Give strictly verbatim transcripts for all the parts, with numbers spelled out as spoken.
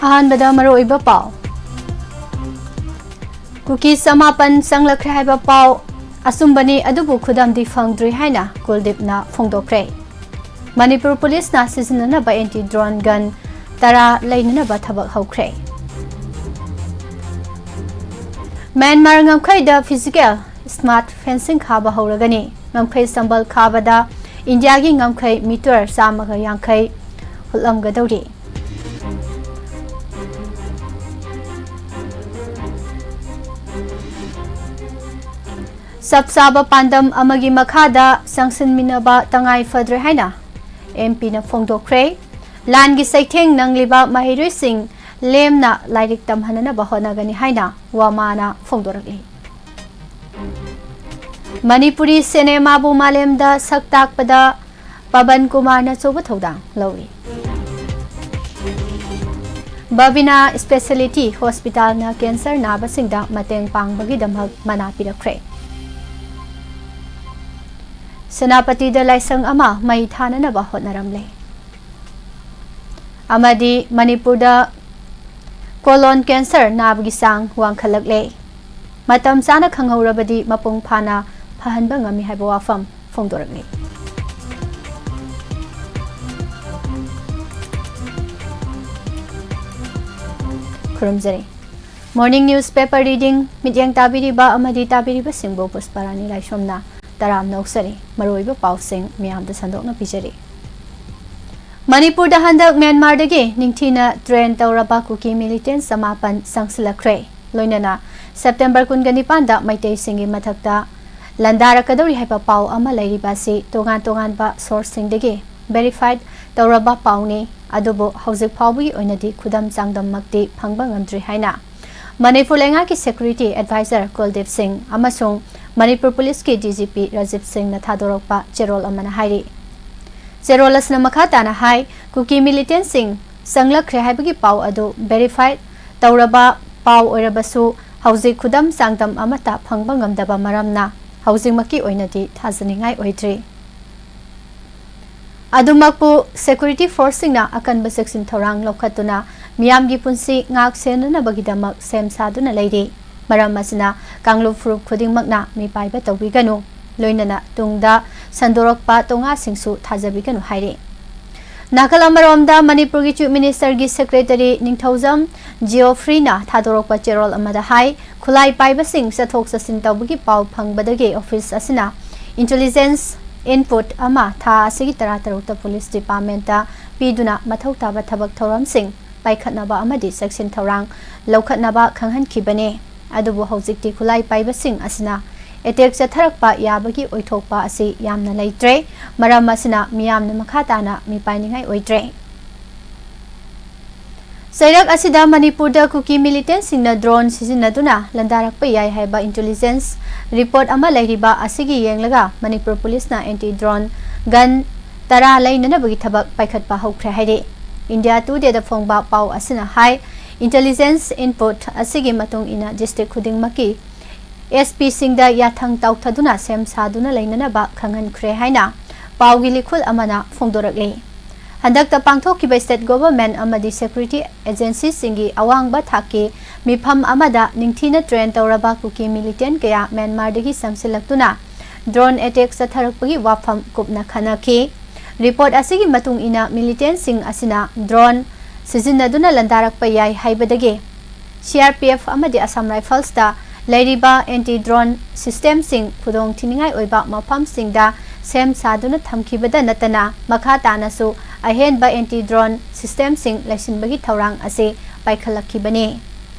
ꯑꯍꯥꯟꯕꯗ ꯃꯔꯨꯑꯣꯏꯕ ꯄꯥꯎ꯫ ꯀꯨꯀꯤ ꯆꯃꯥꯄꯟ ꯆꯪꯂꯛꯈ꯭ꯔꯦ ꯍꯥꯏꯕ ꯄꯥꯎ ꯑꯆꯨꯝꯕꯅꯤ, ꯑꯗꯨꯕꯨ ꯈꯨꯗꯝꯗꯤ ꯐꯪꯗ꯭ꯔꯤ ꯍꯥꯏꯅ ꯀꯨꯜꯗꯤꯞꯅ ꯐꯣꯡꯗꯣꯛꯈ꯭ꯔꯦ꯫ ꯃꯅꯤꯄꯨꯔ ꯄꯨꯂꯤꯁꯅ ꯁꯤꯖꯤꯟꯅꯅꯕ ꯑꯦꯟꯇꯤ ꯗ꯭ꯔꯣꯟ ꯒꯟ ꯇꯔꯥ ꯂꯩꯅꯅꯕ ꯊꯕꯛ ꯍꯧꯈ꯭ꯔꯦ꯫ ꯃ꯭ꯌꯥꯟꯃꯥꯔ ꯉꯝꯈꯩꯗ ꯐꯤꯖꯤꯀꯦꯜ ꯁ꯭ꯃꯥꯔꯠ ꯐꯦꯟꯁꯤꯡ ꯈꯥꯕ ꯍꯧꯔꯒꯅꯤ꯫ ꯉꯝꯈꯩ ꯁꯝꯕꯜ ꯈꯥꯕꯗ ꯏꯟꯗꯤꯌꯥꯒꯤ ꯉꯝꯈꯩ ꯃꯤꯇꯔ ꯆꯥꯝꯃꯒ ꯌꯥꯡꯈꯩ ꯍꯨꯠꯂꯝꯒꯗꯧꯔꯤ꯫ ꯆꯞ ꯆꯥꯕ ꯄꯥꯟꯗꯝ ꯑꯃꯒꯤ ꯃꯈꯥꯗ ꯆꯪꯁꯤꯟꯃꯤꯟꯅꯕ ꯇꯉꯥꯏ ꯐꯗ꯭ꯔꯦ ꯍꯥꯏꯅ ꯑꯦꯝ ꯄꯤꯅ ꯐꯣꯡꯗꯣꯛꯈ꯭ꯔꯦ꯫ ꯂꯥꯟꯒꯤ ꯆꯩꯊꯦꯡ ꯅꯪꯂꯤꯕ ꯃꯍꯩꯔꯣꯏꯁꯤꯡ ꯂꯦꯝꯅ ꯂꯥꯏꯔꯤꯛ ꯇꯝꯍꯟꯅꯅꯕ ꯍꯣꯠꯅꯒꯅꯤ ꯍꯥꯏꯅ ꯋꯥꯃꯥꯅ ꯐꯣꯡꯗꯣꯔꯛꯂꯤ꯫ ꯃꯅꯤꯄꯨꯔꯤ ꯁꯤꯅꯦꯃꯥꯕꯨ ꯃꯥꯂꯦꯝꯗ ꯁꯛ ꯇꯥꯛꯄꯗ ꯄꯕꯟ ꯀꯨꯃꯥꯔꯅ ꯑꯆꯧꯕ ꯊꯧꯗꯥꯡ ꯂꯧꯔꯤ꯫ ꯕꯕꯤꯅꯥ ꯁ꯭ꯄꯦꯁꯤꯌꯦꯂꯤꯇꯤ ꯍꯣꯁꯄꯤꯇꯥꯜꯅ ꯀꯦꯟꯁꯔ ꯅꯥꯕꯁꯤꯡꯗ ꯃꯇꯦꯡ ꯄꯥꯡꯕꯒꯤꯗꯃꯛ ꯃꯅꯥ ꯄꯤꯔꯛꯈ꯭ꯔꯦ꯫ ꯁꯦꯅꯥꯄꯇꯤꯗ ꯂꯥꯏꯁꯪ ꯑꯃ ꯃꯩ ꯊꯥꯅꯅꯕ ꯍꯣꯠꯅꯔꯝꯂꯦ꯫ ꯑꯃꯗꯤ ꯃꯅꯤꯄꯨꯔꯗ ꯀꯣꯂꯣꯟ ꯀꯦꯟꯁꯔ ꯅꯥꯕꯒꯤ ꯆꯥꯡ ꯋꯥꯡꯈꯠꯂꯛꯂꯦ꯫ ꯃꯇꯝ ꯆꯥꯅ ꯈꯪꯍꯧꯔꯕꯗꯤ ꯃꯄꯨꯡ ꯐꯥꯅ ꯐꯍꯟꯕ ꯉꯝꯃꯤ ꯍꯥꯏꯕ ꯋꯥꯐꯝ ꯐꯣꯡꯗꯣꯔꯛꯂꯤ꯫ ꯈꯨꯔꯨꯝꯖꯔꯤ꯫ Morning news paper reading, ꯃꯤꯠꯌꯦꯡ ꯇꯥꯕꯤꯔꯤꯕ ꯑꯃꯗꯤ ꯇꯥꯕꯤꯔꯤꯕꯁꯤꯡꯕꯨ ꯄꯨꯁꯄꯥꯔꯥꯅꯤ ꯂꯥꯏꯁ꯭ꯔꯝꯅ ꯇꯔꯥꯝꯅ ꯑꯣꯛꯆꯔꯤ꯫ ꯃꯔꯨꯑꯣꯏꯕ ꯄꯥꯎꯁꯤꯡ ꯃꯤꯌꯥꯝꯗ ꯁꯟꯗꯣꯛꯅ ꯄꯤꯖꯔꯤ꯫ ꯃꯅꯤꯄꯨꯔꯗ ꯍꯟꯗꯛ ꯃ꯭ꯌꯥꯟꯃꯥꯔꯗꯒꯤ ꯅꯤꯡꯊꯤꯅ ꯇ꯭ꯔꯦꯟ ꯇꯧꯔꯕ ꯀꯨꯀꯤ ꯃꯤꯂꯤꯇꯦꯟ ꯆꯃꯥꯄꯟ ꯆꯪꯁꯤꯜꯂꯛꯈ꯭ꯔꯦ꯫ ꯂꯣꯏꯅꯅ ꯁꯦꯞꯇꯦꯝꯕꯔ ꯀꯨꯟꯒ ꯅꯤꯄꯥꯟꯗ ꯃꯩꯇꯩꯁꯤꯡꯒꯤ ꯃꯊꯛꯇ ꯂꯥꯟꯗꯥꯔꯛꯀꯗꯧꯔꯤ ꯍꯥꯏꯕ ꯄꯥꯎ ꯑꯃ ꯂꯩꯔꯤꯕ ꯑꯁꯤ ꯇꯣꯉꯥꯟ ꯇꯣꯉꯥꯟꯕ ꯁꯣꯔꯁꯁꯤꯡꯗꯒꯤ ꯚꯦꯔꯤꯐꯥꯏꯗ ꯇꯧꯔꯕ ꯄꯥꯎꯅꯤ꯫ ꯑꯗꯨꯕꯨ ꯍꯧꯖꯤꯛ ꯐꯥꯎꯕꯒꯤ ꯑꯣꯏꯅꯗꯤ ꯈꯨꯗꯝ ꯆꯥꯡꯗꯝꯃꯛꯇꯤ ꯐꯪꯕ ꯉꯝꯗ꯭ꯔꯤ ꯍꯥꯏꯅ ꯃꯅꯤꯄꯨꯔ ꯂꯩꯉꯥꯛꯀꯤ ꯁꯦꯀ꯭ꯌꯨꯔꯤꯇꯤ ꯑꯦꯗꯚꯥꯏꯖꯔ ꯀꯨꯜꯗꯤꯞ ꯁꯤꯡ ꯑꯃꯁꯨꯡ ꯃꯅꯤꯄꯨꯔ ꯄꯨꯂꯤꯁꯀꯤ ꯗꯤ ꯖꯤ ꯄꯤ ꯔꯥꯖꯤꯕ ꯁꯤꯡꯅ ꯊꯥꯗꯣꯔꯛꯄ ꯆꯦꯔꯣꯜ ꯑꯃꯅ ꯍꯥꯏꯔꯤ꯫ ꯆꯦꯔꯣꯜ ꯑꯁꯤꯅ ꯃꯈꯥ ꯇꯥꯅ ꯍꯥꯏ, ꯀꯨꯀꯤ ꯃꯤꯂꯤꯇꯦꯟꯁꯤꯡ ꯆꯪꯂꯛꯈ꯭ꯔꯦ ꯍꯥꯏꯕꯒꯤ ꯄꯥꯎ ꯑꯗꯨ ꯚꯦꯔꯤꯐꯥꯏ ꯇꯧꯔꯕ ꯄꯥꯎ ꯑꯣꯏꯔꯕꯁꯨ ꯍꯧꯖꯤꯛ ꯈꯨꯗꯝ ꯆꯥꯡꯗꯝ ꯑꯃꯠꯇ ꯐꯪꯕ ꯉꯝꯗꯕ ꯃꯔꯝꯅ ꯍꯧꯖꯤꯛꯃꯛꯀꯤ ꯑꯣꯏꯅꯗꯤ ꯊꯥꯖꯅꯤꯡꯉꯥꯏ ꯑꯣꯏꯗ꯭ꯔꯤ꯫ ꯑꯗꯨꯃꯛꯄꯨ ꯁꯦꯀ꯭ꯌꯨꯔꯤꯇꯤ ꯐꯣꯔꯁꯁꯤꯡꯅ ꯑꯀꯟꯕ ꯆꯦꯛꯁꯤꯟ ꯊꯧꯔꯥꯡ ꯂꯧꯈꯠꯇꯨꯅ ꯃꯤꯌꯥꯝꯒꯤ ꯄꯨꯟꯁꯤ ꯉꯥꯛ ꯁꯦꯟꯅꯅꯕꯒꯤꯗꯃꯛ ꯁꯦꯝ ꯁꯥꯗꯨꯅ ꯂꯩꯔꯤ꯫ ꯃꯔꯝ ꯑꯁꯤꯅ ꯀꯥꯡꯂꯨꯞ ꯐꯨꯔꯨꯞ ꯈꯨꯗꯤꯡꯃꯛꯅ ꯃꯤꯄꯥꯏꯕ ꯇꯧꯕꯤꯒꯅꯨ, ꯂꯣꯏꯅꯅ ꯇꯨꯡꯗ ꯁꯟꯗꯣꯔꯛꯄ ꯇꯣꯉꯥꯁꯤꯡꯁꯨ ꯊꯥꯖꯕꯤꯒꯅꯨ ꯍꯥꯏꯔꯤ꯫ ꯅꯥꯀꯜ ꯑꯃꯔꯣꯝꯗ ꯃꯅꯤꯄꯨꯔꯒꯤ Chief Minister ꯒꯤ Secretary ꯅꯤꯡꯊꯧꯖꯝ ꯖꯤꯑꯣꯐ꯭ꯔꯤꯅ ꯊꯥꯗꯣꯔꯛꯄ ꯆꯦꯔꯣꯜ ꯑꯃꯗ ꯍꯥꯏ, ꯈꯨꯠꯂꯥꯏ ꯄꯥꯏꯕꯁꯤꯡ ꯆꯠꯊꯣꯛ ꯆꯠꯁꯤꯟ ꯇꯧꯕꯒꯤ ꯄꯥꯎ ꯐꯪꯕꯗꯒꯤ office ꯑꯁꯤꯅ intelligence input ꯑꯃ ꯊꯥ ꯑꯁꯤꯒꯤ ꯇꯔꯥꯇꯔꯨꯛꯇ police department ꯇ ꯄꯤꯗꯨꯅ ꯃꯊꯧ ꯇꯥꯕ ꯊꯕꯛ ꯊꯧꯔꯝꯁꯤꯡ ꯄꯥꯏꯈꯠꯅꯕ ꯑꯃꯗꯤ ꯆꯦꯛꯁꯤꯟ ꯊꯧꯔꯥꯡ ꯂꯧꯈꯠꯅꯕ ꯈꯪꯍꯟꯈꯤꯕꯅꯤ꯫ ꯑꯗꯨꯕꯨ ꯍꯧꯖꯤꯛꯇꯤ ꯈꯨꯠꯂꯥꯏ ꯄꯥꯏꯕꯁꯤꯡ ꯑꯁꯤꯅ attack ꯆꯠꯊꯔꯛꯄ ꯌꯥꯕꯒꯤ ꯑꯣꯏꯊꯣꯛꯄ ꯑꯁꯤ ꯌꯥꯝꯅ ꯂꯩꯇ꯭ꯔꯦ꯫ ꯃꯔꯝ ꯑꯁꯤꯅ ꯃꯤꯌꯥꯝꯅ ꯃꯈꯥ ꯇꯥꯅ ꯃꯤꯄꯥꯏꯅꯤꯡꯉꯥꯏ ꯑꯣꯏꯗ꯭ꯔꯦ꯫ ꯆꯩꯔꯛ ꯑꯁꯤꯗ ꯃꯅꯤꯄꯨꯔꯗ ꯀꯨꯀꯤ militant ꯁꯤꯡꯅ drone ꯁꯤꯖꯤꯟꯅꯗꯨꯅ ꯂꯥꯟꯗꯥꯔꯛꯄ ꯌꯥꯏ ꯍꯥꯏꯕ intelligence report ꯑꯃ ꯂꯩꯔꯤꯕ ꯑꯁꯤꯒꯤ ꯌꯦꯡꯂꯒ ꯃꯅꯤꯄꯨꯔ police ꯅ anti drone gun ꯇꯔꯥ ꯂꯩꯅꯅꯕꯒꯤ ꯊꯕꯛ ꯄꯥꯏꯈꯠꯄ ꯍꯧꯈ꯭ꯔꯦ ꯍꯥꯏꯔꯤ꯫ India Today ꯗ ꯐꯣꯡꯕ ꯄꯥꯎ ꯑꯁꯤꯅ ꯍꯥꯏ, intelligence input ꯑꯁꯤꯒꯤ ꯃꯇꯨꯡ ꯏꯟꯅ district ꯈꯨꯗꯤꯡꯃꯛꯀꯤ S P ꯁꯤꯡꯗ ꯌꯥꯊꯪ ꯇꯥꯎꯊꯗꯨꯅ ꯁꯦꯝ ꯁꯥꯗꯨꯅ ꯂꯩꯅꯅꯕ ꯈꯪꯍꯟꯈ꯭ꯔꯦ ꯍꯥꯏꯅ ꯄꯥꯎꯒꯤ ꯂꯤꯈꯨꯜ ꯑꯃꯅ ꯐꯣꯡꯗꯣꯔꯛꯂꯤ꯫ ꯍꯟꯗꯛꯇ ꯄꯥꯡꯊꯣꯛꯈꯤꯕ state government ꯑꯃꯗꯤ security agency ꯁꯤꯡꯒꯤ ꯑꯋꯥꯡꯕ ꯊꯥꯛꯀꯤ ꯃꯤꯐꯝ ꯑꯃꯗ ꯅꯤꯡꯊꯤꯅ train ꯇꯧꯔꯕ ꯀꯨꯀꯤ militant ꯀꯌꯥ ꯃ꯭ꯌꯥꯟꯃꯥꯔꯗꯒꯤ ꯆꯪꯁꯤꯜꯂꯛꯇꯨꯅ drone attack ꯆꯠꯊꯔꯛꯄꯒꯤ ꯋꯥꯐꯝ ꯀꯨꯞꯅ ꯈꯟꯅꯈꯤ꯫ Report ꯑꯁꯤꯒꯤ ꯃꯇꯨꯡ ꯏꯟꯅ, militant ꯁꯤꯡ ꯑꯁꯤꯅ drone ꯁꯤꯖꯤꯟꯅꯗꯨꯅ ꯂꯥꯟꯗꯥꯔꯛꯄ ꯌꯥꯏ ꯍꯥꯏꯕꯗꯒꯤ C R P F ꯑꯃꯗꯤ Assam Rifles ꯇ ꯂꯩꯔꯤꯕ anti drone system ꯁꯤꯡ ꯈꯨꯗꯣꯡ ꯊꯤꯅꯤꯡꯉꯥꯏ ꯑꯣꯏꯕ ꯃꯐꯝꯁꯤꯡꯗ ꯁꯦꯝ ꯁꯥꯗꯨꯅ ꯊꯝꯈꯤꯕꯗ ꯅꯠꯇꯅ, ꯃꯈꯥ ꯇꯥꯅꯁꯨ ꯑꯍꯦꯟꯕ anti drone system ꯁꯤꯡ ꯂꯩꯁꯤꯟꯕꯒꯤ ꯊꯧꯔꯥꯡ ꯑꯁꯤ ꯄꯥꯏꯈꯠꯂꯛꯈꯤꯕꯅꯤ꯫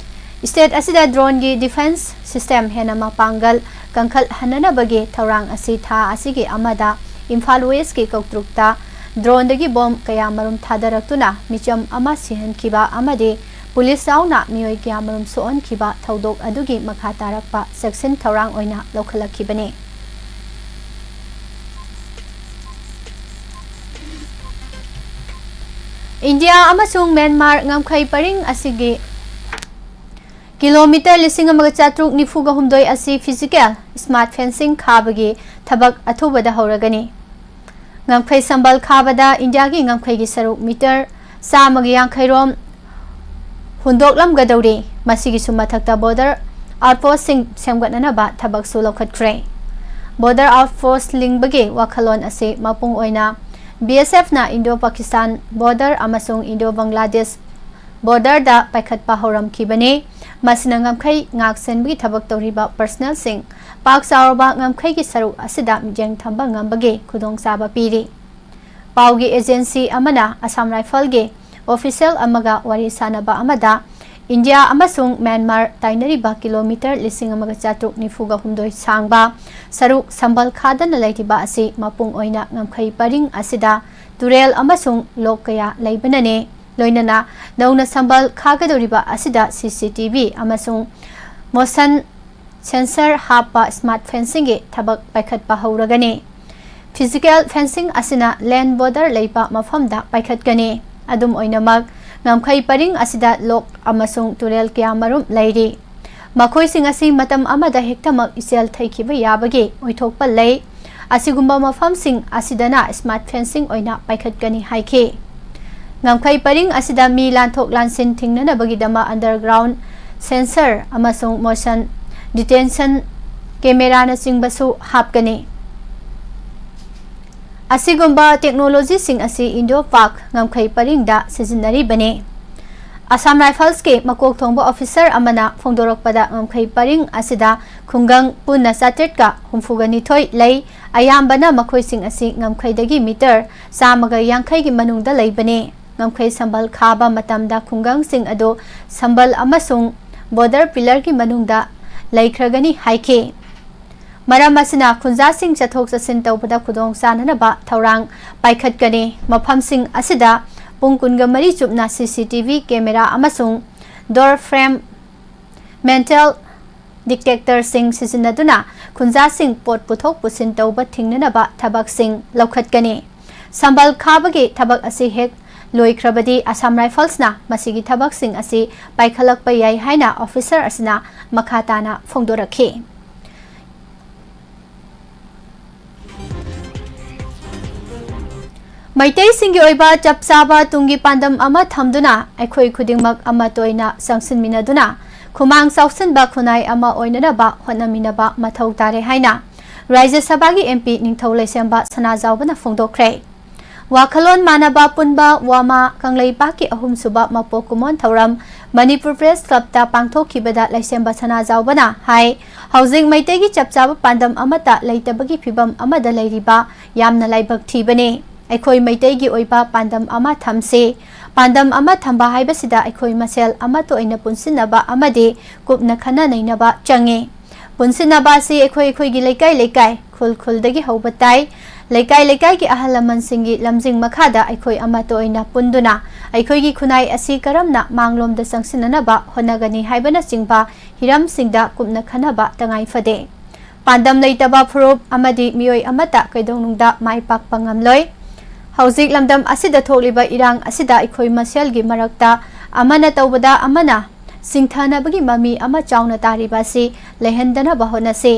State ꯑꯁꯤꯗ drone ꯒꯤ defence system ꯍꯦꯟꯅ ꯃꯄꯥꯡꯒꯜ ꯀꯟꯈꯠꯍꯟꯅꯅꯕꯒꯤ ꯊꯧꯔꯥꯡ ꯑꯁꯤ ꯊꯥ ꯑꯁꯤꯒꯤ ꯑꯃꯗ ꯏꯝꯐꯥꯜ West ꯀꯤ ꯀꯧꯇ꯭ꯔꯨꯛꯇ drone ꯗꯒꯤ bomb ꯀꯌꯥ ꯃꯔꯨꯝ ꯊꯥꯗꯔꯛꯇꯨꯅ ꯃꯤꯆꯝ ꯑꯃ ꯁꯤꯍꯟꯈꯤꯕ ꯑꯃꯗꯤ police ꯌꯥꯎꯅ ꯃꯤꯑꯣꯏ ꯀꯌꯥ ꯃꯔꯨꯝ ꯁꯣꯛꯍꯟꯈꯤꯕ ꯊꯧꯗꯣꯛ ꯑꯗꯨꯒꯤ ꯃꯈꯥ ꯇꯥꯔꯛꯄ ꯆꯦꯛꯁꯤꯟ ꯊꯧꯔꯥꯡ ꯑꯣꯏꯅ ꯂꯧꯈꯠꯂꯛꯈꯤꯕꯅꯤ꯫ India ꯑꯃꯁꯨꯡ ꯃ꯭ꯌꯥꯟꯃꯥꯔ ꯉꯝꯈꯩ ꯄꯔꯤꯡ ꯑꯁꯤꯒꯤ kilometre ꯂꯤꯁꯤꯡ ꯑꯃꯒ ꯆꯥꯇ꯭ꯔꯨꯛ ꯅꯤꯐꯨꯒ ꯍꯨꯝꯗꯣꯏ ꯑꯁꯤ physical smart fencing ꯈꯥꯕꯒꯤ ꯊꯕꯛ ꯑꯊꯨꯕꯗ ꯍꯧꯔꯒꯅꯤ꯫ ꯉꯝꯈꯩ ꯁꯝꯕꯜ ꯈꯥꯕꯗ ꯏꯟꯗꯤꯌꯥꯒꯤ ꯉꯝꯈꯩꯒꯤ ꯁꯔꯨꯛ metre ꯆꯥꯝꯃꯒ ꯌꯥꯡꯈꯩ ꯔꯣꯝ ꯍꯨꯟꯗꯣꯛꯂꯝꯒꯗꯧꯔꯤ꯫ ꯃꯁꯤꯒꯤꯁꯨ ꯃꯊꯛꯇ border outpostꯁꯤꯡ ꯁꯦꯝꯒꯠꯅꯅꯕ ꯊꯕꯛꯁꯨ ꯂꯧꯈꯠꯈ꯭ꯔꯦ꯫ Border outpost ꯂꯤꯡꯕꯒꯤ ꯋꯥꯈꯜꯂꯣꯟ ꯑꯁꯤ ꯃꯄꯨꯡ ꯑꯣꯏꯅ B S Fꯅ Indo Pakistan border ꯑꯃꯁꯨꯡ Indo Bangladesh borderꯗ ꯄꯥꯏꯈꯠꯄ ꯍꯧꯔꯝꯈꯤꯕꯅꯤ꯫ ꯃꯁꯤꯅ ꯉꯝꯈꯩ ꯉꯥꯛ ꯁꯦꯟꯕꯒꯤ ꯊꯕꯛ ꯇꯧꯔꯤꯕ personnelꯁꯤꯡ ꯄꯥꯛ ꯆꯥꯎꯔꯕ ꯉꯝꯈꯩꯒꯤ ꯁꯔꯨꯛ ꯑꯁꯤꯗ ꯃꯤꯠꯌꯦꯡ ꯊꯝꯕ ꯉꯝꯕꯒꯤ ꯈꯨꯗꯣꯡꯆꯥꯕ ꯄꯤꯔꯤ꯫ ꯄꯥꯎꯒꯤ agency ꯑꯃꯅ Assam Riflesꯒꯤ official ꯑꯃꯒ ꯋꯥꯔꯤ ꯁꯥꯟꯅꯕ ꯑꯃꯗ, ꯏꯟꯗꯤꯌꯥ ꯑꯃꯁꯨꯡ ꯃ꯭ꯌꯥꯟꯃꯥꯔ ꯇꯥꯏꯅꯔꯤꯕ ꯀꯤꯂꯣꯃꯤꯇꯔ ꯂꯤꯁꯤꯡ ꯑꯃꯒ ꯆꯥꯇ꯭ꯔꯨꯛ ꯅꯤꯐꯨꯒ ꯍꯨꯝꯗꯣꯏ ꯁꯥꯡꯕ ꯁꯔꯨꯛ ꯁꯝꯕꯜ ꯈꯥꯗꯅ ꯂꯩꯔꯤꯕ ꯑꯁꯤ ꯃꯄꯨꯡ ꯑꯣꯏꯅ ꯉꯝꯈꯩ ꯄꯔꯤꯡ ꯑꯁꯤꯗ ꯇꯨꯔꯦꯜ ꯑꯃꯁꯨꯡ ꯂꯣꯛ ꯀꯌꯥ ꯂꯩꯕꯅꯅꯤ꯫ ꯂꯣꯏꯅꯅ ꯅꯧꯅ ꯁꯝꯕꯜ ꯈꯥꯒꯗꯧꯔꯤꯕ ꯑꯁꯤꯗ C C T V ꯑꯃꯁꯨꯡ motion sensor ꯍꯥꯞꯄ smart fencingꯒꯤ ꯊꯕꯛ ꯄꯥꯏꯈꯠꯄ ꯍꯧꯔꯒꯅꯤ꯫ Physical fencing ꯑꯁꯤꯅ land border ꯂꯩꯕ ꯃꯐꯝꯗ ꯄꯥꯏꯈꯠꯀꯅꯤ꯫ ꯑꯗꯨꯝ ꯑꯣꯏꯅꯃꯛ, ꯉꯝꯈꯩ ꯄꯔꯤꯡ ꯑꯁꯤꯗ ꯂꯣꯛ ꯑꯃꯁꯨꯡ ꯇꯨꯔꯦꯜ ꯀꯌꯥꯃꯔꯨꯝ ꯂꯩꯔꯤ꯫ ꯃꯈꯣꯏꯁꯤꯡ ꯑꯁꯤ ꯃꯇꯝ ꯑꯃꯗ ꯍꯦꯛꯇꯃꯛ ꯏꯆꯦꯜ ꯊꯩꯈꯤꯕ ꯌꯥꯕꯒꯤ ꯑꯣꯏꯊꯣꯛꯄ ꯂꯩ꯫ ꯑꯁꯤꯒꯨꯝꯕ ꯃꯐꯝꯁꯤꯡ ꯑꯁꯤꯗꯅ smart fencing ꯑꯣꯏꯅ ꯄꯥꯏꯈꯠꯀꯅꯤ ꯍꯥꯏꯈꯤ꯫ ꯉꯝꯈꯩ ꯄꯔꯤꯡ ꯑꯁꯤꯗ ꯃꯤ ꯂꯥꯟꯊꯣꯛ ꯂꯥꯟꯁꯤꯟ ꯊꯤꯡꯅꯅꯕꯒꯤꯗꯃꯛ underground sensor ꯑꯃꯁꯨꯡ motion detection cameraꯅꯆꯤꯡꯕꯁꯨ ꯍꯥꯞꯀꯅꯤ꯫ ꯑꯁꯤꯒꯨꯝꯕ technologyꯁꯤꯡ ꯑꯁꯤ Indo-Pak ꯉꯝꯈꯩ ꯄꯔꯤꯡꯗ ꯁꯤꯖꯤꯟꯅꯔꯤꯕꯅꯤ꯫ Assam Riflesꯀꯤ ꯃꯀꯣꯛ ꯊꯣꯡꯕ officer ꯑꯃꯅ ꯐꯣꯡꯗꯣꯔꯛꯄꯗ, ꯉꯝꯈꯩ ꯄꯔꯤꯡ ꯑꯁꯤꯗ ꯈꯨꯡꯒꯪ ꯄꯨꯟꯅ ꯆꯥꯇ꯭ꯔꯦꯠꯀ ꯍꯨꯝꯐꯨꯒ ꯅꯤꯊꯣꯏ ꯂꯩ꯫ ꯑꯌꯥꯝꯕꯅ ꯃꯈꯣꯏꯁꯤꯡ ꯑꯁꯤ ꯉꯝꯈꯩꯗꯒꯤ ꯃꯤꯇꯔ ꯆꯥꯝꯃꯒ ꯌꯥꯡꯈꯩꯒꯤ ꯃꯅꯨꯡꯗ ꯂꯩꯕꯅꯤ꯫ ꯉꯝꯈꯩ ꯁꯝꯕꯜ ꯈꯥꯕ ꯃꯇꯝꯗ ꯈꯨꯡꯒꯪꯁꯤꯡ ꯑꯗꯨ ꯁꯝꯕꯜ ꯑꯃꯁꯨꯡ border pillarꯒꯤ ꯃꯅꯨꯡꯗ ꯂꯩꯈ꯭ꯔꯒꯅꯤ ꯍꯥꯏꯈꯤ꯫ ꯃꯔꯝ ꯑꯁꯤꯅ ꯈꯨꯟꯖꯥꯁꯤꯡ ꯆꯠꯊꯣꯛ ꯆꯠꯁꯤꯟ ꯇꯧꯕꯗ ꯈꯨꯗꯣꯡ ꯆꯥꯅꯅꯕ ꯊꯧꯔꯥꯡ ꯄꯥꯏꯈꯠꯀꯅꯤ꯫ ꯃꯐꯝꯁꯤꯡ ꯑꯁꯤꯗ ꯄꯨꯡ ꯀꯨꯟꯒ ꯃꯔꯤ ꯆꯨꯞꯅ C C T V camera ꯑꯃꯁꯨꯡ door frame metal detectorꯁꯤꯡ ꯁꯤꯖꯤꯟꯅꯗꯨꯅ ꯈꯨꯟꯖꯥꯁꯤꯡ ꯄꯣꯠ ꯄꯨꯊꯣꯛ ꯄꯨꯁꯤꯟ ꯇꯧꯕ ꯊꯤꯡꯅꯅꯕ ꯊꯕꯛꯁꯤꯡ ꯂꯧꯈꯠꯀꯅꯤ꯫ ꯁꯝꯕꯜ ꯈꯥꯕꯒꯤ ꯊꯕꯛ ꯑꯁꯤ ꯍꯦꯛ ꯂꯣꯏꯈ꯭ꯔꯕꯗꯤ, Assam Riflesꯅ ꯃꯁꯤꯒꯤ ꯊꯕꯛꯁꯤꯡ ꯑꯁꯤ ꯄꯥꯏꯈꯠꯂꯛꯄ ꯌꯥꯏ ꯍꯥꯏꯅ officer ꯑꯁꯤꯅ ꯃꯈꯥ ꯇꯥꯅ ꯐꯣꯡꯗꯣꯔꯛꯈꯤ꯫ ꯃꯩꯇꯩꯁꯤꯡꯒꯤ ꯑꯣꯏꯕ ꯆꯞ ꯆꯥꯕ ꯇꯨꯡꯒꯤ ꯄꯥꯟꯗꯝ ꯑꯃ ꯊꯝꯗꯨꯅ ꯑꯩꯈꯣꯏ ꯈꯨꯗꯤꯡꯃꯛ ꯑꯃꯠꯇ ꯑꯣꯏꯅ ꯆꯪꯁꯤꯟꯃꯤꯟꯅꯗꯨꯅ ꯈꯨꯃꯥꯡ ꯆꯥꯎꯁꯤꯟꯕ ꯈꯨꯟꯅꯥꯏ ꯑꯃ ꯑꯣꯏꯅꯅꯕ ꯍꯣꯠꯅꯃꯤꯟꯅꯕ ꯃꯊꯧ ꯇꯥꯔꯦ ꯍꯥꯏꯅ ꯔꯥꯖ꯭ꯌ ꯁꯚꯥꯒꯤ M P ꯅꯤꯡꯊꯧ ꯂꯩꯁꯦꯝꯕ ꯁꯅꯥꯖꯥꯎꯕꯅ ꯐꯣꯡꯗꯣꯛꯈ꯭ꯔꯦ꯫ ꯋꯥꯈꯜꯂꯣꯟ ꯃꯥꯟꯅꯕ ꯄꯨꯟꯕ ꯋꯥꯃꯥ ꯀꯪꯂꯩꯄꯥꯛꯀꯤ ꯑꯍꯨꯝꯁꯨꯕ ꯃꯄꯣꯛ ꯀꯨꯝꯑꯣꯟ ꯊꯧꯔꯝ ꯃꯅꯤꯄꯨꯔ ꯄ꯭ꯔꯦꯁ ꯀ꯭ꯂꯕꯇ ꯄꯥꯡꯊꯣꯛꯈꯤꯕꯗ ꯂꯩꯁꯦꯝꯕ ꯁꯅꯥꯖꯥꯎꯕꯅ ꯍꯥꯏ, ꯍꯧꯖꯤꯛ ꯃꯩꯇꯩꯒꯤ ꯆꯞ ꯆꯥꯕ ꯄꯥꯟꯗꯝ ꯑꯃꯠꯇ ꯂꯩꯇꯕꯒꯤ ꯐꯤꯚꯝ ꯑꯃꯗ ꯂꯩꯔꯤꯕ ꯌꯥꯝꯅ ꯂꯥꯏꯕꯛ ꯊꯤꯕꯅꯤ꯫ ꯑꯩꯈꯣꯏ ꯃꯩꯇꯩꯒꯤ ꯑꯣꯏꯕ ꯄꯥꯟꯗꯝ ꯑꯃ ꯊꯝꯁꯤ꯫ ꯄꯥꯟꯗꯝ ꯑꯃ ꯊꯝꯕ ꯍꯥꯏꯕꯁꯤꯗ ꯑꯩꯈꯣꯏ ꯃꯁꯦꯜ ꯑꯃꯠꯇ ꯑꯣꯏꯅ ꯄꯨꯟꯁꯤꯟꯅꯕ ꯑꯃꯗꯤ ꯀꯨꯞꯅ ꯈꯟꯅ ꯅꯩꯅꯕ ꯆꯪꯏ꯫ ꯄꯨꯟꯁꯤꯟꯅꯕ ꯑꯁꯤ ꯑꯩꯈꯣꯏ ꯑꯩꯈꯣꯏꯒꯤ ꯂꯩꯀꯥꯏ ꯂꯩꯀꯥꯏ, ꯈꯨꯜ ꯈꯨꯜꯗꯒꯤ ꯍꯧꯕ ꯇꯥꯏ꯫ ꯂꯩꯀꯥꯏ ꯂꯩꯀꯥꯏꯒꯤ ꯑꯍꯜ ꯂꯃꯟꯁꯤꯡꯒꯤ ꯂꯝꯖꯤꯡ ꯃꯈꯥꯗ ꯑꯩꯈꯣꯏ ꯑꯃꯠꯇ ꯑꯣꯏꯅ ꯄꯨꯟꯗꯨꯅ ꯑꯩꯈꯣꯏꯒꯤ ꯈꯨꯟꯅꯥꯏ ꯑꯁꯤ ꯀꯔꯝꯅ ꯃꯥꯡꯂꯣꯝꯗ ꯆꯪꯁꯤꯟꯅꯅꯕ ꯍꯣꯠꯅꯒꯅꯤ ꯍꯥꯏꯕꯅꯆꯤꯡꯕ ꯍꯤꯔꯝꯁꯤꯡꯗ ꯀꯨꯞꯅ ꯈꯟꯅꯕ ꯇꯉꯥꯏ ꯐꯗꯦ꯫ ꯄꯥꯟꯗꯝ ꯂꯩꯇꯕ ꯐꯨꯔꯨꯞ ꯑꯃꯗꯤ ꯃꯤꯑꯣꯏ ꯑꯃꯠꯇ ꯀꯩꯗꯧꯅꯨꯡꯗ ꯃꯥꯏ ꯄꯥꯛꯄ ꯉꯝꯂꯣꯏ꯫ ꯍꯧꯖꯤꯛ ꯂꯝꯗꯝ ꯑꯁꯤꯗ ꯊꯣꯛꯂꯤꯕ ꯏꯔꯥꯡ ꯑꯁꯤꯗ ꯑꯩꯈꯣꯏ ꯃꯁꯦꯜꯒꯤ ꯃꯔꯛꯇ ꯑꯃꯅ ꯇꯧꯕꯗ ꯑꯃꯅ ꯁꯤꯡꯊꯅꯕꯒꯤ ꯃꯃꯤ ꯑꯃ ꯆꯥꯎꯅ ꯇꯥꯔꯤꯕ ꯑꯁꯤ ꯂꯩꯍꯟꯗꯅꯕ ꯍꯣꯠꯅꯁꯤ꯫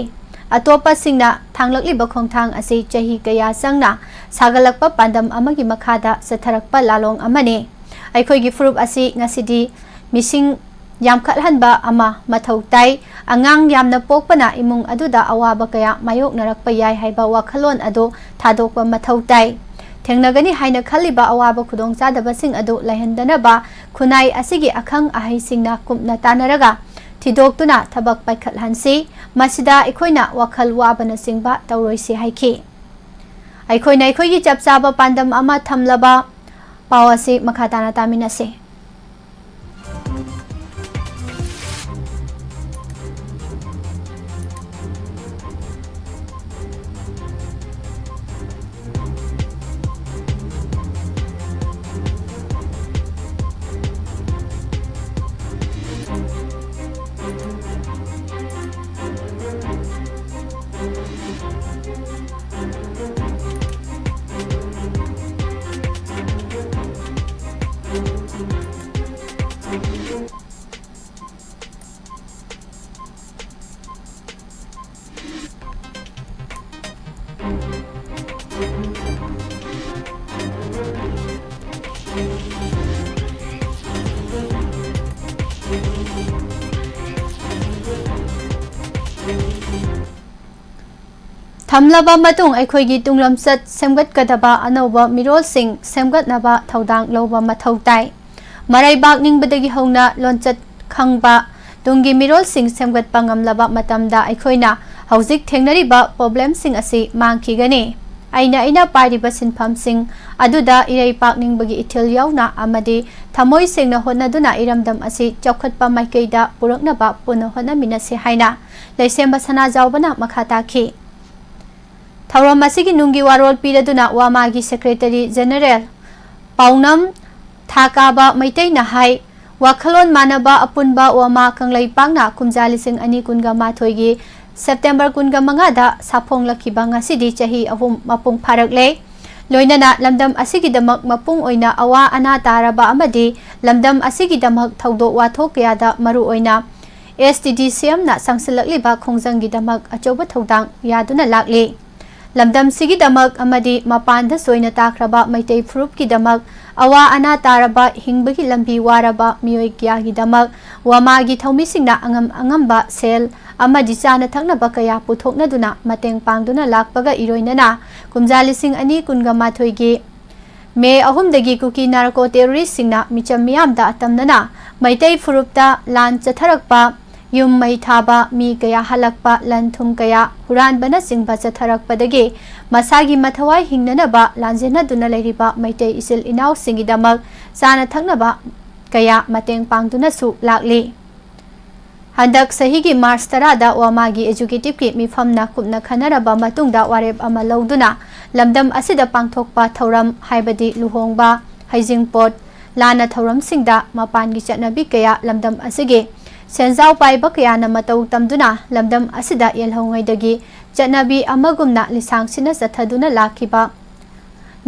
ꯑꯇꯣꯞꯄꯁꯤꯡꯅ ꯊꯥꯡꯂꯛꯂꯤꯕ ꯈꯣꯡꯊꯥꯡ ꯑꯁꯤ ꯆꯍꯤ ꯀꯌꯥ ꯆꯪꯅ ꯁꯥꯒꯠꯂꯛꯄ ꯄꯥꯟꯗꯝ ꯑꯃꯒꯤ ꯃꯈꯥꯗ ꯆꯠꯊꯔꯛꯄ ꯂꯥꯂꯣꯡ ꯑꯃꯅꯤ꯫ ꯑꯩꯈꯣꯏꯒꯤ ꯐꯨꯔꯨꯞ ꯑꯁꯤ ꯉꯁꯤꯗꯤ ꯃꯤꯁꯤꯡ ꯌꯥꯝꯈꯠꯍꯟꯕ ꯑꯃ ꯃꯊꯧ ꯇꯥꯏ꯫ ꯑꯉꯥꯡ ꯌꯥꯝꯅ ꯄꯣꯛꯄꯅ ꯏꯃꯨꯡ ꯑꯗꯨꯗ ꯑꯋꯥꯕ ꯀꯌꯥ ꯃꯥꯌꯣꯛꯅꯔꯛꯄ ꯌꯥꯏ ꯍꯥꯏꯕ ꯋꯥꯈꯜꯂꯣꯟ ꯑꯗꯨ ꯊꯥꯗꯣꯛꯄ ꯃꯊꯧ ꯇꯥꯏ꯫ ꯊꯦꯡꯅꯒꯅꯤ ꯍꯥꯏꯅ ꯈꯜꯂꯤꯕ ꯑꯋꯥꯕ ꯈꯨꯗꯣꯡꯆꯥꯗꯕꯁꯤꯡ ꯑꯗꯨ ꯂꯩꯍꯟꯗꯅꯕ ꯈꯨꯟꯅꯥꯏ ꯑꯁꯤꯒꯤ ꯑꯈꯪ ꯑꯍꯩꯁꯤꯡꯅ ꯀꯨꯞꯅ ꯇꯥꯟꯅꯔꯒ ꯊꯤꯗꯣꯛꯇꯨꯅ ꯊꯕꯛ ꯄꯥꯏꯈꯠꯍꯟꯁꯤ꯫ ꯃꯁꯤꯗ ꯑꯩꯈꯣꯏꯅ ꯋꯥꯈꯜ ꯋꯥꯕꯅꯆꯤꯡꯕ ꯇꯧꯔꯣꯏꯁꯤ ꯍꯥꯏꯈꯤ꯫ ꯑꯩꯈꯣꯏꯅ ꯑꯩꯈꯣꯏꯒꯤ ꯆꯞ ꯆꯥꯕ ꯄꯥꯟꯗꯝ ꯑꯃ ꯊꯝꯂꯕ ꯄꯥꯎ ꯑꯁꯤ ꯃꯈꯥ ꯇꯥꯅ ꯇꯥꯃꯤꯟꯅꯁꯤ꯫ ꯊꯝꯂꯕ ꯃꯇꯨꯡ ꯑꯩꯈꯣꯏꯒꯤ ꯇꯨꯡꯂꯝꯆꯠ ꯁꯦꯝꯒꯠꯀꯗꯕ ꯑꯅꯧꯕ ꯃꯤꯔꯣꯜꯁꯤꯡ ꯁꯦꯝꯒꯠꯅꯕ ꯊꯧꯗꯥꯡ ꯂꯧꯕ ꯃꯊꯧ ꯇꯥꯏ꯫ ꯃꯔꯩꯕꯥꯛ ꯅꯤꯡꯕꯗꯒꯤ ꯍꯧꯅ ꯂꯣꯟꯆꯠ ꯈꯪꯕ ꯇꯨꯡꯒꯤ ꯃꯤꯔꯣꯜꯁꯤꯡ ꯁꯦꯝꯒꯠꯄ ꯉꯝꯂꯕ ꯃꯇꯝꯗ ꯑꯩꯈꯣꯏꯅ ꯍꯧꯖꯤꯛ ꯊꯦꯡꯅꯔꯤꯕ problemꯁꯤꯡ ꯑꯁꯤ ꯃꯥꯡꯈꯤꯒꯅꯤ꯫ ꯑꯩꯅ ꯑꯩꯅ ꯄꯥꯏꯔꯤꯕ ꯁꯤꯟꯐꯝꯁꯤꯡ ꯑꯗꯨꯗ ꯏꯔꯩ ꯄꯥꯛꯅꯤꯡꯕꯒꯤ ꯏꯊꯤꯜ ꯌꯥꯎꯅ ꯑꯃꯗꯤ ꯊꯃꯣꯏ ꯁꯦꯡꯅ ꯍꯣꯠꯅꯗꯨꯅ ꯏꯔꯝꯗꯝ ꯑꯁꯤ ꯆꯥꯎꯈꯠꯄ ꯃꯥꯏꯀꯩꯗ ꯄꯨꯔꯛꯅꯕ ꯄꯨꯟꯅ ꯍꯣꯠꯅꯃꯤꯟꯅꯁꯤ ꯍꯥꯏꯅ ꯂꯩꯁꯦꯝꯕ ꯁꯅꯥꯖꯥꯎꯕꯅ ꯃꯈꯥ ꯇꯥꯈꯤ꯫ ꯊꯧꯔꯝ ꯑꯁꯤꯒꯤ ꯅꯨꯡꯒꯤ ꯋꯥꯔꯣꯜ ꯄꯤꯔꯗꯨꯅ ꯋꯥꯃꯥꯒꯤ Secretary General ꯄꯥꯎꯅꯝ ꯊꯥꯀꯥꯕ ꯃꯩꯇꯩꯅ ꯍꯥꯏ, ꯋꯥꯈꯜꯂꯣꯟ ꯃꯥꯟꯅꯕ ꯑꯄꯨꯟꯕ ꯋꯥꯃꯥ ꯀꯪꯂꯩꯄꯥꯛꯅ ꯀꯨꯝꯖꯥ ꯂꯤꯁꯤꯡ ꯑꯅꯤ ꯀꯨꯟꯒ ꯃꯥꯊꯣꯏꯒꯤ September ꯀꯨꯟꯒ ꯃꯉꯥꯗ ꯁꯥꯐꯣꯡꯂꯛꯈꯤꯕ ꯉꯁꯤꯗꯤ ꯆꯍꯤ ꯑꯍꯨꯝ ꯃꯄꯨꯡ ꯐꯥꯔꯛꯂꯦ꯫ ꯂꯣꯏꯅꯅ ꯂꯝꯗꯝ ꯑꯁꯤꯒꯤꯗꯃꯛ ꯃꯄꯨꯡ ꯑꯣꯏꯅ ꯑꯋꯥ ꯑꯅꯥ ꯇꯥꯔꯕ ꯑꯃꯗꯤ ꯂꯝꯗꯝ ꯑꯁꯤꯒꯤꯗꯃꯛ ꯊꯧꯗꯣꯛ ꯋꯥꯊꯣꯛ ꯀꯌꯥꯗ ꯃꯔꯨꯑꯣꯏꯅ STDCMꯅ ꯆꯪꯁꯤꯜꯂꯛꯂꯤꯕ ꯈꯣꯡꯖꯪꯒꯤꯗꯃꯛ ꯑꯆꯧꯕ ꯊꯧꯗꯥꯡ ꯌꯥꯗꯨꯅ ꯂꯥꯛꯂꯤ꯫ ꯂꯝꯗꯝꯁꯤꯒꯤꯗꯃꯛ ꯑꯃꯗꯤ ꯃꯄꯥꯟꯗ ꯁꯣꯏꯅ ꯇꯥꯈ꯭ꯔꯕ ꯃꯩꯇꯩ ꯐꯨꯔꯨꯞꯀꯤꯗꯃꯛ ꯑꯋꯥ ꯑꯅꯥ ꯇꯥꯔꯕ, ꯍꯤꯡꯕꯒꯤ ꯂꯝꯕꯤ ꯋꯥꯔꯕ ꯃꯤꯑꯣꯏ ꯀꯌꯥꯒꯤꯗꯃꯛ ꯋꯥꯃꯥꯒꯤ ꯊꯧꯃꯤꯁꯤꯡꯅ ꯑꯉꯝ ꯑꯉꯝꯕ ꯁꯦꯜ ꯑꯃꯗꯤ ꯆꯥꯅ ꯊꯛꯅꯕ ꯀꯌꯥ ꯄꯨꯊꯣꯛꯅꯗꯨꯅ ꯃꯇꯦꯡ ꯄꯥꯡꯗꯨꯅ ꯂꯥꯛꯄꯒ ꯏꯔꯣꯏꯅꯅ ꯀꯨꯝꯖꯥ ꯂꯤꯁꯤꯡ ꯑꯅꯤ ꯀꯨꯟꯒ ꯃꯥꯊꯣꯏꯒꯤ ꯃꯦ ꯑꯍꯨꯝꯗꯒꯤ ꯀꯨꯀꯤ ꯅꯥꯔꯀꯣ terroristꯁꯤꯡꯅ ꯃꯤꯆꯝ ꯃꯤꯌꯥꯝꯗ ꯑꯇꯝꯅꯅ ꯃꯩꯇꯩ ꯐꯨꯔꯨꯞꯇ ꯂꯥꯟ ꯆꯠꯊꯔꯛꯄ, ꯌꯨꯝ ꯃꯩ ꯊꯥꯕ, ꯃꯤ ꯀꯌꯥ ꯍꯜꯂꯛꯄ, ꯂꯟ ꯊꯨꯝ ꯀꯌꯥ ꯍꯨꯔꯥꯟꯕꯅꯆꯤꯡꯕ ꯆꯠꯊꯔꯛꯄꯗꯒꯤ ꯃꯁꯥꯒꯤ ꯃꯊꯋꯥꯏ ꯍꯤꯡꯅꯅꯕ ꯂꯥꯟꯖꯦꯟꯅꯗꯨꯅ ꯂꯩꯔꯤꯕ ꯃꯩꯇꯩ ꯏꯆꯤꯜ ꯏꯅꯥꯎꯁꯤꯡꯒꯤꯗꯃꯛ ꯆꯥꯅ ꯊꯛꯅꯕ ꯀꯌꯥ ꯃꯇꯦꯡ ꯄꯥꯡꯗꯨꯅꯁꯨ ꯂꯥꯛꯂꯤ꯫ ꯍꯟꯗꯛ ꯆꯍꯤꯒꯤ March ꯇꯔꯥꯗ ꯋꯥꯃꯥꯒꯤ Executiveꯀꯤ ꯃꯤꯐꯝꯅ ꯀꯨꯞꯅ ꯈꯟꯅꯔꯕ ꯃꯇꯨꯡꯗ ꯋꯥꯔꯦꯞ ꯑꯃ ꯂꯧꯗꯨꯅ ꯂꯝꯗꯝ ꯑꯁꯤꯗ ꯄꯥꯡꯊꯣꯛꯄ ꯊꯧꯔꯝ, ꯍꯥꯏꯕꯗꯤ ꯂꯨꯍꯣꯡꯕ, ꯍꯩꯖꯤꯡꯄꯣꯠ, ꯂꯥꯟꯅ ꯊꯧꯔꯝꯁꯤꯡꯗ ꯃꯄꯥꯟꯒꯤ ꯆꯠꯅꯕꯤ ꯀꯌꯥ ꯂꯝꯗꯝ ꯑꯁꯤꯒꯤ ꯁꯦꯟꯖꯥꯎ ꯄꯥꯏꯕ ꯀꯌꯥꯅ ꯃꯇꯧ ꯇꯝꯗꯨꯅ ꯂꯝꯗꯝ ꯑꯁꯤꯗ ꯌꯦꯜꯍꯧꯉꯩꯗꯒꯤ ꯆꯠꯅꯕꯤ ꯑꯃꯒꯨꯝꯅ ꯂꯤꯁꯥꯡꯁꯤꯟꯅ ꯆꯠꯊꯗꯨꯅ ꯂꯥꯛꯈꯤꯕ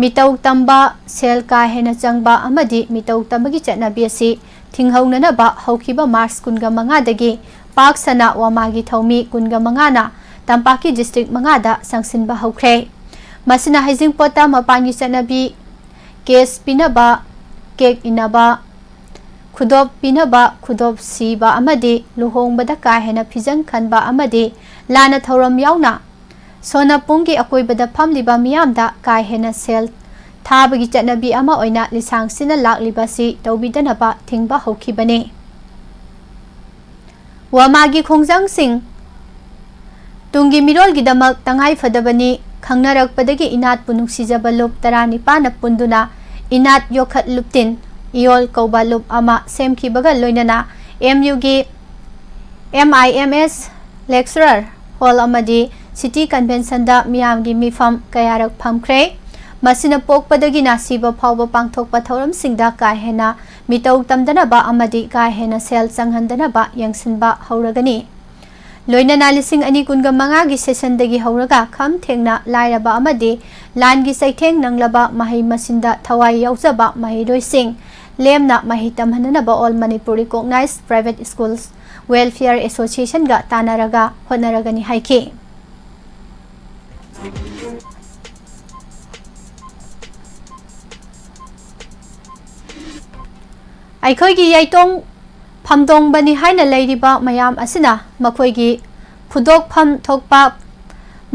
ꯃꯤꯇꯧ ꯇꯝꯕ, ꯁꯦꯜ ꯀꯥ ꯍꯦꯟꯅ ꯆꯪꯕ ꯑꯃꯗꯤ ꯃꯤꯇꯧ ꯇꯝꯕꯒꯤ ꯆꯠꯅꯕꯤ ꯑꯁꯤ ꯊꯤꯡꯍꯧꯅꯅꯕ ꯍꯧꯈꯤꯕ March ꯀꯨꯟꯒ ꯃꯉꯥꯗꯒꯤ ꯄꯥꯛ ꯁꯟꯅ ꯋꯥꯃꯥꯒꯤ ꯊꯧꯃꯤ ꯀꯨꯟꯒ ꯃꯉꯥꯅ ꯇꯝꯄꯥꯛꯀꯤ district ꯃꯉꯥꯗ ꯆꯪꯁꯤꯟꯕ ꯍꯧꯈ꯭ꯔꯦ꯫ ꯃꯁꯤꯅ ꯍꯩꯖꯤꯡꯄꯣꯠꯇ ꯃꯄꯥꯟꯒꯤ ꯆꯠꯅꯕꯤ, cake ꯄꯤꯅꯕ, cake ꯏꯟꯅꯕ, ꯈꯨꯗꯣꯞ ꯄꯤꯅꯕ, ꯈꯨꯗꯣꯞ ꯁꯤꯕ ꯑꯃꯗꯤ ꯂꯨꯍꯣꯡꯕꯗ ꯀꯥ ꯍꯦꯟꯅ ꯐꯤꯖꯪ ꯈꯟꯕ ꯑꯃꯗꯤ ꯂꯥꯟꯅ ꯊꯧꯔꯝ ꯌꯥꯎꯅ ꯁꯣꯅꯄꯨꯡꯒꯤ ꯑꯀꯣꯏꯕꯗ ꯐꯝꯂꯤꯕ ꯃꯤꯌꯥꯝꯗ ꯀꯥ ꯍꯦꯟꯅ ꯁꯦꯜ ꯊꯥꯕꯒꯤ ꯆꯠꯅꯕꯤ ꯑꯃ ꯑꯣꯏꯅ ꯂꯤꯁꯥꯡꯁꯤꯟꯅ ꯂꯥꯛꯂꯤꯕ ꯑꯁꯤ ꯇꯧꯕꯤꯗꯅꯕ ꯊꯤꯡꯕ ꯍꯧꯈꯤꯕꯅꯤ꯫ ꯋꯥꯃꯥꯒꯤ ꯈꯣꯡꯖꯪꯁꯤꯡ ꯇꯨꯡꯒꯤ ꯃꯤꯔꯣꯜꯒꯤꯗꯃꯛ ꯇꯉꯥꯏ ꯐꯗꯕꯅꯤ꯫ ꯈꯪꯅꯔꯛꯄꯗꯒꯤ ꯏꯅꯥꯠꯄꯨ ꯅꯨꯡꯁꯤꯖꯕ ꯂꯨꯞ ꯇꯔꯥꯅꯤꯄꯥꯟꯅ ꯄꯨꯟꯗꯨꯅ ꯏꯅꯥꯠ ꯌꯣꯛꯈꯠ ꯂꯨꯞꯇꯤꯟ ꯏꯌꯣꯜ ꯀꯧꯕ ꯂꯨꯞ ꯑꯃ ꯁꯦꯝꯈꯤꯕꯒ ꯂꯣꯏꯅꯅ ꯑꯦꯝ ꯌꯨꯒꯤ ꯑꯦꯝ ꯑꯥꯏ ꯑꯦꯝ ꯑꯦꯁ lecturer hall ꯑꯃꯗꯤ city conventionꯗ ꯃꯤꯌꯥꯝꯒꯤ ꯃꯤꯐꯝ ꯀꯌꯥꯔꯛ ꯐꯝꯈ꯭ꯔꯦ꯫ ꯃꯁꯤꯅ ꯄꯣꯛꯄꯗꯒꯤꯅ ꯁꯤꯕ ꯐꯥꯎꯕ ꯄꯥꯡꯊꯣꯛꯄ ꯊꯧꯔꯝꯁꯤꯡꯗ ꯀꯥ ꯍꯦꯟꯅ ꯃꯤꯇꯧ ꯇꯝꯗꯅꯕ ꯑꯃꯗꯤ ꯀꯥ ꯍꯦꯟꯅ ꯁꯦꯜ ꯆꯪꯍꯟꯗꯅꯕ ꯌꯦꯡꯁꯤꯟꯕ ꯍꯧꯔꯒꯅꯤ꯫ ꯂꯣꯏꯅꯅ ꯂꯤꯁꯤꯡ ꯑꯅꯤ ꯀꯨꯟꯒ ꯃꯉꯥꯒꯤ sessionꯗꯒꯤ ꯍꯧꯔꯒ ꯈꯝ ꯊꯦꯡꯅ ꯂꯥꯏꯔꯕ ꯑꯃꯗꯤ ꯂꯥꯟꯒꯤ ꯆꯩꯊꯦꯡ ꯅꯪꯂꯕ ꯃꯍꯩ ꯃꯁꯤꯡꯗ ꯊꯋꯥꯏ ꯌꯥꯎꯖꯕ ꯃꯍꯩꯔꯣꯏꯁꯤꯡ ꯂꯦꯝꯅ ꯃꯍꯩ ꯇꯝꯍꯟꯅꯅꯕ All Manipur Recognized Private Schools Welfare Associationꯒ ꯇꯥꯟꯅꯔꯒ ꯍꯣꯠꯅꯔꯒꯅꯤ ꯍꯥꯏꯈꯤ꯫ ꯑꯩꯈꯣꯏꯒꯤ ꯌꯩꯇꯣꯡ ꯐꯝꯗꯣꯡꯕꯅꯤ ꯍꯥꯏꯅ ꯂꯩꯔꯤꯕ ꯃꯌꯥꯝ ꯑꯁꯤꯅ ꯃꯈꯣꯏꯒꯤ ꯐꯨꯗꯣꯛꯐꯝ ꯊꯣꯛꯄ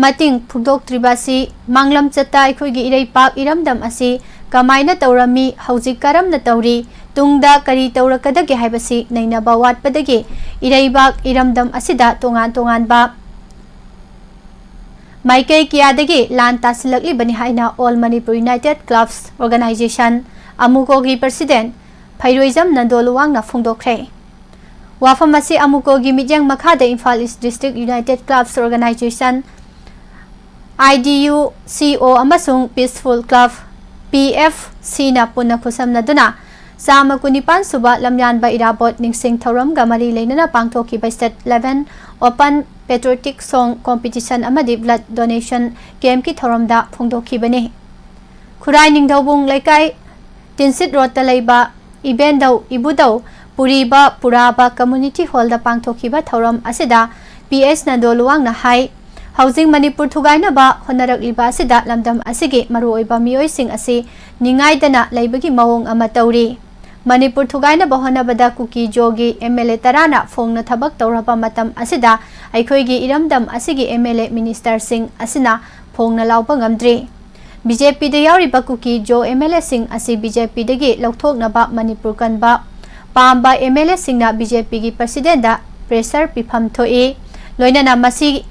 ꯃꯇꯤꯡ ꯐꯨꯗꯣꯛꯇ꯭ꯔꯤꯕ ꯑꯁꯤ ꯃꯥꯡꯂꯝꯆꯠꯇ ꯑꯩꯈꯣꯏꯒꯤ ꯏꯔꯩꯄꯥꯛ ꯏꯔꯝꯗꯝ ꯑꯁꯤ ꯀꯃꯥꯏꯅ ꯇꯧꯔꯝꯃꯤ, ꯍꯧꯖꯤꯛ ꯀꯔꯝꯅ ꯇꯧꯔꯤ, ꯇꯨꯡꯗ ꯀꯔꯤ ꯇꯧꯔꯛꯀꯗꯒꯦ ꯍꯥꯏꯕꯁꯤ ꯅꯩꯅꯕ ꯋꯥꯠꯄꯗꯒꯤ ꯏꯔꯩꯕꯥꯛ ꯏꯔꯝꯗꯝ ꯑꯁꯤꯗ ꯇꯣꯉꯥꯟ ꯇꯣꯉꯥꯟꯕ ꯃꯥꯏꯀꯩ ꯀꯌꯥꯗꯒꯤ ꯂꯥꯟ ꯇꯥꯁꯤꯜꯂꯛꯂꯤꯕꯅꯤ ꯍꯥꯏꯅ All Manipur United Clubs Organization, ꯑꯃꯨꯀꯣꯒꯤ president ꯐꯩꯔꯣꯏꯖꯝ ꯅꯟꯗꯣꯂꯨꯋꯥꯡꯅ ꯐꯣꯡꯗꯣꯛꯈ꯭ꯔꯦ꯫ ꯋꯥꯐꯝ ꯑꯁꯤ ꯑꯃꯨꯀꯣꯒꯤ ꯃꯤꯠꯌꯦꯡ ꯃꯈꯥꯗ Imphal East District United Clubs Organization, I D U C O ꯑꯃꯁꯨꯡ Peaceful Club, P F Cꯅ ꯄꯨꯟꯅ ꯈꯨꯠꯁꯝꯅꯗꯨꯅ ꯆꯥꯝꯃ ꯀꯨꯟꯅꯤꯄꯥꯟ ꯁꯨꯕ ꯂꯝꯌꯥꯟꯕ ꯏꯔꯥꯕꯣꯠ ꯅꯤꯡꯁꯤꯡ ꯊꯧꯔꯝꯒ ꯃꯔꯤ ꯂꯩꯅꯅ ꯄꯥꯡꯊꯣꯛꯈꯤꯕ State Level Open Patriotic Song Competition ꯑꯃꯗꯤ Blood Donation Campꯀꯤ ꯊꯧꯔꯝꯗ ꯐꯣꯡꯗꯣꯛꯈꯤꯕꯅꯤ꯫ ꯈꯨꯔꯥꯏ ꯅꯤꯡꯊꯧꯕꯨꯡ ꯂꯩꯀꯥꯏ ꯇꯤꯟꯁꯤꯠ ꯔꯣꯗꯇ ꯂꯩꯕ ꯏꯕꯦꯟꯗꯧ ꯏꯕꯨꯙꯧ ꯄꯨꯔꯤꯕ ꯄꯨꯔꯥꯕ Community Hallꯗ ꯄꯥꯡꯊꯣꯛꯈꯤꯕ ꯊꯧꯔꯝ ꯑꯁꯤꯗ P H ꯅꯟꯗꯣꯂꯨꯋꯥꯡꯅ ꯍꯥꯏ, ꯍꯧꯖꯤꯛ ꯃꯅꯤꯄꯨꯔ ꯊꯨꯒꯥꯏꯅꯕ ꯍꯣꯠꯅꯔꯛꯂꯤꯕ ꯑꯁꯤꯗ ꯂꯝꯗꯝ ꯑꯁꯤꯒꯤ ꯃꯔꯨꯑꯣꯏꯕ ꯃꯤꯑꯣꯏꯁꯤꯡ ꯑꯁꯤ ꯅꯤꯡꯉꯥꯏꯗꯅ ꯂꯩꯕꯒꯤ ꯃꯑꯣꯡ ꯑꯃ ꯇꯧꯔꯤ꯫ ꯃꯅꯤꯄꯨꯔ ꯊꯨꯒꯥꯏꯅꯕ ꯍꯣꯠꯅꯕꯗ ꯀꯨꯀꯤ ꯖꯣꯒꯤ ꯑꯦꯝ ꯑꯦꯜ ꯑꯦ ꯇꯔꯥꯅ ꯐꯣꯡꯅ ꯊꯕꯛ ꯇꯧꯔꯕ ꯃꯇꯝ ꯑꯁꯤꯗ ꯑꯩꯈꯣꯏꯒꯤ ꯏꯔꯝꯗꯝ ꯑꯁꯤꯒꯤ ꯑꯦꯝ ꯑꯦꯜ ꯑꯦ ꯃꯤꯅꯤꯁꯇꯔꯁꯤꯡ ꯑꯁꯤꯅ ꯐꯣꯡꯅ ꯂꯥꯎꯕ ꯉꯝꯗ꯭ꯔꯤ꯫ ꯕꯤ ꯖꯦ ꯄꯤꯗ ꯌꯥꯎꯔꯤꯕ ꯀꯨꯀꯤ ꯖꯣ ꯑꯦꯝ ꯑꯦꯜ ꯑꯦꯁꯤꯡ ꯑꯁꯤ ꯕꯤ ꯖꯦ ꯄꯤꯗꯒꯤ ꯂꯧꯊꯣꯛꯅꯕ ꯃꯅꯤꯄꯨꯔ ꯀꯟꯕ ꯄꯥꯝꯕ ꯑꯦꯝ ꯑꯦꯜ ꯑꯦꯁꯤꯡꯅ ꯕꯤ ꯖꯦ ꯄꯤꯒꯤ ꯄ꯭ꯔꯁꯤꯗꯦꯟꯗ ꯄ꯭ꯔꯦꯁꯔ ꯄꯤꯐꯝ ꯊꯣꯛꯏ꯫ ꯂꯣꯏꯅꯅ ꯃꯁꯤ,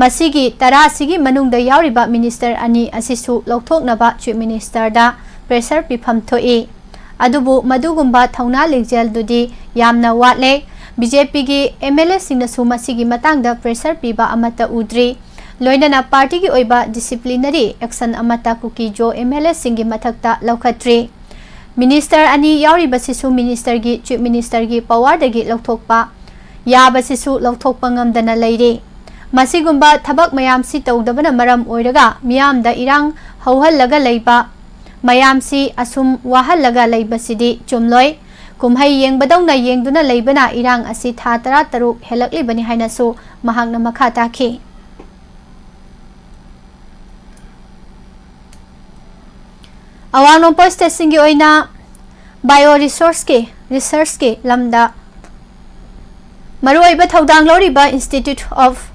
ꯃꯁꯤꯒꯤ ꯇꯔꯥꯁꯤꯒꯤ ꯃꯅꯨꯡꯗ ꯌꯥꯎꯔꯤꯕ ꯃꯤꯅꯤꯁꯇꯔ ꯑꯅꯤ ꯑꯁꯤꯁꯨ ꯂꯧꯊꯣꯛꯅꯕ ꯆꯤꯐ ꯃꯤꯅꯤꯁꯇꯔꯗ ꯄ꯭ꯔꯦꯁꯔ ꯄꯤꯐꯝ ꯊꯣꯛꯏ꯫ ꯑꯗꯨꯕꯨ ꯃꯗꯨꯒꯨꯝꯕ ꯊꯧꯅꯥ ꯂꯤꯡꯖꯦꯜꯗꯨꯗꯤ ꯌꯥꯝꯅ ꯋꯥꯠꯂꯦ꯫ ꯕꯤ ꯖꯦ ꯄꯤꯒꯤ ꯑꯦꯝ ꯑꯦꯜ ꯑꯦꯁꯤꯡꯅꯁꯨ ꯃꯁꯤꯒꯤ ꯃꯇꯥꯡꯗ ꯄ꯭ꯔꯦꯁꯔ ꯄꯤꯕ ꯑꯃꯠꯇ ꯎꯗ꯭ꯔꯤ꯫ ꯂꯣꯏꯅꯅ ꯄꯥꯔꯇꯤꯒꯤ ꯑꯣꯏꯕ ꯗꯤꯁꯤꯄ꯭ꯂꯤꯅꯔꯤ ꯑꯦꯛꯁꯟ ꯑꯃꯠꯇ ꯀꯨꯀꯤ ꯖꯣ ꯑꯦꯝ ꯑꯦꯜ ꯑꯦꯁꯤꯡꯒꯤ ꯃꯊꯛꯇ ꯂꯧꯈꯠꯇ꯭ꯔꯤ꯫ ꯃꯤꯅꯤꯁꯇꯔ ꯑꯅꯤ ꯌꯥꯎꯔꯤꯕꯁꯤꯁꯨ ꯃꯤꯅꯤꯁꯇꯔꯒꯤ, ꯆꯤꯐ ꯃꯤꯅꯤꯁꯇꯔꯒꯤ ꯄꯋꯥꯔꯗꯒꯤ ꯂꯧꯊꯣꯛꯄ ꯌꯥꯕꯁꯤꯁꯨ ꯂꯧꯊꯣꯛꯄ ꯉꯝꯗꯅ ꯂꯩꯔꯤ꯫ ꯃꯁꯤꯒꯨꯝꯕ ꯊꯕꯛ ꯃꯌꯥꯝꯁꯤ ꯇꯧꯗꯕꯅ ꯃꯔꯝ ꯑꯣꯏꯔꯒ ꯃꯤꯌꯥꯝꯗ ꯏꯔꯥꯡ ꯍꯧꯍꯜꯂꯒ ꯂꯩꯕ ꯃꯌꯥꯝꯁꯤ ꯑꯁꯨꯝ ꯋꯥꯍꯜꯂꯒ ꯂꯩꯕꯁꯤꯗꯤ ꯆꯨꯝꯂꯣꯏ꯫ ꯀꯨꯝꯍꯩ ꯌꯦꯡꯕꯗꯧꯅ ꯌꯦꯡꯗꯨꯅ ꯂꯩꯕꯅ ꯏꯔꯥꯡ ꯑꯁꯤ ꯊꯥ ꯇꯔꯥ ꯇꯔꯨꯛ ꯍꯦꯜꯂꯛꯂꯤꯕꯅꯤ ꯍꯥꯏꯅꯁꯨ ꯃꯍꯥꯛꯅ ꯃꯈꯥ ꯇꯥꯈꯤ꯫ ꯑꯋꯥꯡ ꯅꯣꯡꯄꯣꯛ ꯁ꯭ꯇꯦꯠꯁꯤꯡꯒꯤ ꯑꯣꯏꯅ ꯕꯥꯏꯑꯣ ꯔꯤꯁꯣꯔꯁꯀꯤ, ꯔꯤꯁꯔꯁꯀꯤ ꯂꯝꯗ ꯃꯔꯨꯑꯣꯏꯕ ꯊꯧꯗꯥꯡ ꯂꯧꯔꯤꯕ Institute of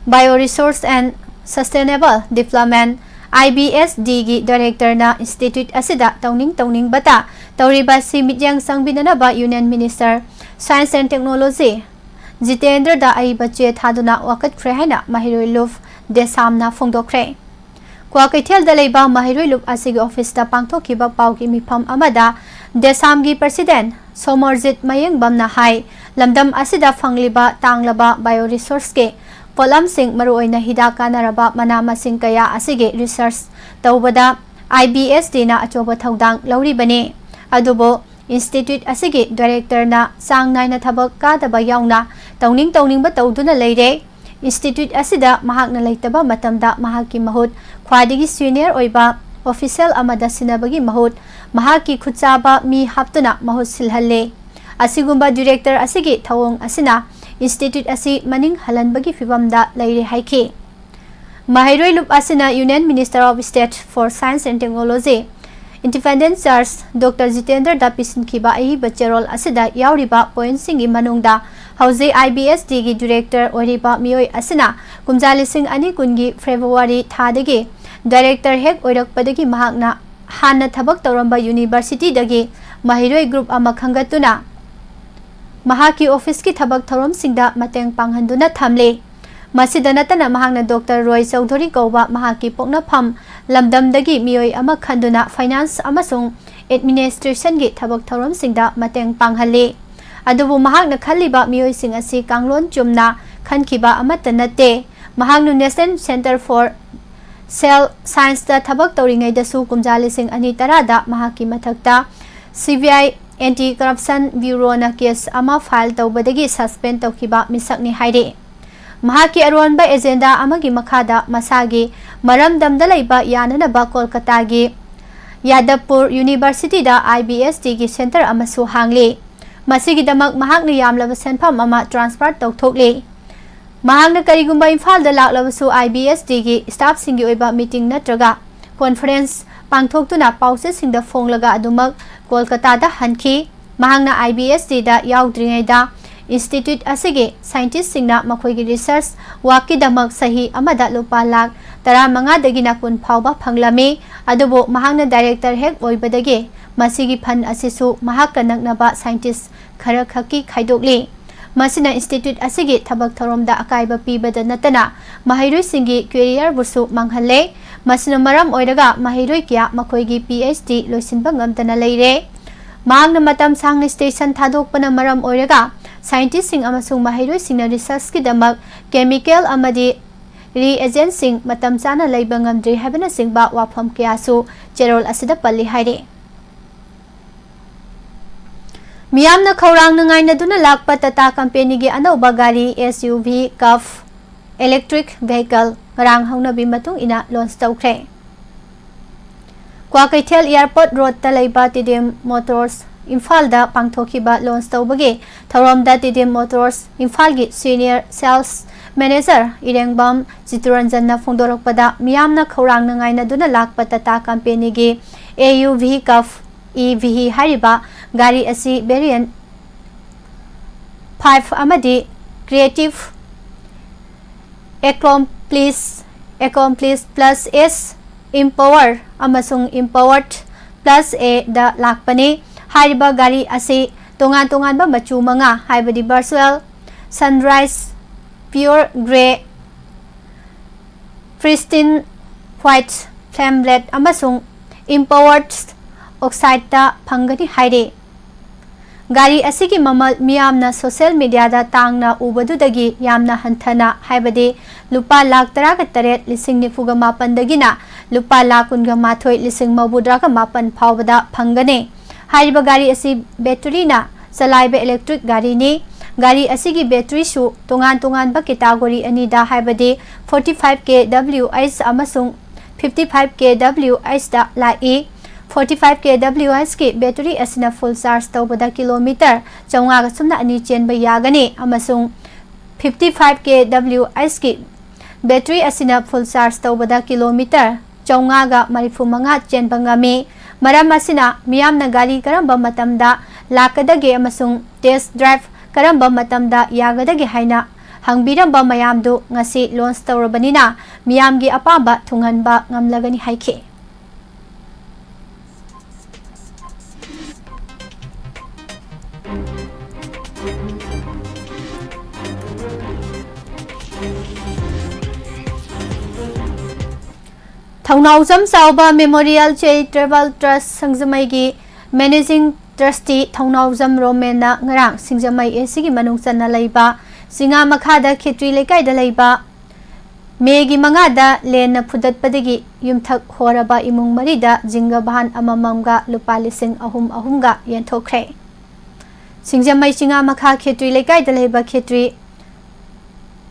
Bioresource and Sustainable Development, I B S D ꯒꯤ ꯗꯥꯏꯔꯦꯛꯇꯔꯅ ꯏꯟꯁꯇꯤꯇ꯭ꯌꯨꯠ ꯑꯁꯤꯗ ꯇꯧꯅꯤꯡ ꯇꯧꯅꯤꯡꯕꯇ ꯇꯧꯔꯤꯕ ꯑꯁꯤ ꯃꯤꯠꯌꯦꯡ ꯆꯪꯕꯤꯅꯅꯕ union minister science and technology ꯖꯤꯇꯦꯟꯗ꯭ꯔꯗ ꯑꯏꯕ ꯆꯦ ꯊꯥꯗꯨꯅ ꯋꯥꯀꯠꯈ꯭ꯔꯦ ꯍꯥꯏꯅ ꯃꯍꯩꯔꯣꯏ ꯂꯨꯐ ꯗꯦꯁꯥꯝꯅ ꯐꯣꯡꯗꯣꯛꯈ꯭ꯔꯦ꯫ ꯀ꯭ꯋꯥꯀꯩꯊꯦꯜꯗ ꯂꯩꯕ ꯃꯍꯩꯔꯣꯏ ꯂꯨꯞ ꯑꯁꯤꯒꯤ ꯑꯣꯐꯤꯁꯇ ꯄꯥꯡꯊꯣꯛꯈꯤꯕ ꯄꯥꯎꯒꯤ ꯃꯤꯐꯝ ꯑꯃꯗ ꯗꯦꯁꯥꯝꯒꯤ ꯄ꯭ꯔꯁꯤꯗꯦꯟ ꯁꯣꯃꯔꯖꯤꯠ ꯃꯌꯦꯡꯕꯝꯅ ꯍꯥꯏ, ꯂꯝꯗꯝ ꯑꯁꯤꯗ ꯐꯪꯂꯤꯕ ꯇꯥꯡꯂꯕ ꯕꯥꯏꯑꯣ ꯔꯤꯁꯣꯔꯁꯀꯤ ꯄꯣꯠꯂꯝꯁꯤꯡ, ꯃꯔꯨꯑꯣꯏꯅ ꯍꯤꯗꯥꯛ ꯀꯥꯟꯅꯔꯕ ꯃꯅꯥ ꯃꯁꯤꯡ ꯀꯌꯥ ꯑꯁꯤꯒꯤ ꯔꯤꯁꯔꯁ ꯇꯧꯕꯗ I B S D ꯅ ꯑꯆꯧꯕ ꯊꯧꯗꯥꯡ ꯂꯧꯔꯤꯕꯅꯤ꯫ ꯑꯗꯨꯕꯨ ꯏꯟꯁꯇꯤꯇ꯭ꯌꯨꯠ ꯑꯁꯤꯒꯤ ꯗꯥꯏꯔꯦꯛꯇꯔꯅ ꯆꯥꯡ ꯅꯥꯏꯅ ꯊꯕꯛ ꯀꯥꯗꯕ ꯌꯥꯎꯅ ꯇꯧꯅꯤꯡ ꯇꯧꯅꯤꯡꯕ ꯇꯧꯗꯨꯅ ꯂꯩꯔꯦ꯫ ꯏꯟꯁꯇꯤꯇ꯭ꯌꯨꯠ ꯑꯁꯤꯗ ꯃꯍꯥꯛꯅ ꯂꯩꯇꯕ ꯃꯇꯝꯗ ꯃꯍꯥꯛꯀꯤ ꯃꯍꯨꯠ ꯈ꯭ꯋꯥꯏꯗꯒꯤ ꯁꯤꯅꯤꯌꯔ ꯑꯣꯏꯕ ꯑꯣꯐꯤꯁꯤꯌꯦꯜ ꯑꯃꯗ ꯁꯤꯟꯅꯕꯒꯤ ꯃꯍꯨꯠ ꯃꯍꯥꯛꯀꯤ ꯈꯨꯠꯆꯥꯕ ꯃꯤ ꯍꯥꯞꯇꯨꯅ ꯃꯍꯨꯠ ꯁꯤꯜꯍꯜꯂꯦ꯫ ꯑꯁꯤꯒꯨꯝꯕ ꯗꯤꯔꯦꯛꯇꯔ ꯑꯁꯤꯒꯤ ꯊꯧꯑꯣꯡ ꯑꯁꯤꯅ ꯏꯟꯁꯇꯤꯇ꯭ꯌꯨꯠ ꯑꯁꯤ ꯃꯅꯤꯡ ꯍꯜꯍꯟꯕꯒꯤ ꯐꯤꯚꯝꯗ ꯂꯩꯔꯦ ꯍꯥꯏꯈꯤ꯫ ꯃꯍꯩꯔꯣꯏ ꯂꯨꯞ ꯑꯁꯤꯅ Union Minister of State for Science and Technology, Independent Judge Doctor Jitendra ꯗ ꯄꯤꯁꯤꯟꯈꯤꯕ ꯑꯏꯕ ꯆꯦꯔꯣꯜ ꯑꯁꯤꯗ ꯌꯥꯎꯔꯤꯕ ꯄꯣꯏꯟꯠꯁꯤꯡꯒꯤ ꯃꯅꯨꯡꯗ ꯍꯧꯖꯤꯛ IBSD ꯒꯤ ꯗꯤꯔꯦꯛꯇꯔ ꯑꯣꯏꯔꯤꯕ ꯃꯤꯑꯣꯏ ꯑꯁꯤꯅ ꯀꯨꯝꯖꯥ ꯂꯤꯁꯤꯡ ꯑꯅꯤ ꯀꯨꯟꯒꯤ ꯐꯦꯕ꯭ꯔꯨꯋꯥꯔꯤ ꯊꯥꯗꯒꯤ ꯗꯥꯏꯔꯦꯛꯇꯔ ꯍꯦꯛ ꯑꯣꯏꯔꯛꯄꯗꯒꯤ ꯃꯍꯥꯛꯅ ꯍꯥꯟꯅ ꯊꯕꯛ ꯇꯧꯔꯝꯕ ꯌꯨꯅꯤꯚꯔꯁꯤꯇꯤꯗꯒꯤ ꯃꯍꯩꯔꯣꯏ ꯒ꯭ꯔꯨꯞ ꯑꯃ ꯈꯟꯒꯠꯇꯨꯅ ꯃꯍꯥꯛꯀꯤ ꯑꯣꯐꯤꯁꯀꯤ ꯊꯕꯛ ꯊꯧꯔꯝꯁꯤꯡꯗ ꯃꯇꯦꯡ ꯄꯥꯡꯍꯟꯗꯨꯅ ꯊꯝꯂꯤ꯫ ꯃꯁꯤꯗ ꯅꯠꯇꯅ ꯃꯍꯥꯛꯅ ꯗꯣꯛꯇꯔ ꯔꯣꯏ ꯆꯧꯙꯨꯔꯤ ꯀꯧꯕ ꯃꯍꯥꯛꯀꯤ ꯄꯣꯛꯅꯐꯝ ꯂꯝꯗꯝꯗꯒꯤ ꯃꯤꯑꯣꯏ ꯑꯃ ꯈꯟꯗꯨꯅ ꯐꯥꯏꯅꯥꯟꯁ ꯑꯃꯁꯨꯡ ꯑꯦꯗꯃꯤꯅꯤꯁꯇ꯭ꯔꯦꯁꯟꯒꯤ ꯊꯕꯛ ꯊꯧꯔꯝꯁꯤꯡꯗ ꯃꯇꯦꯡ ꯄꯥꯡꯍꯜꯂꯤ꯫ ꯑꯗꯨꯕꯨ ꯃꯍꯥꯛꯅ ꯈꯜꯂꯤꯕ ꯃꯤꯑꯣꯏꯁꯤꯡ ꯑꯁꯤ ꯀꯥꯡꯂꯣꯟ ꯆꯨꯝꯅ ꯈꯟꯈꯤꯕ ꯑꯃꯠꯇ ꯅꯠꯇꯦ꯫ ꯃꯍꯥꯛꯅ National Centre for Cell Science ꯇ ꯊꯕꯛ ꯇꯧꯔꯤꯉꯩꯗꯁꯨ ꯀꯨꯝꯖꯥ ꯂꯤꯁꯤꯡ ꯑꯅꯤ ꯇꯔꯥꯗ ꯃꯍꯥꯛꯀꯤ ꯃꯊꯛꯇ CBI Anti Corruption Bureau ꯅ ꯀꯦꯁ ꯑꯃ ꯐꯥꯏꯜ ꯇꯧꯕꯗꯒꯤ ꯁꯁꯄꯦꯟ ꯇꯧꯈꯤꯕ ꯃꯤꯁꯛꯅꯤ ꯍꯥꯏꯔꯤ꯫ ꯃꯍꯥꯛꯀꯤ ꯑꯔꯣꯟꯕ ꯑꯦꯖꯦꯟꯗꯥ ꯑꯃꯒꯤ ꯃꯈꯥꯗ ꯃꯁꯥꯒꯤ ꯃꯔꯝꯗꯝꯗ ꯂꯩꯕ ꯌꯥꯅꯅꯕ ꯀꯣꯜꯀꯇꯥꯒꯤ ꯌꯥꯗꯕꯄꯨꯔ ꯌꯨꯅꯤꯚꯔꯁꯤꯇꯤꯗ IBSD ꯒꯤ ꯁꯦꯟꯇꯔ ꯑꯃꯁꯨ ꯍꯥꯡꯂꯤ꯫ ꯃꯁꯤꯒꯤꯗꯃꯛ ꯃꯍꯥꯛꯅ ꯌꯥꯝꯂꯕ ꯁꯦꯟꯐꯝ ꯑꯃ ꯇ꯭ꯔꯥꯟꯁꯐꯔ ꯇꯧꯊꯣꯛꯂꯤ꯫ ꯃꯍꯥꯛꯅ ꯀꯔꯤꯒꯨꯝꯕ ꯏꯝꯐꯥꯜꯗ ꯂꯥꯛꯂꯕꯁꯨ IBSD ꯒꯤ ꯁ꯭ꯇꯥꯐꯁꯤꯡꯒꯤ ꯑꯣꯏꯕ ꯃꯤꯇꯤꯡ ꯅꯠꯇ꯭ꯔꯒ ꯀꯣꯟꯐꯔꯦꯟꯁ ꯄꯥꯡꯊꯣꯛꯇꯨꯅ ꯄꯥꯎꯆꯦꯁꯤꯡꯗ ꯐꯣꯡꯂꯒ ꯑꯗꯨꯃꯛ ꯀꯣꯜꯀꯇꯥꯗ ꯍꯟꯈꯤ꯫ ꯃꯍꯥꯛꯅ IBSD ꯗ ꯌꯥꯎꯗ꯭ꯔꯤꯉꯩꯗ ꯏꯟꯁꯇꯤꯇ꯭ꯌꯨꯠ ꯑꯁꯤꯒꯤ ꯁꯥꯏꯟꯇꯤꯁꯁꯤꯡꯅ ꯃꯈꯣꯏꯒꯤ ꯔꯤꯁꯔꯆ ꯋꯥꯔꯛꯀꯤꯗꯃꯛ ꯆꯍꯤ ꯑꯃꯗ ꯂꯨꯄꯥ ꯂꯥꯈ ꯇꯔꯥꯃꯉꯥꯗꯒꯤꯅ ꯀꯨꯟ ꯐꯥꯎꯕ ꯐꯪꯂꯝꯃꯤ꯫ ꯑꯗꯨꯕꯨ ꯃꯍꯥꯛꯅ ꯗꯥꯏꯔꯦꯛꯇꯔ ꯍꯦꯛ ꯑꯣꯏꯕꯗꯒꯤ ꯃꯁꯤꯒꯤ ꯐꯟ ꯑꯁꯤꯁꯨ ꯃꯍꯥꯛꯀ ꯅꯛꯅꯕ ꯁꯥꯏꯟꯇꯤꯁ ꯈꯔꯈꯛꯀꯤ ꯈꯥꯏꯗꯣꯛꯂꯤ꯫ ꯃꯁꯤꯅ ꯏꯟꯁꯇꯤꯇ꯭ꯌꯨꯠ ꯑꯁꯤꯒꯤ ꯊꯕꯛ ꯊꯧꯔꯝꯗ ꯑꯀꯥꯏꯕ ꯄꯤꯕꯗ ꯅꯠꯇꯅ ꯃꯍꯩꯔꯣꯏꯁꯤꯡꯒꯤ ꯀꯦꯔꯤꯌꯔꯕꯨꯁꯨ ꯃꯥꯡꯍꯜꯂꯦ꯫ ꯃꯁꯤꯅ ꯃꯔꯝ ꯑꯣꯏꯔꯒ ꯃꯍꯩꯔꯣꯏ ꯀꯌꯥ ꯃꯈꯣꯏꯒꯤ PhD ꯂꯣꯏꯁꯤꯟꯕ ꯉꯝꯗꯅ ꯂꯩꯔꯦ꯫ ꯃꯍꯥꯛꯅ ꯃꯇꯝ ꯁꯥꯡꯅ ꯁ꯭ꯇꯦꯁꯟ ꯊꯥꯗꯣꯛꯄꯅ ꯃꯔꯝ ꯑꯣꯏꯔꯒ ꯁꯥꯏꯟꯇꯤꯁꯁꯤꯡ ꯑꯃꯁꯨꯡ ꯃꯍꯩꯔꯣꯏꯁꯤꯡꯅ ꯔꯤꯁꯔꯆꯀꯤꯗꯃꯛ ꯀꯦꯃꯤꯀꯦꯜ ꯑꯃꯗꯤ ꯔꯤꯑꯦꯖꯦꯟꯠꯁꯤꯡ ꯃꯇꯝ ꯆꯥꯅ ꯂꯩꯕ ꯉꯝꯗ꯭ꯔꯤ ꯍꯥꯏꯕꯅꯆꯤꯡꯕ ꯋꯥꯐꯝ ꯀꯌꯥꯁꯨ ꯆꯦꯔꯣꯜ ꯑꯁꯤꯗ ꯄꯜꯂꯤ ꯍꯥꯏꯔꯤ꯫ ꯃꯤꯌꯥꯝꯅ ꯈꯧꯔꯥꯡꯅ ꯉꯥꯏꯅꯗꯨꯅ ꯂꯥꯛꯄ ꯇꯥꯇꯥ ꯀꯝꯄꯦꯅꯤꯒꯤ ꯑꯅꯧꯕ ꯒꯥꯔꯤ SUV Curvv electric vehicle ꯉꯔꯥꯡ ꯍꯧꯅꯕꯤ ꯃꯇꯨꯡ ꯏꯟꯅ ꯂꯣꯟꯆ ꯇꯧꯈ꯭ꯔꯦ꯫ ꯀ꯭ꯋꯥꯀꯩꯊꯦꯜ ꯑꯦꯌꯔꯄꯣꯔꯠ ꯔꯣꯗꯇ ꯂꯩꯕ ꯇꯤꯗꯤꯝ ꯃꯣꯇꯣꯔꯁ ꯏꯝꯐꯥꯜꯗ ꯄꯥꯡꯊꯣꯛꯈꯤꯕ ꯂꯣꯟꯆ ꯇꯧꯕꯒꯤ ꯊꯧꯔꯝꯗ ꯇꯤꯗꯤꯝ ꯃꯣꯇꯣꯔꯁ ꯏꯝꯐꯥꯜꯒꯤ ꯁꯤꯅꯤꯌꯔ ꯁꯦꯜꯁ ꯃꯦꯅꯦꯖꯔ ꯏꯔꯦꯡꯕꯝ ꯆꯤꯇ꯭ꯔꯟꯖꯟꯅ ꯐꯣꯡꯗꯣꯔꯛꯄꯗ, ꯃꯤꯌꯥꯝꯅ ꯈꯧꯔꯥꯡꯅ ꯉꯥꯏꯅꯗꯨꯅ ꯂꯥꯛꯄ ꯇꯥꯇꯥ ꯀꯝꯄꯦꯅꯤꯒꯤ ꯑꯦ ꯌꯨ ꯚꯤ ꯀꯐ ꯏ ꯚꯤ ꯍꯥꯏꯔꯤꯕ ꯒꯥꯔꯤ ꯑꯁꯤ ꯚꯦꯔꯤꯌꯟ ꯐꯥꯏꯚ ꯑꯃꯗꯤ creative accomplished accomplished plus S empowered ꯑꯃꯁꯨꯡ ꯏꯝꯄꯥꯋꯔ ꯄ꯭ꯂꯁ ꯑꯦꯗ ꯂꯥꯛꯄꯅꯤ꯫ ꯍꯥꯏꯔꯤꯕ ꯒꯥꯔꯤ ꯑꯁꯤ ꯇꯣꯉꯥꯟ ꯇꯣꯉꯥꯟꯕ ꯃꯆꯨ ꯃꯉꯥ, ꯍꯥꯏꯕꯗꯤ virtual, sunrise, pure grey, pristine white, flame red ꯑꯃꯁꯨꯡ ꯏꯝꯄꯥꯋꯔ ꯑꯣꯛꯁꯥꯏꯗꯇ ꯐꯪꯒꯅꯤ ꯍꯥꯏꯔꯤ꯫ ꯒꯥꯔꯤ ꯑꯁꯤꯒꯤ ꯃꯃꯜ ꯃꯤꯌꯥꯝꯅ ꯁꯣꯁꯤꯌꯦꯜ ꯃꯤꯗꯤꯌꯥꯗ ꯇꯥꯡꯅ ꯎꯕꯗꯨꯗꯒꯤ ꯌꯥꯝꯅ ꯍꯟꯊꯅ, ꯍꯥꯏꯕꯗꯤ ꯂꯨꯄꯥ ꯂꯥꯈ ꯇꯔꯥꯒ ꯇꯔꯦꯠ ꯂꯤꯁꯤꯡ ꯅꯤꯐꯨꯒ ꯃꯥꯄꯟꯗꯒꯤꯅ ꯂꯨꯄꯥ ꯂꯥꯈ ꯀꯨꯟꯒ ꯃꯥꯊꯣꯏ ꯂꯤꯁꯤꯡ ꯃꯧꯗ꯭ꯔꯥꯒ ꯃꯥꯄꯟ ꯐꯥꯎꯕꯗ ꯐꯪꯒꯅꯤ꯫ ꯍꯥꯏꯔꯤꯕ ꯒꯥꯔꯤ ꯑꯁꯤ ꯕꯦꯇꯔꯤꯅ ꯆꯂꯥꯏꯕ ꯏꯂꯦꯛꯇ꯭ꯔꯤꯛ ꯒꯥꯔꯤꯅꯤ꯫ ꯒꯥꯔꯤ ꯑꯁꯤꯒꯤ ꯕꯦꯇꯔꯤꯁꯨ ꯇꯣꯉꯥꯟ ꯇꯣꯉꯥꯟꯕ ꯀꯦꯇꯥꯒꯣꯔꯤ ꯑꯅꯤꯗ, ꯍꯥꯏꯕꯗꯤ ꯐꯣꯔꯇꯤ ꯐꯥꯏꯚ ꯀꯦ ꯗꯕ꯭ꯂꯤꯎ ꯑꯩꯆ ꯑꯃꯁꯨꯡ ꯐꯤꯐꯇꯤ ꯐꯥꯏꯚ ꯀꯦ ꯗꯕ꯭ꯂꯤꯎ ꯑꯩꯆꯇ ꯂꯥꯛꯏ꯫ ꯐꯣꯔꯇꯤ ꯐꯥꯏꯚ ꯀꯦ ꯗꯕ꯭ꯂꯤꯎ ꯑꯩꯆꯀꯤ ꯕꯦꯇꯔꯤ ꯑꯁꯤꯅ ꯐꯨꯜ ꯆꯥꯔꯖ ꯇꯧꯕꯗ ꯀꯤꯂꯣꯃꯤꯇꯔ ꯆꯥꯝꯃꯉꯥꯒ ꯁꯨꯞꯅ ꯑꯅꯤ ꯆꯦꯟꯕ ꯌꯥꯒꯅꯤ ꯑꯃꯁꯨꯡ ꯐꯤꯐꯇꯤ ꯐꯥꯏꯚ ꯀꯦ ꯗꯕ꯭ꯂꯤꯎ ꯑꯩꯆꯀꯤ ꯕꯦꯇꯔꯤ ꯑꯁꯤꯅ ꯐꯨꯜ ꯆꯥꯔꯖ ꯇꯧꯕꯗ ꯀꯤꯂꯣꯃꯤꯇꯔ ꯆꯥꯝꯃꯉꯥꯒ ꯃꯔꯤꯐꯨ ꯃꯉꯥ ꯆꯦꯟꯕ ꯉꯝꯃꯤ꯫ ꯃꯔꯝ ꯑꯁꯤꯅ ꯃꯤꯌꯥꯝꯅ ꯒꯥꯔꯤ ꯀꯔꯝꯕ ꯃꯇꯝꯗ ꯂꯥꯛꯀꯗꯒꯦ ꯑꯃꯁꯨꯡ ꯇꯦꯁ ꯗ꯭ꯔꯥꯏꯚ ꯀꯔꯝꯕ ꯃꯇꯝꯗ ꯌꯥꯒꯗꯒꯦ ꯍꯥꯏꯅ ꯍꯪꯕꯤꯔꯝꯕ ꯃꯌꯥꯝꯗꯨ ꯉꯁꯤ ꯂꯣꯟꯆ ꯇꯧꯔꯕꯅꯤꯅ ꯃꯤꯌꯥꯝꯒꯤ ꯑꯄꯥꯝꯕ ꯊꯨꯡꯍꯟꯕ ꯉꯝꯂꯒꯅꯤ ꯍꯥꯏꯈꯤ꯫ ꯊꯧꯅꯥꯎꯖꯝ ꯆꯥꯎꯕ ꯃꯦꯃꯣꯔꯤꯌꯦꯜ ꯆꯦꯔꯤꯇꯦꯕꯜ ꯇ꯭ꯔꯁ ꯁꯤꯡꯖꯃꯩꯒꯤ ꯃꯦꯅꯦꯖꯤꯡ ꯇ꯭ꯔꯁꯇꯤ ꯊꯧꯅꯥꯎꯖꯝ ꯔꯣꯃꯦꯟꯅ ꯉꯔꯥꯡ ꯁꯤꯡꯖꯃꯩ ꯑꯦ ꯁꯤꯒꯤ ꯃꯅꯨꯡ ꯆꯟꯅ ꯂꯩꯕ ꯆꯤꯉꯥ ꯃꯈꯥꯗ ꯈꯦꯇ꯭ꯔꯤ ꯂꯩꯀꯥꯏꯗ ꯂꯩꯕ ꯃꯦꯒꯤ ꯃꯉꯥꯗ ꯂꯦꯟꯅ ꯐꯨꯗꯠꯄꯗꯒꯤ ꯌꯨꯝꯊꯛ ꯍꯣꯔꯕ ꯏꯃꯨꯡ ꯃꯔꯤꯗ ꯖꯤꯡꯒ ꯚꯥꯟ ꯑꯃꯃꯝꯒ ꯂꯨꯄꯥ ꯂꯤꯁꯤꯡ ꯑꯍꯨꯝ ꯑꯍꯨꯝꯒ ꯌꯦꯟꯊꯣꯛꯈ꯭ꯔꯦ꯫ ꯁꯤꯡꯖꯃꯩ ꯆꯤꯉꯥ ꯃꯈꯥ ꯈꯦꯇ꯭ꯔꯤ ꯂꯩꯀꯥꯏꯗ ꯂꯩꯕ ꯈꯦꯇ꯭ꯔꯤ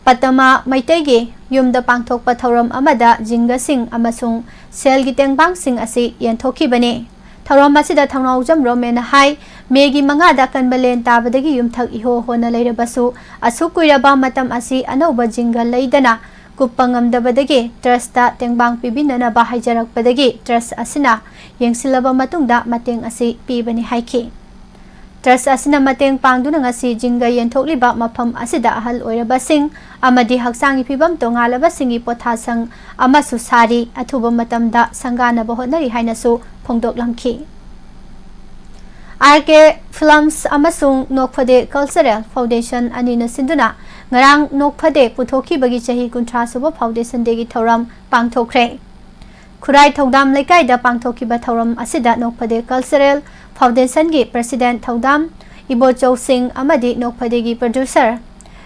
ꯄꯇꯃꯥ ꯃꯩꯇꯩꯒꯤ ꯌꯨꯝꯗ ꯄꯥꯡꯊꯣꯛꯄ ꯊꯧꯔꯝ ꯑꯃꯗ ꯖꯤꯡꯒꯁꯤꯡ ꯑꯃꯁꯨꯡ ꯁꯦꯜꯒꯤ ꯇꯦꯡꯕꯥꯡꯁꯤꯡ ꯑꯁꯤ ꯌꯦꯟꯊꯣꯛꯈꯤꯕꯅꯤ꯫ ꯊꯧꯔꯝ ꯑꯁꯤꯗ ꯊꯧꯅꯥꯎꯖꯝ ꯔꯣꯃꯦꯟꯅ ꯍꯥꯏ, ꯃꯦꯒꯤ ꯃꯉꯥꯗ ꯑꯀꯟꯕ ꯂꯦꯟ ꯇꯥꯕꯗꯒꯤ ꯌꯨꯝꯊꯛ ꯏꯍꯣ ꯍꯣꯅ ꯂꯩꯔꯕꯁꯨ, ꯑꯁꯨꯛ ꯀꯨꯏꯔꯕ ꯃꯇꯝ ꯑꯁꯤ ꯑꯅꯧꯕ ꯖꯤꯡꯒ ꯂꯩꯗꯅ ꯀꯨꯞꯄ ꯉꯝꯗꯕꯗꯒꯤ ꯇ꯭ꯔꯁꯇ ꯇꯦꯡꯕꯥꯡ ꯄꯤꯕꯤꯅꯅꯕ ꯍꯥꯏꯖꯔꯛꯄꯗꯒꯤ ꯇ꯭ꯔꯁ ꯑꯁꯤꯅ ꯌꯦꯡꯁꯤꯜꯂꯕ ꯃꯇꯨꯡꯗ ꯃꯇꯦꯡ ꯑꯁꯤ ꯄꯤꯕꯅꯤ ꯍꯥꯏꯈꯤ꯫ ꯇ꯭ꯔꯁ ꯑꯁꯤꯅ ꯃꯇꯦꯡ ꯄꯥꯡꯗꯨꯅ ꯉꯁꯤ ꯖꯤꯡꯒ ꯌꯦꯟꯊꯣꯛꯂꯤꯕ ꯃꯐꯝ ꯑꯁꯤꯗ ꯑꯍꯜ ꯑꯣꯏꯔꯕꯁꯤꯡ ꯑꯃꯗꯤ ꯍꯛꯆꯥꯡꯒꯤ ꯐꯤꯕꯝ ꯇꯣꯉꯥꯜꯂꯕꯁꯤꯡꯒꯤ ꯄꯣꯊꯥꯁꯪ ꯑꯃꯁꯨ ꯁꯥꯔꯤ, ꯑꯊꯨꯕ ꯃꯇꯝꯗ ꯁꯪꯒꯥꯅꯕ ꯍꯣꯠꯅꯔꯤ ꯍꯥꯏꯅꯁꯨ ꯐꯣꯡꯗꯣꯛꯂꯝꯈꯤ꯫ ꯑꯥꯔ ꯀꯦ ꯐꯤꯂꯝꯁ ꯑꯃꯁꯨꯡ ꯅꯣꯛꯐꯗꯦ ꯀꯜꯆꯔꯦꯜ ꯐꯥꯎꯟꯗꯦꯁꯟ ꯑꯅꯤꯅ ꯁꯤꯟꯗꯨꯅ ꯉꯔꯥꯡ ꯅꯣꯛꯐꯗꯦ ꯄꯨꯊꯣꯛꯈꯤꯕꯒꯤ ꯆꯍꯤ ꯀꯨꯟꯊ꯭ꯔꯥ ꯁꯨꯕ ꯐꯥꯎꯟꯗꯦꯁꯟ ꯗꯦꯒꯤ ꯊꯧꯔꯝ ꯄꯥꯡꯊꯣꯛꯈ꯭ꯔꯦ꯫ ꯈꯨꯔꯥꯏ ꯊꯧꯗꯥꯝ ꯂꯩꯀꯥꯏꯗ ꯄꯥꯡꯊꯣꯛꯈꯤꯕ ꯊꯧꯔꯝ ꯑꯁꯤꯗ ꯅꯣꯛꯐꯗꯦ ꯀꯜꯆꯔꯦꯜ ꯐꯥꯎꯟꯗꯦꯁꯟꯒꯤ ꯄ꯭ꯔꯁꯤꯗꯦꯟꯠ ꯊꯧꯗꯥꯝ ꯏꯕꯣꯆꯧ ꯁꯤꯡ ꯑꯃꯗꯤ ꯅꯣꯛꯐꯗꯦꯒꯤ ꯄ꯭ꯔꯣꯗ꯭ꯌꯨꯁꯔ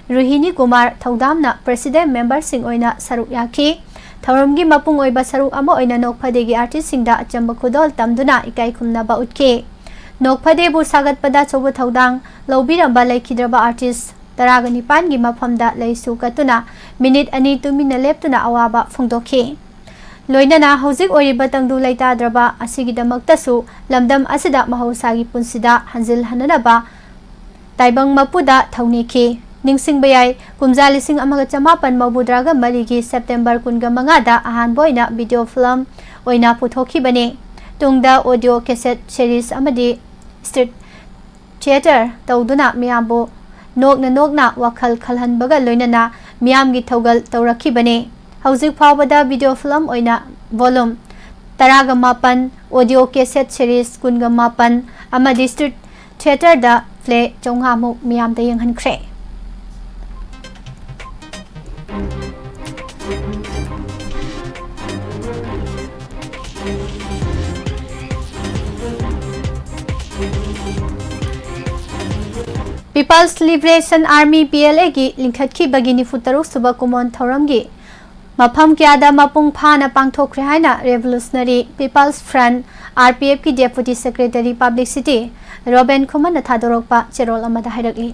ꯔꯨꯍꯤꯅꯤ ꯀꯨꯃꯥꯔ ꯊꯧꯗꯥꯝꯅ ꯄ꯭ꯔꯁꯤꯗꯦꯟꯠ ꯃꯦꯝꯕꯔꯁꯤꯡ ꯑꯣꯏꯅ ꯁꯔꯨꯛ ꯌꯥꯈꯤ꯫ ꯊꯧꯔꯝꯒꯤ ꯃꯄꯨꯡ ꯑꯣꯏꯕ ꯁꯔꯨꯛ ꯑꯃ ꯑꯣꯏꯅ ꯅꯣꯛꯐꯗꯦꯒꯤ ꯑꯥꯔꯇꯤꯁꯁꯤꯡꯗ ꯑꯆꯝꯕ ꯈꯨꯗꯣꯜ ꯇꯝꯗꯨꯅ ꯏꯀꯥꯏ ꯈꯨꯝꯅꯕ ꯎꯠꯈꯤ꯫ ꯅꯣꯛꯐꯗꯦꯕꯨ ꯁꯥꯒꯠꯄꯗ ꯑꯆꯧꯕ ꯊꯧꯗꯥꯡ ꯂꯧꯕꯤꯔꯝꯕ ꯂꯩꯈꯤꯗ꯭ꯔꯕ ꯑꯥꯔꯇꯤꯁ ꯇꯔꯥꯒ ꯅꯤꯄꯥꯟꯒꯤ ꯃꯐꯝꯗ ꯂꯩꯁꯨ ꯀꯠꯇꯨꯅ ꯃꯤꯅꯤꯠ ꯑꯅꯤ ꯇꯨꯃꯤꯟꯅ ꯂꯦꯞꯇꯨꯅ ꯑꯋꯥꯕ ꯐꯣꯡꯗꯣꯛꯈꯤ꯫ ꯂꯣꯏꯅꯅ ꯍꯧꯖꯤꯛ ꯑꯣꯏꯔꯤꯕ ꯇꯪꯗꯨ ꯂꯩꯇꯥꯗ꯭ꯔꯕ ꯑꯁꯤꯒꯤꯗꯃꯛꯇꯁꯨ ꯂꯝꯗꯝ ꯑꯁꯤꯗ ꯃꯍꯧꯁꯥꯒꯤ ꯄꯨꯟꯁꯤꯗ ꯍꯟꯖꯤꯜꯍꯟꯅꯅꯕ ꯇꯥꯏꯕꯪ ꯃꯄꯨꯗ ꯊꯧꯅꯤꯈꯤ꯫ ꯅꯤꯡꯁꯤꯡꯕ ꯌꯥꯏ, ꯀꯨꯝꯖꯥ ꯂꯤꯁꯤꯡ ꯑꯃꯒ ꯆꯃꯥꯄꯟ ꯃꯧꯗ꯭ꯔꯥꯒ ꯃꯔꯤꯒꯤ ꯁꯦꯞꯇꯦꯝꯕꯔ ꯀꯨꯟꯒ ꯃꯉꯥꯗ ꯑꯍꯥꯟꯕ ꯑꯣꯏꯅ ꯚꯤꯗꯤꯑꯣ ꯐꯤꯂꯝ ꯑꯣꯏꯅ ꯄꯨꯊꯣꯛꯈꯤꯕꯅꯤ꯫ ꯇꯨꯡꯗ ꯑꯣꯗꯤꯑꯣ ꯀꯦꯁꯦꯠ ꯁꯦꯔꯤꯁ ꯑꯃꯗꯤ ꯁ꯭ꯇ꯭ꯔꯤꯠ ꯊꯤꯌꯦꯇꯔ ꯇꯧꯗꯨꯅ ꯃꯤꯌꯥꯝꯕꯨ ꯅꯣꯛꯅ ꯅꯣꯛꯅ ꯋꯥꯈꯜ ꯈꯜꯍꯟꯕꯒ ꯂꯣꯏꯅꯅ ꯃꯤꯌꯥꯝꯒꯤ ꯊꯧꯒꯜ ꯇꯧꯔꯛꯈꯤꯕꯅꯤ꯫ ꯍꯧꯖꯤꯛ ꯐꯥꯎꯕꯗ ꯚꯤꯗꯤꯑꯣ ꯐꯤꯂꯝ ꯑꯣꯏꯅ ꯚꯣꯂꯨꯝ ꯇꯔꯥꯒ ꯃꯥꯄꯟ, ꯑꯣꯗꯤꯑꯣ ꯀꯦꯁꯦꯠ ꯁꯦꯔꯤꯁ ꯀꯨꯟꯒ ꯃꯥꯄꯟ ꯑꯃꯗꯤ ꯁ꯭ꯇ꯭ꯔꯤꯠ ꯊꯤꯌꯦꯇꯔꯗ ꯄ꯭ꯂꯦ ꯆꯥꯝꯃꯉꯥꯃꯨꯛ ꯃꯤꯌꯥꯝꯗ ꯌꯦꯡꯍꯟꯈ꯭ꯔꯦ꯫ People's Liberation Army, P L A ꯒꯤ ꯂꯤꯡꯈꯠꯈꯤꯕꯒꯤ ꯅꯤꯐꯨ ꯇꯔꯨꯛ ꯁꯨꯕ ꯀꯨꯃꯣꯟ ꯊꯧꯔꯝꯒꯤ ꯃꯐꯝ ꯀꯌꯥꯗ ꯃꯄꯨꯡ ꯐꯥꯅ ꯄꯥꯡꯊꯣꯛꯈ꯭ꯔꯦ ꯍꯥꯏꯅ Revolutionary People's Front, R P F ꯀꯤ Deputy Secretary Publicity ꯔꯣꯕꯦꯟ ꯈꯨꯃꯟꯅ ꯊꯥꯗꯣꯔꯛꯄ ꯆꯦꯔꯣꯜ ꯑꯃꯗ ꯍꯥꯏꯔꯛꯂꯤ꯫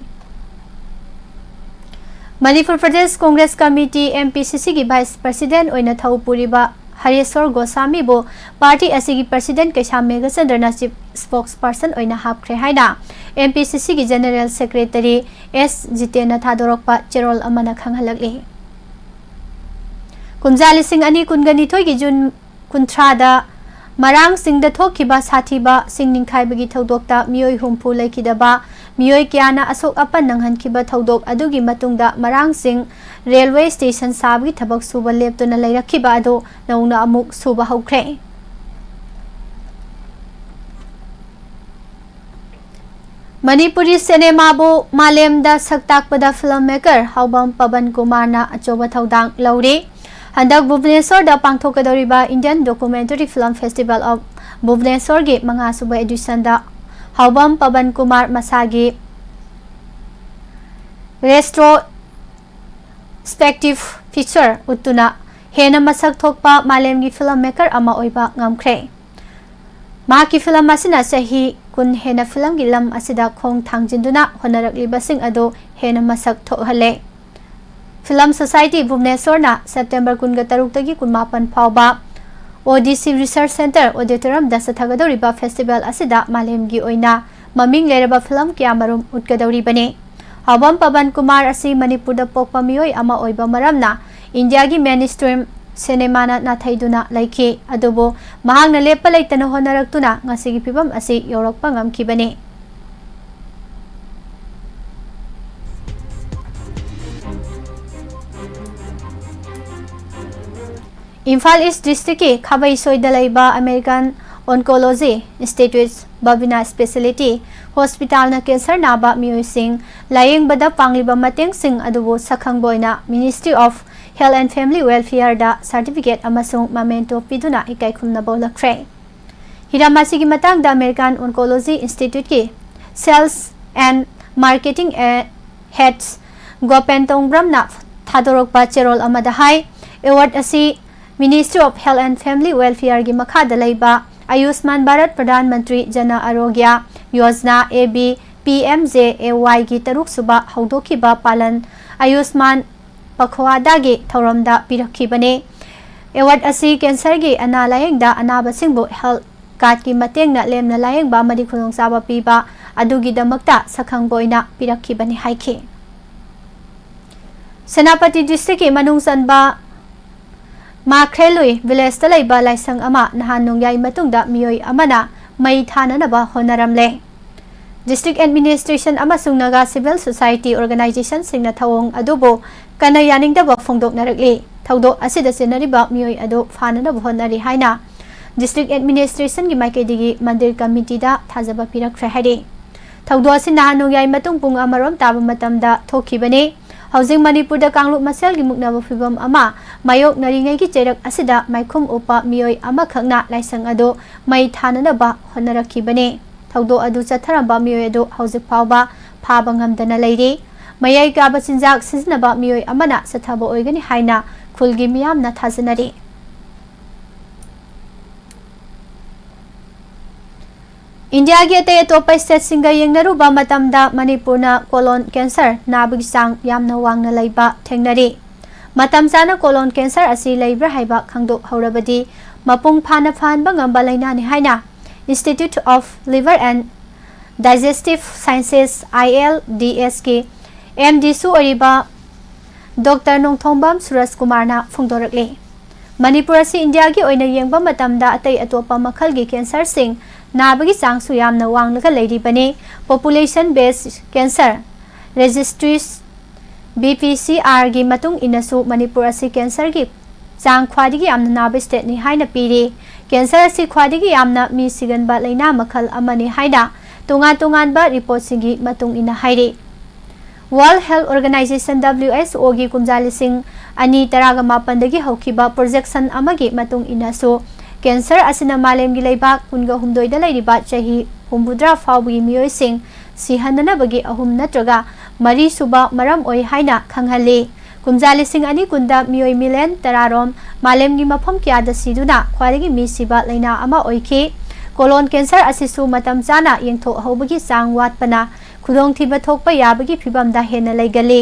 Manipur Pradesh Congress committee, M P C C ꯒꯤ Vice President ꯑꯣꯏꯅ ꯊꯧ ꯄꯨꯔꯤꯕ ꯍꯔꯦꯁꯣꯔ ꯒꯣꯁꯥꯃꯤꯕꯨ ꯄꯥꯔꯇꯤ ꯑꯁꯤꯒꯤ President ꯀꯩꯁꯥꯝ ꯃꯦꯘꯆꯟꯗ꯭ꯔꯅ Chief Spokesperson ꯑꯣꯏꯅ ꯍꯥꯞꯈ꯭ꯔꯦ ꯍꯥꯏꯅ M P C C ꯒꯤ General Secretary S ꯖꯤꯇꯦꯟꯅ ꯊꯥꯗꯣꯔꯛꯄ ꯆꯦꯔꯣꯜ ꯑꯃꯅ ꯈꯪꯍꯜꯂꯛꯂꯤ꯫ ꯀꯨꯝꯖꯥ ꯂꯤꯁꯤꯡ ꯑꯅꯤ ꯀꯨꯟꯒ ꯅꯤꯊꯣꯏꯒꯤ ꯖꯨꯟ ꯀꯨꯟꯊ꯭ꯔꯥꯗ ꯃꯔꯥꯡꯁꯤꯡꯗ ꯊꯣꯛꯈꯤꯕ ꯁꯥꯊꯤꯕ ꯁꯤꯡ ꯅꯤꯡꯈꯥꯏꯕꯒꯤ ꯊꯧꯗꯣꯛꯇ ꯃꯤꯑꯣꯏ ꯍꯨꯝꯐꯨ ꯂꯩꯈꯤꯗꯕ, ꯃꯤꯑꯣꯏ ꯀꯌꯥꯅ ꯑꯁꯣꯛ ꯑꯄꯟ ꯅꯪꯍꯟꯈꯤꯕ ꯊꯧꯗꯣꯛ ꯑꯗꯨꯒꯤ ꯃꯇꯨꯡꯗ ꯃꯔꯥꯡꯁꯤꯡ ꯔꯦꯜꯋꯦ ꯁ꯭ꯇꯦꯁꯟ ꯁꯥꯕꯒꯤ ꯊꯕꯛ ꯁꯨꯕ ꯂꯦꯞꯇꯨꯅ ꯂꯩꯔꯛꯈꯤꯕ ꯑꯗꯨ ꯅꯧꯅ ꯑꯃꯨꯛ ꯁꯨꯕ ꯍꯧꯈ꯭ꯔꯦ꯫ ꯃꯅꯤꯄꯨꯔꯤ ꯁꯤꯅꯦꯃꯥꯕꯨ ꯃꯥꯂꯦꯝꯗ ꯁꯛ ꯇꯥꯛꯄꯗ ꯐꯤꯂꯝ ꯃꯦꯀꯔ ꯍꯥꯎꯕꯝ ꯄꯕꯟ ꯀꯨꯃꯥꯔꯅ ꯑꯆꯧꯕ ꯊꯧꯗꯥꯡ ꯂꯧꯔꯤ꯫ ꯍꯟꯗꯛ ꯚꯨꯕꯅꯦꯁꯣꯔꯗ ꯄꯥꯡꯊꯣꯛꯀꯗꯧꯔꯤꯕ Indian Documentary Film Festival of ꯚꯨꯕꯅꯦꯁꯣꯔꯒꯤ ꯃꯉꯥꯁꯨꯕ editionꯗ ꯍꯥꯎꯕꯝ Paban Kumar ꯃꯁꯥꯒꯤ retrospective feature ꯎꯠꯇꯨꯅ ꯍꯦꯟꯅ ꯃꯁꯛ ꯊꯣꯛꯄ ꯃꯥꯂꯦꯝꯒꯤ ꯐꯤꯂꯝ ꯃꯦꯀꯔ ꯑꯃ ꯑꯣꯏꯕ ꯉꯝꯈ꯭ꯔꯦ꯫ ꯃꯍꯥꯛꯀꯤ ꯐꯤꯂꯝ ꯑꯁꯤꯅ ꯆꯍꯤ ꯀꯨꯟ ꯍꯦꯟꯅ ꯐꯤꯂꯝꯒꯤ ꯂꯝ ꯑꯁꯤꯗ ꯈꯣꯡ ꯊꯥꯡꯖꯤꯟꯗꯨꯅ ꯍꯣꯠꯅꯔꯛꯂꯤꯕꯁꯤꯡ ꯑꯗꯨ ꯍꯦꯟꯅ ꯃꯁꯛ ꯊꯣꯛꯍꯜꯂꯦ꯫ ꯐꯤꯂꯝ ꯁꯣꯁꯥꯏꯇꯤ ꯚꯨꯕꯅꯦꯁꯣꯔꯅ ꯁꯦꯞꯇꯦꯝꯕꯔ ꯀꯨꯟꯒ ꯇꯔꯨꯛꯇꯒꯤ ꯀꯨꯟꯃꯥꯄꯟ ꯐꯥꯎꯕ ꯑꯣ ꯗꯤ ꯁꯤ Research Centre Auditoriumꯗ ꯆꯠꯊꯒꯗꯧꯔꯤꯕ festival ꯑꯁꯤꯗ ꯃꯥꯂꯦꯝꯒꯤ ꯑꯣꯏꯅ ꯃꯃꯤꯡ ꯂꯩꯔꯕ ꯐꯤꯂꯝ ꯀꯌꯥꯃꯔꯨꯝ ꯎꯠꯀꯗꯧꯔꯤꯕꯅꯤ꯫ ꯍꯥꯎꯕꯝ ꯄꯕꯟ ꯀꯨꯃꯥꯔ ꯑꯁꯤ ꯃꯅꯤꯄꯨꯔꯗ ꯄꯣꯛꯄ ꯃꯤꯑꯣꯏ ꯑꯃ ꯑꯣꯏꯕ ꯃꯔꯝꯅ ꯏꯟꯗꯤꯌꯥꯒꯤ mainstream ꯁꯤꯅꯦꯃꯥꯅ ꯅꯥꯊꯩꯗꯨꯅ ꯂꯩꯈꯤ꯫ ꯑꯗꯨꯕꯨ ꯃꯍꯥꯛꯅ ꯂꯦꯞꯄ ꯂꯩꯇꯅ ꯍꯣꯠꯅꯔꯛꯇꯨꯅ ꯉꯁꯤꯒꯤ ꯐꯤꯚꯝ ꯑꯁꯤ ꯌꯧꯔꯛꯄ ꯉꯝꯈꯤꯕꯅꯤ꯫ ꯏꯝꯐꯥꯜ East Districtꯀꯤ ꯈꯥꯕꯩꯁꯣꯏꯗ ꯂꯩꯕ American Oncology Institute Bhavina Speciality Hospitalꯅ cancer ꯅꯥꯕ ꯃꯤꯑꯣꯏꯁꯤꯡ ꯂꯥꯌꯦꯡꯕꯗ ꯄꯥꯡꯂꯤꯕ ꯃꯇꯦꯡꯁꯤꯡ ꯑꯗꯨꯕꯨ ꯁꯛꯈꯪꯕ ꯑꯣꯏꯅ Ministry of Health and Family Welfareꯗ certificate ꯑꯃꯁꯨꯡ memento ꯄꯤꯗꯨꯅ ꯏꯀꯥꯏ ꯈꯨꯝꯅꯕ ꯎꯠꯂꯛꯈ꯭ꯔꯦ꯫ ꯍꯤꯔꯝ ꯑꯁꯤꯒꯤ ꯃꯇꯥꯡꯗ American Oncology Instituteꯀꯤ Sales and Marketing Head ꯒꯣꯄꯦꯟ ꯇꯣꯡꯕ꯭ꯔꯝꯅ ꯊꯥꯗꯣꯔꯛꯄ ꯆꯦꯔꯣꯜ ꯑꯃꯗ ꯍꯥꯏ, award ꯑꯁꯤ Ministry of Health and Family Welfareꯒꯤ ꯃꯈꯥꯗ ꯂꯩꯕ ꯑꯌꯨꯁꯃꯥꯟ Bharat Pradhan Mantri Jan Arogya Yojana, A B P M J A ꯋꯥꯏꯒꯤ ꯇꯔꯨꯛꯁꯨꯕ ꯍꯧꯗꯣꯛꯈꯤꯕ ꯄꯥꯂꯟ ꯑꯌꯨꯁꯃꯥꯟ ꯄꯈꯋꯥꯗꯥꯒꯤ ꯊꯧꯔꯝꯗ ꯄꯤꯔꯛꯈꯤꯕꯅꯤ꯫ Award ꯑꯁꯤ cancerꯒꯤ ꯑꯅꯥ ꯂꯥꯌꯦꯡꯗ ꯑꯅꯥꯕꯁꯤꯡꯕꯨ health cardꯀꯤ ꯃꯇꯦꯡꯅ ꯂꯦꯝꯅ ꯂꯥꯌꯦꯡꯕ ꯑꯃꯗꯤ ꯈꯨꯗꯣꯡꯆꯥꯕ ꯄꯤꯕ ꯑꯗꯨꯒꯤꯗꯃꯛꯇ ꯁꯛꯈꯪꯕ ꯑꯣꯏꯅ ꯄꯤꯔꯛꯈꯤꯕꯅꯤ ꯍꯥꯏꯈꯤ꯫ ꯁꯦꯅꯥꯄꯇꯤ districtꯀꯤ ꯃꯅꯨꯡ ꯆꯟꯕ ꯃꯥꯈ꯭ꯔꯦꯂꯨꯏ ꯚꯤꯂꯦꯖꯇ ꯂꯩꯕ ꯂꯥꯏꯁꯪ ꯑꯃ ꯅꯍꯥꯟ ꯅꯣꯡꯌꯥꯏ ꯃꯇꯨꯡꯗ ꯃꯤꯑꯣꯏ ꯑꯃꯅ ꯃꯩ ꯊꯥꯅꯅꯕ ꯍꯣꯠꯅꯔꯝꯂꯦ꯫ District Administration ꯑꯃꯁꯨꯡ Naga Civil Society Organizationꯁꯤꯡꯅ ꯊꯧꯑꯣꯡ ꯑꯗꯨꯕꯨ ꯀꯟꯅ ꯌꯥꯅꯤꯡꯗꯕ ꯐꯣꯡꯗꯣꯛꯅꯔꯛꯂꯤ꯫ ꯊꯧꯗꯣꯛ ꯑꯁꯤꯗ ꯆꯦꯟꯅꯔꯤꯕ ꯃꯤꯑꯣꯏ ꯑꯗꯨ ꯐꯥꯅꯅꯕ ꯍꯣꯠꯅꯔꯤ ꯍꯥꯏꯅ District Administrationꯒꯤ ꯃꯥꯏꯀꯩꯗꯒꯤ ꯃꯟꯗꯤꯔ ꯀꯃꯤꯇꯤꯗ ꯊꯥꯖꯕ ꯄꯤꯔꯛꯈ꯭ꯔꯦ ꯍꯥꯏꯔꯤ꯫ ꯊꯧꯗꯣꯛ ꯑꯁꯤ ꯅꯍꯥꯟ ꯅꯣꯡꯌꯥꯏ ꯃꯇꯨꯡ ꯄꯨꯡ ꯑꯃꯔꯣꯝ ꯇꯥꯕ ꯃꯇꯝꯗ ꯊꯣꯛꯈꯤꯕꯅꯤ꯫ ꯍꯧꯖꯤꯛ ꯃꯅꯤꯄꯨꯔꯗ ꯀꯥꯡꯂꯨꯞ ꯃꯁꯦꯜꯒꯤ ꯃꯨꯛꯅꯕ ꯐꯤꯚꯝ ꯑꯃ ꯃꯥꯌꯣꯛꯅꯔꯤꯉꯩꯒꯤ ꯆꯩꯔꯛ ꯑꯁꯤꯗ ꯃꯥꯏꯈꯨꯝ ꯎꯞꯄ ꯃꯤꯑꯣꯏ ꯑꯃꯈꯛꯅ ꯂꯥꯏꯁꯪ ꯑꯗꯨ ꯃꯩ ꯊꯥꯅꯅꯕ ꯍꯣꯠꯅꯔꯛꯈꯤꯕꯅꯤ꯫ ꯊꯧꯗꯣꯛ ꯑꯗꯨ ꯆꯠꯊꯔꯝꯕ ꯃꯤꯑꯣꯏ ꯑꯗꯨ ꯍꯧꯖꯤꯛ ꯐꯥꯎꯕ ꯐꯥꯕ ꯉꯝꯗꯅ ꯂꯩꯔꯤ꯫ ꯃꯌꯥꯏ ꯀꯥꯕ ꯆꯤꯟꯖꯥꯛ ꯁꯤꯖꯤꯟꯅꯕ ꯃꯤꯑꯣꯏ ꯑꯃꯅ ꯆꯠꯊꯕ ꯑꯣꯏꯒꯅꯤ ꯍꯥꯏꯅ ꯈꯨꯜꯒꯤ ꯃꯤꯌꯥꯝꯅ ꯊꯥꯖꯅꯔꯤ꯫ ꯏꯟꯗꯤꯌꯥꯒꯤ ꯑꯇꯩ ꯑꯇꯣꯞꯄ stateꯁꯤꯡꯒ ꯌꯦꯡꯅꯔꯨꯕ ꯃꯇꯝꯗ ꯃꯅꯤꯄꯨꯔꯅ colon cancer ꯅꯥꯕꯒꯤ ꯆꯥꯡ ꯌꯥꯝꯅ ꯋꯥꯡꯅ ꯂꯩꯕ ꯊꯦꯡꯅꯔꯤ꯫ ꯃꯇꯝ ꯆꯥꯅ colon cancer ꯑꯁꯤ ꯂꯩꯕ꯭ꯔꯥ ꯍꯥꯏꯕ ꯈꯪꯗꯣꯛꯍꯧꯔꯕꯗꯤ ꯃꯄꯨꯡ ꯐꯥꯅ ꯐꯍꯟꯕ ꯉꯝꯕ ꯂꯥꯏꯅꯥꯅꯤ ꯍꯥꯏꯅ Institute of Liver and Digestive Sciences, ILDSꯀꯤ MDꯁꯨ ꯑꯣꯏꯔꯤꯕ Doctor ꯅꯣꯡꯊꯣꯝꯕꯝ ꯁꯨꯔꯖ ꯀꯨꯃꯥꯔꯅ ꯐꯣꯡꯗꯣꯔꯛꯂꯤ꯫ ꯃꯅꯤꯄꯨꯔ ꯑꯁꯤ ꯏꯟꯗꯤꯌꯥꯒꯤ ꯑꯣꯏꯅ ꯌꯦꯡꯕ ꯃꯇꯝꯗ ꯑꯇꯩ ꯑꯇꯣꯞꯄ ꯃꯈꯜꯒꯤ cancerꯁꯤꯡ ꯅꯥꯕꯒꯤ ꯆꯥꯡꯁꯨ ꯌꯥꯝꯅ ꯋꯥꯡꯂꯒ ꯂꯩꯔꯤꯕꯅꯤ꯫ Population Based Cancer Registries, BPCRꯒꯤ ꯃꯇꯨꯡ ꯏꯟꯅꯁꯨ ꯃꯅꯤꯄꯨꯔ ꯑꯁꯤ cancerꯒꯤ ꯆꯥꯡ ꯈ꯭ꯋꯥꯏꯗꯒꯤ ꯌꯥꯝꯅ ꯅꯥꯕ stateꯅꯤ ꯍꯥꯏꯅ ꯄꯤꯔꯤ꯫ Cancer ꯑꯁꯤ ꯈ꯭ꯋꯥꯏꯗꯒꯤ ꯌꯥꯝꯅ ꯃꯤ ꯁꯤꯒꯟꯕ ꯂꯩꯅꯥ ꯃꯈꯜ ꯑꯃꯅꯤ ꯍꯥꯏꯅ ꯇꯣꯉꯥꯟ ꯇꯣꯉꯥꯟꯕ reportꯁꯤꯡꯒꯤ ꯃꯇꯨꯡ ꯏꯟꯅ ꯍꯥꯏꯔꯤ꯫ World Health Organization, WHOꯒꯤ ꯀꯨꯝꯖꯥ ꯂꯤꯁꯤꯡ ꯑꯅꯤ ꯇꯔꯥꯒ ꯃꯥꯄꯟꯗꯒꯤ ꯍꯧꯈꯤꯕ projection ꯑꯃꯒꯤ ꯃꯇꯨꯡ ꯏꯟꯅꯁꯨ, cancer ꯑꯁꯤꯅ ꯃꯥꯂꯦꯝꯒꯤ ꯂꯩꯕꯥꯛ ꯀꯨꯟꯒ ꯍꯨꯝꯗꯣꯏꯗ ꯂꯩꯔꯤꯕ ꯆꯍꯤ ꯍꯨꯝꯐꯨꯇꯔꯥ ꯐꯥꯎꯕꯒꯤ ꯃꯤꯑꯣꯏꯁꯤꯡ ꯁꯤꯍꯟꯅꯅꯕꯒꯤ ꯑꯍꯨꯝ ꯅꯠꯇ꯭ꯔꯒ ꯃꯔꯤꯁꯨꯕ ꯃꯔꯝ ꯑꯣꯏ ꯍꯥꯏꯅ ꯈꯪꯍꯜꯂꯤ꯫ ꯀꯨꯝꯖꯥ ꯂꯤꯁꯤꯡ ꯑꯅꯤ ꯀꯨꯟꯗ ꯃꯤꯑꯣꯏ million ꯇꯔꯥꯔꯣꯝ ꯃꯥꯂꯦꯝꯒꯤ ꯃꯐꯝ ꯀꯌꯥꯗ ꯁꯤꯗꯨꯅ ꯈ꯭ꯋꯥꯏꯗꯒꯤ ꯃꯤ ꯁꯤꯕ ꯂꯩꯅꯥ ꯑꯃ ꯑꯣꯏꯈꯤ꯫ Colon cancer ꯑꯁꯤꯁꯨ ꯃꯇꯝ ꯆꯥꯅ ꯌꯦꯡꯊꯣꯛꯍꯧꯕꯒꯤ ꯆꯥꯡ ꯋꯥꯠꯄꯅ ꯈꯨꯗꯣꯡꯊꯤꯕ ꯊꯣꯛꯄ ꯌꯥꯕꯒꯤ ꯐꯤꯚꯝꯗ ꯍꯦꯟꯅ ꯂꯩꯒꯜꯂꯤ꯫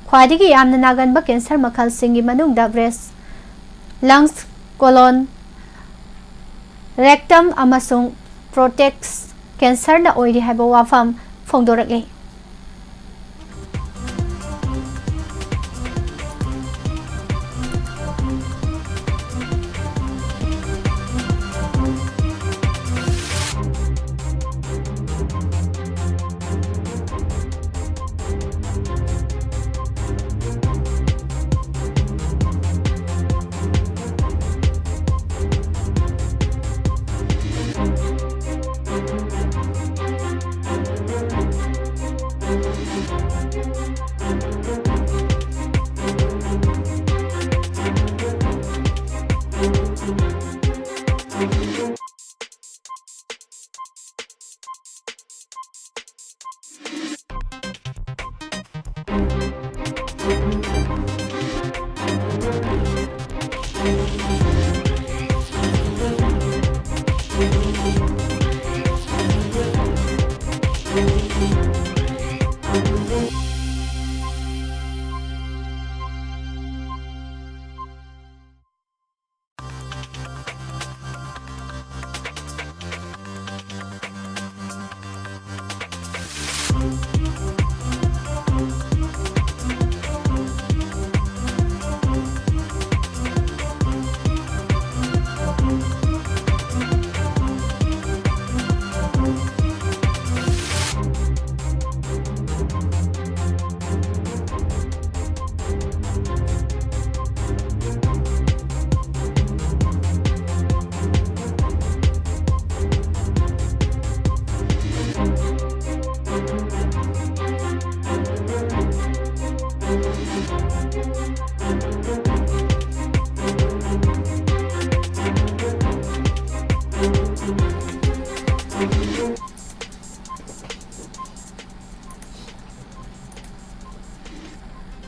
ꯈ꯭ꯋꯥꯏꯗꯒꯤ ꯌꯥꯝꯅ ꯅꯥꯒꯟꯕ cancer ꯃꯈꯜꯁꯤꯡꯒꯤ ꯃꯅꯨꯡꯗ breast, lungs, colon, rectum ꯑꯃꯁꯨꯡ prostate cancerꯅ ꯑꯣꯏꯔꯤ ꯍꯥꯏꯕ ꯋꯥꯐꯝ ꯐꯣꯡꯗꯣꯔꯛꯂꯤ꯫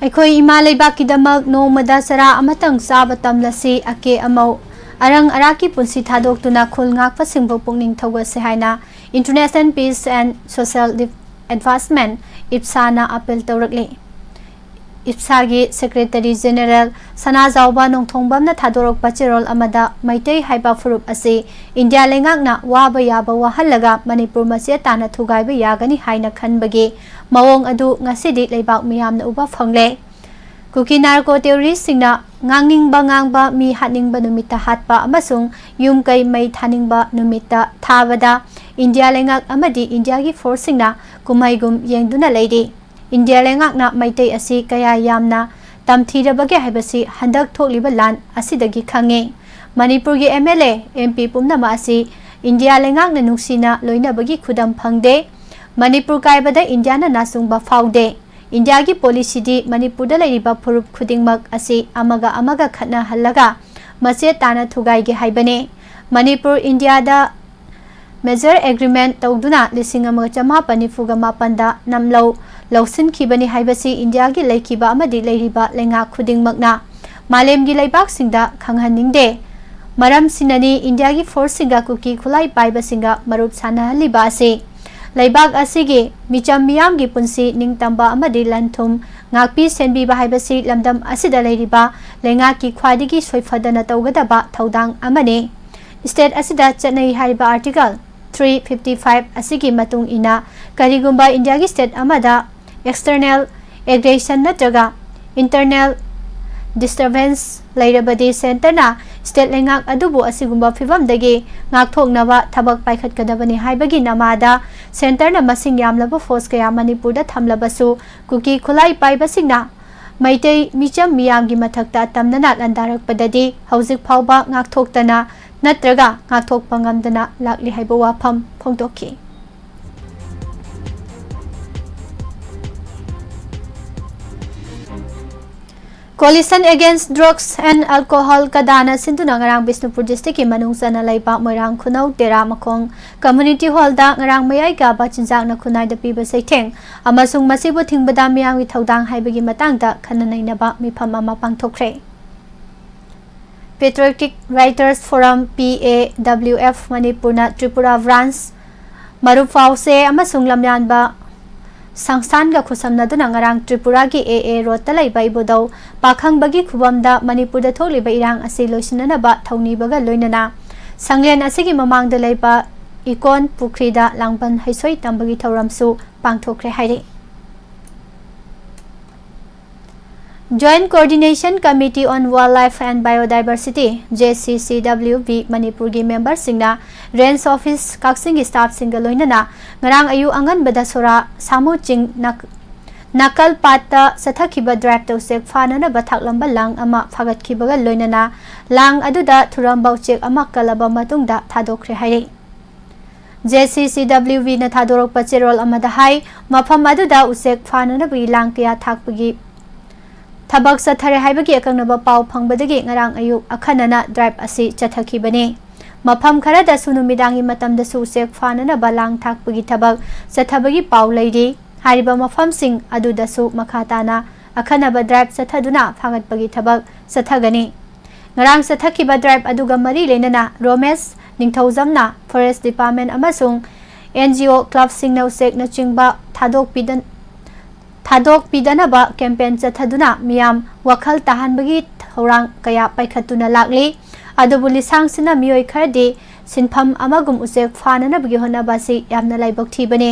ꯑꯩꯈꯣꯏ ꯏꯃꯥ ꯂꯩꯕꯥꯛꯀꯤꯗꯃꯛ ꯅꯣꯡꯃꯗ ꯆꯔꯥ ꯑꯃꯇꯪ ꯆꯥꯕ ꯇꯝꯂꯁꯤ꯫ ꯑꯀꯦ ꯑꯃꯧ, ꯑꯔꯪ ꯑꯔꯥꯛꯀꯤ ꯄꯨꯟꯁꯤ ꯊꯥꯗꯣꯛꯇꯨꯅ ꯈꯨꯜ ꯉꯥꯛꯄꯁꯤꯡꯕꯨ ꯄꯨꯛꯅꯤꯡ ꯊꯧꯒꯠꯁꯤ ꯍꯥꯏꯅ International Peace and Social Advancement, ꯏꯞꯁꯥꯅ ꯑꯥꯄꯤꯜ ꯇꯧꯔꯛꯂꯤ꯫ ꯏꯞꯁꯥꯒꯤ ꯁꯦꯀ꯭ꯔꯦꯇꯔꯤ ꯖꯦꯅꯦꯔꯦꯜ ꯁꯅꯥꯖꯥꯎꯕ ꯅꯣꯡꯊꯣꯡꯕꯝꯅ ꯊꯥꯗꯣꯔꯛꯄ ꯆꯦꯔꯣꯜ ꯑꯃꯗ, ꯃꯩꯇꯩ ꯍꯥꯏꯕ ꯐꯨꯔꯨꯞ ꯑꯁꯤ ꯏꯟꯗꯤꯌꯥ ꯂꯩꯉꯥꯛꯅ ꯋꯥꯕ ꯌꯥꯕ ꯋꯥꯍꯜꯂꯒ ꯃꯅꯤꯄꯨꯔ ꯃꯆꯦꯠ ꯇꯥꯅ ꯊꯨꯒꯥꯏꯕ ꯌꯥꯒꯅꯤ ꯍꯥꯏꯅ ꯈꯟꯕꯒꯤ ꯃꯑꯣꯡ ꯑꯗꯨ ꯉꯁꯤꯗꯤ ꯂꯩꯕꯥꯛ ꯃꯤꯌꯥꯝꯅ ꯎꯕ ꯐꯪꯂꯦ꯫ ꯀꯨꯀꯤ ꯅꯥꯔꯀꯣ ꯇꯦꯔꯣꯔꯤꯁꯁꯤꯡꯅ ꯉꯥꯡꯅꯤꯡꯕ ꯉꯥꯡꯕ, ꯃꯤ ꯍꯥꯠꯅꯤꯡꯕ ꯅꯨꯃꯤꯠꯇ ꯍꯥꯠꯄ ꯑꯃꯁꯨꯡ ꯌꯨꯝ ꯀꯩ ꯃꯩ ꯊꯥꯅꯤꯡꯕ ꯅꯨꯃꯤꯠꯇ ꯊꯥꯕꯗ ꯏꯟꯗꯤꯌꯥ ꯂꯩꯉꯥꯛ ꯑꯃꯗꯤ ꯏꯟꯗꯤꯌꯥꯒꯤ ꯐꯣꯔꯁꯁꯤꯡꯅ ꯀꯨꯝꯍꯩꯒꯨꯝ ꯌꯦꯡꯗꯨꯅ ꯂꯩꯔꯤ꯫ ꯏꯟꯗꯤꯌꯥ ꯂꯩꯉꯥꯛꯅ ꯃꯩꯇꯩ ꯑꯁꯤ ꯀꯌꯥ ꯌꯥꯝꯅ ꯇꯝꯊꯤꯔꯕꯒꯦ ꯍꯥꯏꯕꯁꯤ ꯍꯟꯗꯛ ꯊꯣꯛꯂꯤꯕ ꯂꯥꯟ ꯑꯁꯤꯗꯒꯤ ꯈꯪꯉꯤ꯫ ꯃꯅꯤꯄꯨꯔꯒꯤ M L A, M P ꯄꯨꯝꯅꯃꯛ ꯑꯁꯤ ꯏꯟꯗꯤꯌꯥ ꯂꯩꯉꯥꯛꯅ ꯅꯨꯡꯁꯤꯅ ꯂꯣꯏꯅꯕꯒꯤ ꯈꯨꯗꯝ ꯐꯪꯗꯦ꯫ ꯃꯅꯤꯄꯨꯔ ꯀꯥꯏꯕꯗ ꯏꯟꯗꯤꯌꯥꯅ ꯅꯥꯆꯨꯡꯕ ꯐꯥꯎꯗꯦ꯫ ꯏꯟꯗꯤꯌꯥꯒꯤ ꯄꯣꯂꯤꯁꯤꯗꯤ ꯃꯅꯤꯄꯨꯔꯗ ꯂꯩꯔꯤꯕ ꯐꯨꯔꯨꯞ ꯈꯨꯗꯤꯡꯃꯛ ꯑꯁꯤ ꯑꯃꯒ ꯑꯃꯒ ꯈꯠꯅꯍꯜꯂꯒ ꯃꯆꯦꯠ ꯇꯥꯅ ꯊꯨꯒꯥꯏꯒꯦ ꯍꯥꯏꯕꯅꯤ꯫ ꯃꯅꯤꯄꯨꯔ ꯏꯟꯗꯤꯌꯥꯗ Merger Agreement ꯇꯧꯗꯨꯅ ꯂꯤꯁꯤꯡ ꯑꯃꯒ ꯆꯃꯥꯄꯟ ꯅꯤꯐꯨꯒ ꯃꯥꯄꯟꯗ ꯅꯝꯂꯧ ꯂꯧꯁꯤꯟꯈꯤꯕꯅꯤ ꯍꯥꯏꯕꯁꯤ ꯏꯟꯗꯤꯌꯥꯒꯤ ꯂꯩꯈꯤꯕ ꯑꯃꯗꯤ ꯂꯩꯔꯤꯕ ꯂꯩꯉꯥꯛ ꯈꯨꯗꯤꯡꯃꯛꯅ ꯃꯥꯂꯦꯝꯒꯤ ꯂꯩꯕꯥꯛꯁꯤꯡꯗ ꯈꯪꯍꯟꯅꯤꯡꯗꯦ꯫ ꯃꯔꯝꯁꯤꯅꯅꯤ ꯏꯟꯗꯤꯌꯥꯒꯤ ꯐꯣꯔꯁꯁꯤꯡꯒ ꯀꯨꯀꯤ ꯈꯨꯠꯂꯥꯏ ꯄꯥꯏꯕꯁꯤꯡꯒ ꯃꯔꯨꯞ ꯁꯥꯟꯅꯍꯜꯂꯤꯕ ꯑꯁꯤ꯫ ꯂꯩꯕꯥꯛ ꯑꯁꯤꯒꯤ ꯃꯤꯆꯝ ꯃꯤꯌꯥꯝꯒꯤ ꯄꯨꯟꯁꯤ ꯅꯤꯡꯇꯝꯕ ꯑꯃꯗꯤ ꯂꯟ ꯊꯨꯝ ꯉꯥꯛꯄꯤ ꯁꯦꯟꯕꯤꯕ ꯍꯥꯏꯕꯁꯤ ꯂꯝꯗꯝ ꯑꯁꯤꯗ ꯂꯩꯔꯤꯕ ꯂꯩꯉꯥꯛꯀꯤ ꯈ꯭ꯋꯥꯏꯗꯒꯤ ꯁꯣꯏꯐꯗꯅ ꯇꯧꯒꯗꯕ ꯊꯧꯗꯥꯡ ꯑꯃꯅꯤ꯫ State ꯑꯁꯤꯗ ꯆꯠꯅꯩ ꯍꯥꯏꯔꯤꯕ Article three fifty five ꯑꯁꯤꯒꯤ ꯃꯇꯨꯡ ꯏꯟꯅ ꯀꯔꯤꯒꯨꯝꯕ ꯏꯟꯗꯤꯌꯥꯒꯤ state ꯑꯃꯗ external aggression ꯅꯠꯇ꯭ꯔꯒ internal disturbance ꯂꯩꯔꯕꯗꯤ centreꯅ state ꯂꯩꯉꯥꯛ ꯑꯗꯨꯕꯨ ꯑꯁꯤꯒꯨꯝꯕ ꯐꯤꯚꯝꯗꯒꯤ ꯉꯥꯛꯊꯣꯛꯅꯕ ꯊꯕꯛ ꯄꯥꯏꯈꯠꯀꯗꯕꯅꯤ ꯍꯥꯏꯕꯒꯤ ꯅꯃꯥꯗ centreꯅ ꯃꯁꯤꯡ ꯌꯥꯝꯂꯕ force ꯀꯌꯥ ꯃꯅꯤꯄꯨꯔꯗ ꯊꯝꯂꯕꯁꯨ ꯀꯨꯀꯤ ꯈꯨꯠꯂꯥꯏ ꯄꯥꯏꯕꯁꯤꯡꯅ ꯃꯩꯇꯩ ꯃꯤꯆꯝ ꯃꯤꯌꯥꯝꯒꯤ ꯃꯊꯛꯇ ꯇꯝꯅꯅ ꯂꯥꯟꯗꯥꯔꯛꯄꯗꯗꯤ ꯍꯧꯖꯤꯛ ꯐꯥꯎꯕ ꯉꯥꯛꯊꯣꯛꯇꯅ ꯅꯠꯇ꯭ꯔꯒ ꯉꯥꯛꯊꯣꯛꯄ ꯉꯝꯗꯅ ꯂꯥꯛꯂꯤ ꯍꯥꯏꯕ ꯋꯥꯐꯝ ꯐꯣꯡꯗꯣꯛꯈꯤ꯫ Coalition Against Drugs and Alcohol, ꯀꯗꯥꯅ ꯁꯤꯟꯗꯨꯅ ꯉꯔꯥꯡ ꯕꯤꯁꯅꯨꯄꯨꯔ districtꯀꯤ ꯃꯅꯨꯡ ꯆꯟꯅ ꯂꯩꯕ ꯃꯣꯏꯔꯥꯡ ꯈꯨꯅꯧ ꯇꯦꯔꯥ ꯃꯈꯣꯡ community hallꯗ ꯉꯔꯥꯡ ꯃꯌꯥꯏ ꯀꯥꯕ ꯆꯤꯟꯖꯥꯛꯅ ꯈꯨꯟꯅꯥꯏꯗ ꯄꯤꯕ ꯆꯩꯊꯦꯡ ꯑꯃꯁꯨꯡ ꯃꯁꯤꯕꯨ ꯊꯤꯡꯕꯗ ꯃꯤꯌꯥꯝꯒꯤ ꯊꯧꯗꯥꯡ ꯍꯥꯏꯕꯒꯤ ꯃꯇꯥꯡꯗ ꯈꯟꯅ ꯅꯩꯅꯕ ꯃꯤꯐꯝ ꯑꯃ ꯄꯥꯡꯊꯣꯛꯈ꯭ꯔꯦ꯫ Patriotic Writers Forum, P A W F, ꯃꯅꯤꯄꯨꯔꯅ ꯇ꯭ꯔꯤꯄꯨꯔꯥ branch, ꯃꯔꯨꯞ ꯐꯥꯎꯁꯦ ꯑꯃꯁꯨꯡ ꯂꯝꯌꯥꯟꯕ ꯁꯪꯁꯊꯥꯟꯒ ꯈꯨꯠꯁꯝꯅꯗꯨꯅ ꯉꯔꯥꯡ ꯇ꯭ꯔꯤꯄꯨꯔꯥꯒꯤ A A roadꯇ ꯂꯩꯕ ꯏꯕꯨꯙꯧ ꯄꯥꯈꯪꯕꯒꯤ ꯈꯨꯕꯝꯗ ꯃꯅꯤꯄꯨꯔꯗ ꯊꯣꯛꯂꯤꯕ ꯏꯔꯥꯡ ꯑꯁꯤ ꯂꯣꯏꯁꯤꯟꯅꯅꯕ ꯊꯧꯅꯤꯕꯒ ꯂꯣꯏꯅꯅ ꯁꯪꯂꯦꯟ ꯑꯁꯤꯒꯤ ꯃꯃꯥꯡꯗ ꯂꯩꯕ ꯏꯀꯣꯟ ꯄꯨꯈ꯭ꯔꯤꯗ ꯂꯥꯡꯕꯟ ꯍꯩꯁꯣꯏ ꯇꯝꯕꯒꯤ ꯊꯧꯔꯝꯁꯨ ꯄꯥꯡꯊꯣꯛꯈ꯭ꯔꯦ ꯍꯥꯏꯔꯤ꯫ Joint Coordination Committee on Wildlife and Biodiversity, J C C W V, ꯃꯅꯤꯄꯨꯔꯒꯤ memberꯁꯤꯡꯅ Range Office ꯀꯛꯆꯤꯡꯒꯤ staffꯁꯤꯡꯒ ꯂꯣꯏꯅꯅ ꯉꯔꯥꯡ ꯑꯌꯨꯛ ꯑꯉꯟꯕꯗ ꯁꯣꯔꯥ ꯁꯥꯃꯨ ꯆꯤꯡ ꯅꯥꯛ-, ꯅꯥꯀꯜ ꯄꯥꯠꯇ ꯆꯠꯊꯈꯤꯕ driveꯇ ꯎꯆꯦꯛ ꯐꯥꯅꯅꯕ ꯊꯥꯛꯂꯝꯕ ꯂꯥꯡ ꯑꯃ ꯐꯥꯒꯠꯈꯤꯕꯒ ꯂꯣꯏꯅꯅ ꯂꯥꯡ ꯑꯗꯨꯗ ꯊꯨꯔꯝꯕ ꯎꯆꯦꯛ ꯑꯃ ꯀꯜꯂꯕ ꯃꯇꯨꯡꯗ ꯊꯥꯗꯣꯛꯈ꯭ꯔꯦ ꯍꯥꯏꯔꯤ꯫ J C C W Vꯅ ꯊꯥꯗꯣꯔꯛꯄ ꯆꯦꯔꯣꯜ ꯑꯃꯗ ꯍꯥꯏ, ꯃꯐꯝ ꯑꯗꯨꯗ ꯎꯆꯦꯛ ꯐꯥꯅꯅꯕꯒꯤ ꯂꯥꯡ ꯀꯌꯥ ꯊꯥꯛꯄꯒꯤ ꯊꯕꯛ ꯆꯠꯊꯔꯦ ꯍꯥꯏꯕꯒꯤ ꯑꯀꯛꯅꯕ ꯄꯥꯎ ꯐꯪꯕꯗꯒꯤ ꯉꯔꯥꯡ ꯑꯌꯨꯛ ꯑꯈꯟꯅꯅ drive ꯑꯁꯤ ꯆꯠꯊꯈꯤꯕꯅꯤ꯫ ꯃꯐꯝ ꯈꯔꯗꯁꯨ ꯅꯨꯃꯤꯗꯥꯡꯒꯤ ꯃꯇꯝꯗꯁꯨ ꯎꯆꯦꯛ ꯐꯥꯅꯅꯕ ꯂꯥꯡ ꯊꯥꯛꯄꯒꯤ ꯊꯕꯛ ꯆꯠꯊꯕꯒꯤ ꯄꯥꯎ ꯂꯩꯔꯤ꯫ ꯍꯥꯏꯔꯤꯕ ꯃꯐꯝꯁꯤꯡ ꯑꯗꯨꯗꯁꯨ ꯃꯈꯥ ꯇꯥꯅ ꯑꯈꯟꯅꯕ drive ꯆꯠꯊꯗꯨꯅ ꯐꯥꯒꯠꯄꯒꯤ ꯊꯕꯛ ꯆꯠꯊꯒꯅꯤ꯫ ꯉꯔꯥꯡ ꯆꯠꯊꯈꯤꯕ drive ꯑꯗꯨꯒ ꯃꯔꯤ ꯂꯩꯅꯅ ꯔꯣꯃꯦꯁ ꯅꯤꯡꯊꯧꯖꯝꯅ Forest Department ꯑꯃꯁꯨꯡ N G O clubꯁꯤꯡꯅ ꯎꯆꯦꯛꯅꯆꯤꯡꯕ ꯊꯥꯗꯣꯛꯄꯤꯗ-, ꯊꯥꯗꯣꯛꯄꯤꯗꯅꯕ campaign ꯆꯠꯊꯗꯨꯅ ꯃꯤꯌꯥꯝ ꯋꯥꯈꯜ ꯇꯥꯍꯟꯕꯒꯤ ꯊꯧꯔꯥꯡ ꯀꯌꯥ ꯄꯥꯏꯈꯠꯇꯨꯅ ꯂꯥꯛꯂꯤ꯫ ꯑꯗꯨꯕꯨ ꯂꯤꯁꯥꯡꯁꯤꯟꯅ ꯃꯤꯑꯣꯏ ꯈꯔꯗꯤ ꯁꯤꯟꯐꯝ ꯑꯃꯒꯨꯝ ꯎꯆꯦꯛ ꯐꯥꯅꯅꯕꯒꯤ ꯍꯣꯠꯅꯕ ꯑꯁꯤ ꯌꯥꯝꯅ ꯂꯥꯏꯕꯛ ꯊꯤꯕꯅꯤ꯫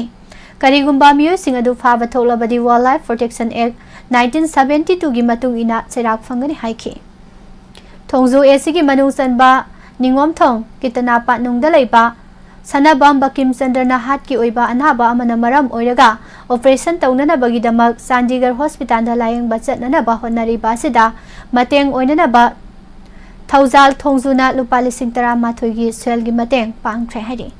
ꯀꯔꯤꯒꯨꯝꯕ ꯃꯤꯑꯣꯏꯁꯤꯡ ꯑꯗꯨ ꯐꯥꯕ ꯊꯣꯛꯂꯕꯗꯤ Wildlife Protection Act nineteen seventy twoꯒꯤ ꯃꯇꯨꯡ ꯏꯟꯅ ꯆꯩꯔꯥꯛ ꯐꯪꯒꯅꯤ ꯍꯥꯏꯈꯤ꯫ ꯊꯣꯡꯖꯨ ACꯒꯤ ꯃꯅꯨꯡ ꯆꯟꯕ ꯅꯤꯉꯣꯝꯊꯣꯡ ꯀꯤꯇꯅꯥ ꯄꯥꯠꯅꯨꯡꯗ ꯂꯩꯕ ꯁꯅꯥꯕꯝ ꯕꯀꯤꯝꯆꯟꯗ꯭ꯔꯅ heartꯀꯤ ꯑꯣꯏꯕ ꯑꯅꯥꯕ ꯑꯃꯅ ꯃꯔꯝ ꯑꯣꯏꯔꯒ operation ꯇꯧꯅꯅꯕꯒꯤꯗꯃꯛ ꯆꯥꯟꯗꯤꯒꯔ hospitalꯗ ꯂꯥꯌꯦꯡꯕ ꯆꯠꯅꯅꯕ ꯍꯣꯠꯅꯔꯤꯕ ꯑꯁꯤꯗ ꯃꯇꯦꯡ ꯑꯣꯏꯅꯅꯕ ꯊꯧꯖꯥꯜ ꯊꯣꯡꯖꯨꯅ ꯂꯨꯄꯥ ꯂꯤꯁꯤꯡ ꯇꯔꯥꯃꯥꯊꯣꯏꯒꯤ ꯁꯦꯜꯒꯤ ꯃꯇꯦꯡ ꯄꯥꯡꯈ꯭ꯔꯦ ꯍꯥꯏꯔꯤ꯫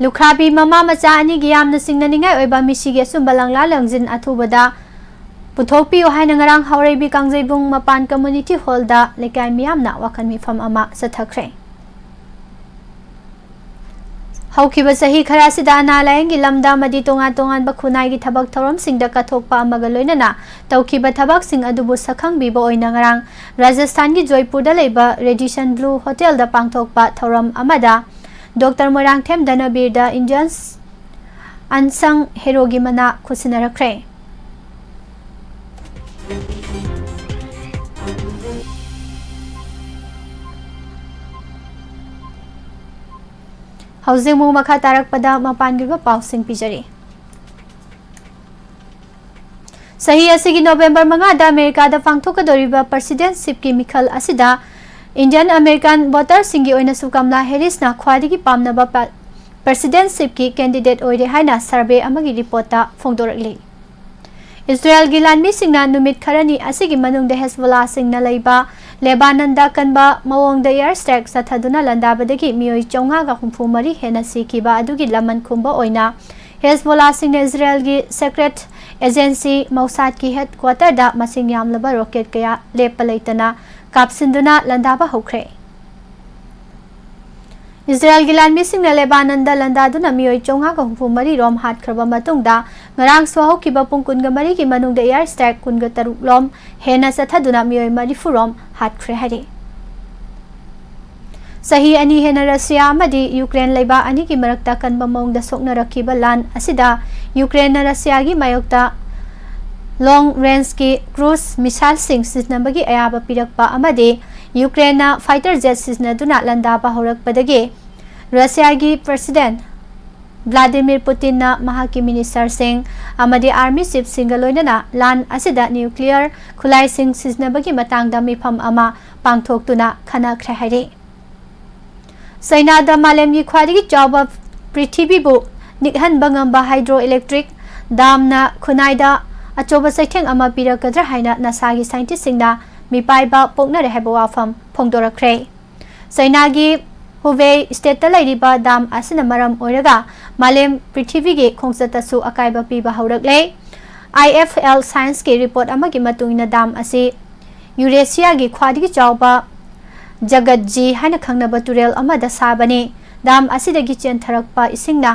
ꯂꯨꯈ꯭ꯔꯥꯕꯤ ꯃꯃꯥ ꯃꯆꯥ ꯑꯅꯤꯒꯤ ꯌꯥꯝꯅ ꯆꯤꯡꯅꯅꯤꯡꯉꯥꯏ ꯑꯣꯏꯕ ꯃꯤꯁꯤꯒꯤ ꯑꯆꯨꯝꯕ ꯂꯪꯂꯥ ꯂꯪꯖꯤꯟ ꯑꯊꯨꯕꯗ ꯄꯨꯊꯣꯛꯄꯤꯌꯨ ꯍꯥꯏꯅ ꯉꯔꯥꯡ ꯍꯥꯎꯔꯩꯕꯤ ꯀꯥꯡꯖꯩꯕꯨꯡ ꯃꯄꯥꯟ community hallꯗ ꯂꯩꯀꯥꯏ ꯃꯤꯌꯥꯝꯅ ꯋꯥꯈꯜ ꯃꯤꯐꯝ ꯑꯃ ꯆꯠꯊꯈ꯭ꯔꯦ꯫ ꯍꯧꯈꯤꯕ ꯆꯍꯤ ꯈꯔ ꯑꯁꯤꯗ ꯑꯅꯥ ꯂꯥꯌꯦꯡꯒꯤ ꯂꯝꯗ ꯑꯃꯗꯤ ꯇꯣꯉꯥꯟ ꯇꯣꯉꯥꯟꯕ ꯈꯨꯟꯅꯥꯏꯒꯤ ꯊꯕꯛ ꯊꯧꯔꯝꯁꯤꯡꯗ ꯀꯠꯊꯣꯛꯄ ꯑꯃꯒ ꯂꯣꯏꯅꯅ ꯇꯧꯈꯤꯕ ꯊꯕꯛꯁꯤꯡ ꯑꯗꯨꯕꯨ ꯁꯛꯈꯪꯕꯤꯕ ꯑꯣꯏꯅ ꯉꯔꯥꯡ ꯔꯥꯖꯁꯊꯥꯟꯒꯤ ꯖꯣꯏꯄꯨꯔꯗ ꯂꯩꯕ Radisson Blu hotelꯗ ꯄꯥꯡꯊꯣꯛꯄ ꯊꯧꯔꯝ ꯑꯃꯗ Doctor ꯃꯣꯏꯔꯥꯡꯊꯦꯝ ꯙꯅꯕꯤꯔꯗ Indian unsung heroꯒꯤ ꯃꯅꯥ ꯈꯨꯠꯁꯤꯟꯅꯔꯛꯈ꯭ꯔꯦ꯫ ꯍꯧꯖꯤꯛ ꯑꯃꯨꯛ ꯃꯈꯥ ꯇꯥꯔꯛꯄꯗ ꯃꯄꯥꯟꯒꯤ ꯑꯣꯏꯕ ꯄꯥꯎꯁꯤꯡ ꯄꯤꯖꯔꯤ꯫ ꯆꯍꯤ ꯑꯁꯤꯒꯤ November ꯃꯉꯥꯗ ꯑꯃꯦꯔꯤꯀꯥꯗ ꯄꯥꯡꯊꯣꯛꯀꯗꯧꯔꯤꯕ presidentshipꯀꯤ ꯃꯤꯈꯜ ꯑꯁꯤꯗ Indian American voterꯁꯤꯡꯒꯤ ꯑꯣꯏꯅꯁꯨ ꯀꯝꯂꯥ ꯍꯦꯔꯤꯁꯅ ꯈ꯭ꯋꯥꯏꯗꯒꯤ ꯄꯥꯝꯅꯕ ꯄ-, presidentshipꯀꯤ candidate ꯑꯣꯏꯔꯦ ꯍꯥꯏꯅ survey ꯑꯃꯒꯤ reportꯇ ꯐꯣꯡꯗꯣꯔꯛꯂꯤ꯫ ꯏꯁꯔꯥꯌꯦꯜꯒꯤ ꯂꯥꯟꯃꯤꯁꯤꯡꯅ ꯅꯨꯃꯤꯠ ꯈꯔꯅꯤ ꯑꯁꯤꯒꯤ ꯃꯅꯨꯡꯗ ꯍꯦꯖꯕꯣꯂꯥꯁꯤꯡꯅ ꯂꯩꯕ ꯂꯦꯕꯥꯅꯟꯗ ꯑꯀꯟꯕ ꯃꯑꯣꯡꯗ air strike ꯆꯠꯊꯗꯨꯅ ꯂꯥꯟꯗꯥꯕꯗꯒꯤ ꯃꯤꯑꯣꯏ ꯆꯥꯝꯃꯉꯥꯒ ꯍꯨꯝꯐꯨ ꯃꯔꯤ ꯍꯦꯟꯅ ꯁꯤꯈꯤꯕ ꯑꯗꯨꯒꯤ ꯂꯃꯟ ꯈꯨꯝꯕ ꯑꯣꯏꯅ ꯍꯦꯖꯕꯣꯂꯥꯁꯤꯡꯅ ꯏꯖꯔꯦꯜꯒꯤ ꯁꯦꯀ꯭ꯔꯦꯠ ꯑꯦꯖꯦꯟꯁꯤ ꯃꯧꯁꯥꯗꯀꯤ ꯍꯦꯗꯀ꯭ꯋꯥꯇꯔꯗ ꯃꯁꯤꯡ ꯌꯥꯝꯂꯕ ꯔꯣꯀꯦꯠ ꯀꯌꯥ ꯂꯦꯞꯄ ꯂꯩꯇꯅ ꯀꯥꯞꯁꯤꯟꯗꯨꯅ ꯂꯥꯟꯗꯥꯕ ꯍꯧꯈ꯭ꯔꯦ꯫ ꯏꯖꯔꯦꯜꯒꯤ ꯂꯥꯟꯃꯤꯁꯤꯡꯅ ꯂꯦꯕꯥꯅꯟꯗ ꯂꯥꯟꯗꯥꯗꯨꯅ ꯃꯤꯑꯣꯏ ꯆꯥꯝꯃꯉꯥꯒ ꯍꯨꯝꯐꯨ ꯃꯔꯤ ꯔꯣꯝ ꯍꯥꯠꯈ꯭ꯔꯕ ꯃꯇꯨꯡꯗ, ꯉꯔꯥꯡꯁꯨ ꯍꯧꯈꯤꯕ ꯄꯨꯡ ꯀꯨꯟꯒ ꯃꯔꯤꯒꯤ ꯃꯅꯨꯡꯗ air strike ꯀꯨꯟꯒ ꯇꯔꯨꯛ ꯂꯣꯝ ꯍꯦꯟꯅ ꯆꯠꯊꯗꯨꯅ ꯃꯤꯑꯣꯏ ꯃꯔꯤꯐꯨ ꯔꯣꯝ ꯍꯥꯠꯈ꯭ꯔꯦ ꯍꯥꯏꯔꯤ꯫ ꯆꯍꯤ ꯑꯅꯤ ꯍꯦꯟꯅ ꯔꯁꯤꯌꯥ ꯑꯃꯗꯤ ꯌꯨꯀ꯭ꯔꯦꯟ ꯂꯩꯕꯥꯛ ꯑꯅꯤꯒꯤ ꯃꯔꯛꯇ ꯀꯟꯕ ꯃꯑꯣꯡꯗ ꯁꯣꯛꯅꯔꯛꯈꯤꯕ ꯂꯥꯟ ꯑꯁꯤꯗ ꯌꯨꯀ꯭ꯔꯦꯟꯅ ꯔꯁꯤꯌꯥꯒꯤ ꯃꯥꯌꯣꯛꯇ long range ꯀꯤ cruise missile ꯁꯤꯡ ꯁꯤꯖꯤꯟꯅꯕꯒꯤ ꯑꯌꯥꯕ ꯄꯤꯔꯛꯄ ꯑꯃꯗꯤ ꯌꯨꯀ꯭ꯔꯦꯟꯅ fighter jet ꯁꯤꯖꯤꯟꯅꯗꯨꯅ ꯂꯥꯟꯗꯥꯕ ꯍꯧꯔꯛꯄꯗꯒꯤ ꯔꯁꯤꯌꯥꯒꯤ president ꯚ꯭ꯂꯥꯗꯤꯃꯤꯔ ꯄꯨꯇꯤꯟꯅ ꯃꯍꯥꯛꯀꯤ minister ꯁꯤꯡ ꯑꯃꯗꯤ army chief ꯁꯤꯡꯒ ꯂꯣꯏꯅꯅ ꯂꯥꯟ ꯑꯁꯤꯗ nuclear ꯈꯨꯠꯂꯥꯏꯁꯤꯡ ꯁꯤꯖꯤꯟꯅꯕꯒꯤ ꯃꯇꯥꯡꯗ ꯃꯤꯐꯝ ꯑꯃ ꯄꯥꯡꯊꯣꯛꯇꯨꯅ ꯈꯟꯅꯈ꯭ꯔꯦ ꯍꯥꯏꯔꯤ꯫ ꯆꯩꯅꯥꯗ ꯃꯥꯂꯦꯝꯒꯤ ꯈ꯭ꯋꯥꯏꯗꯒꯤ ꯆꯥꯎꯕ, ꯄ꯭ꯔꯤꯊꯤꯕꯤꯕꯨ ꯅꯤꯛꯍꯟꯕ ꯉꯝꯕ hydro electric dam ꯅ ꯈꯨꯟꯅꯥꯏꯗ ꯑꯆꯧꯕ ꯆꯩꯊꯦꯡ ꯑꯃ ꯄꯤꯔꯛꯀꯗ꯭ꯔꯥ ꯍꯥꯏꯅ ꯅꯥꯁꯥꯒꯤ scientist ꯁꯤꯡꯅ ꯃꯤꯄꯥꯏꯕ ꯄꯣꯛꯅꯔꯦ ꯍꯥꯏꯕ ꯋꯥꯐꯝ ꯐꯣꯡꯗꯣꯔꯛꯈ꯭ꯔꯦ꯫ ꯆꯩꯅꯥꯒꯤ ꯍꯨꯕꯦꯏ state ꯇ ꯂꯩꯔꯤꯕ dam ꯑꯁꯤꯅ ꯃꯔꯝ ꯑꯣꯏꯔꯒ ꯃꯥꯂꯦꯝ ꯄ꯭ꯔꯤꯊꯤꯕꯤꯒꯤ ꯈꯣꯡꯆꯠꯇꯁꯨ ꯑꯀꯥꯏꯕ ꯄꯤꯕ ꯍꯧꯔꯛꯂꯦ꯫ I F L Science ꯀꯤ report ꯑꯃꯒꯤ ꯃꯇꯨꯡ ꯏꯟꯅ dam ꯑꯁꯤ ꯌꯨꯔꯦꯁꯤꯌꯥꯒꯤ ꯈ꯭ꯋꯥꯏꯗꯒꯤ ꯆꯥꯎꯕ ꯖꯒꯠꯖꯤ ꯍꯥꯏꯅ ꯈꯪꯅꯕ ꯇꯨꯔꯦꯜ ꯑꯃꯗ ꯁꯥꯕꯅꯤ꯫ Dam ꯑꯁꯤꯗꯒꯤ ꯆꯦꯟꯊꯔꯛꯄ ꯏꯁꯤꯡꯅ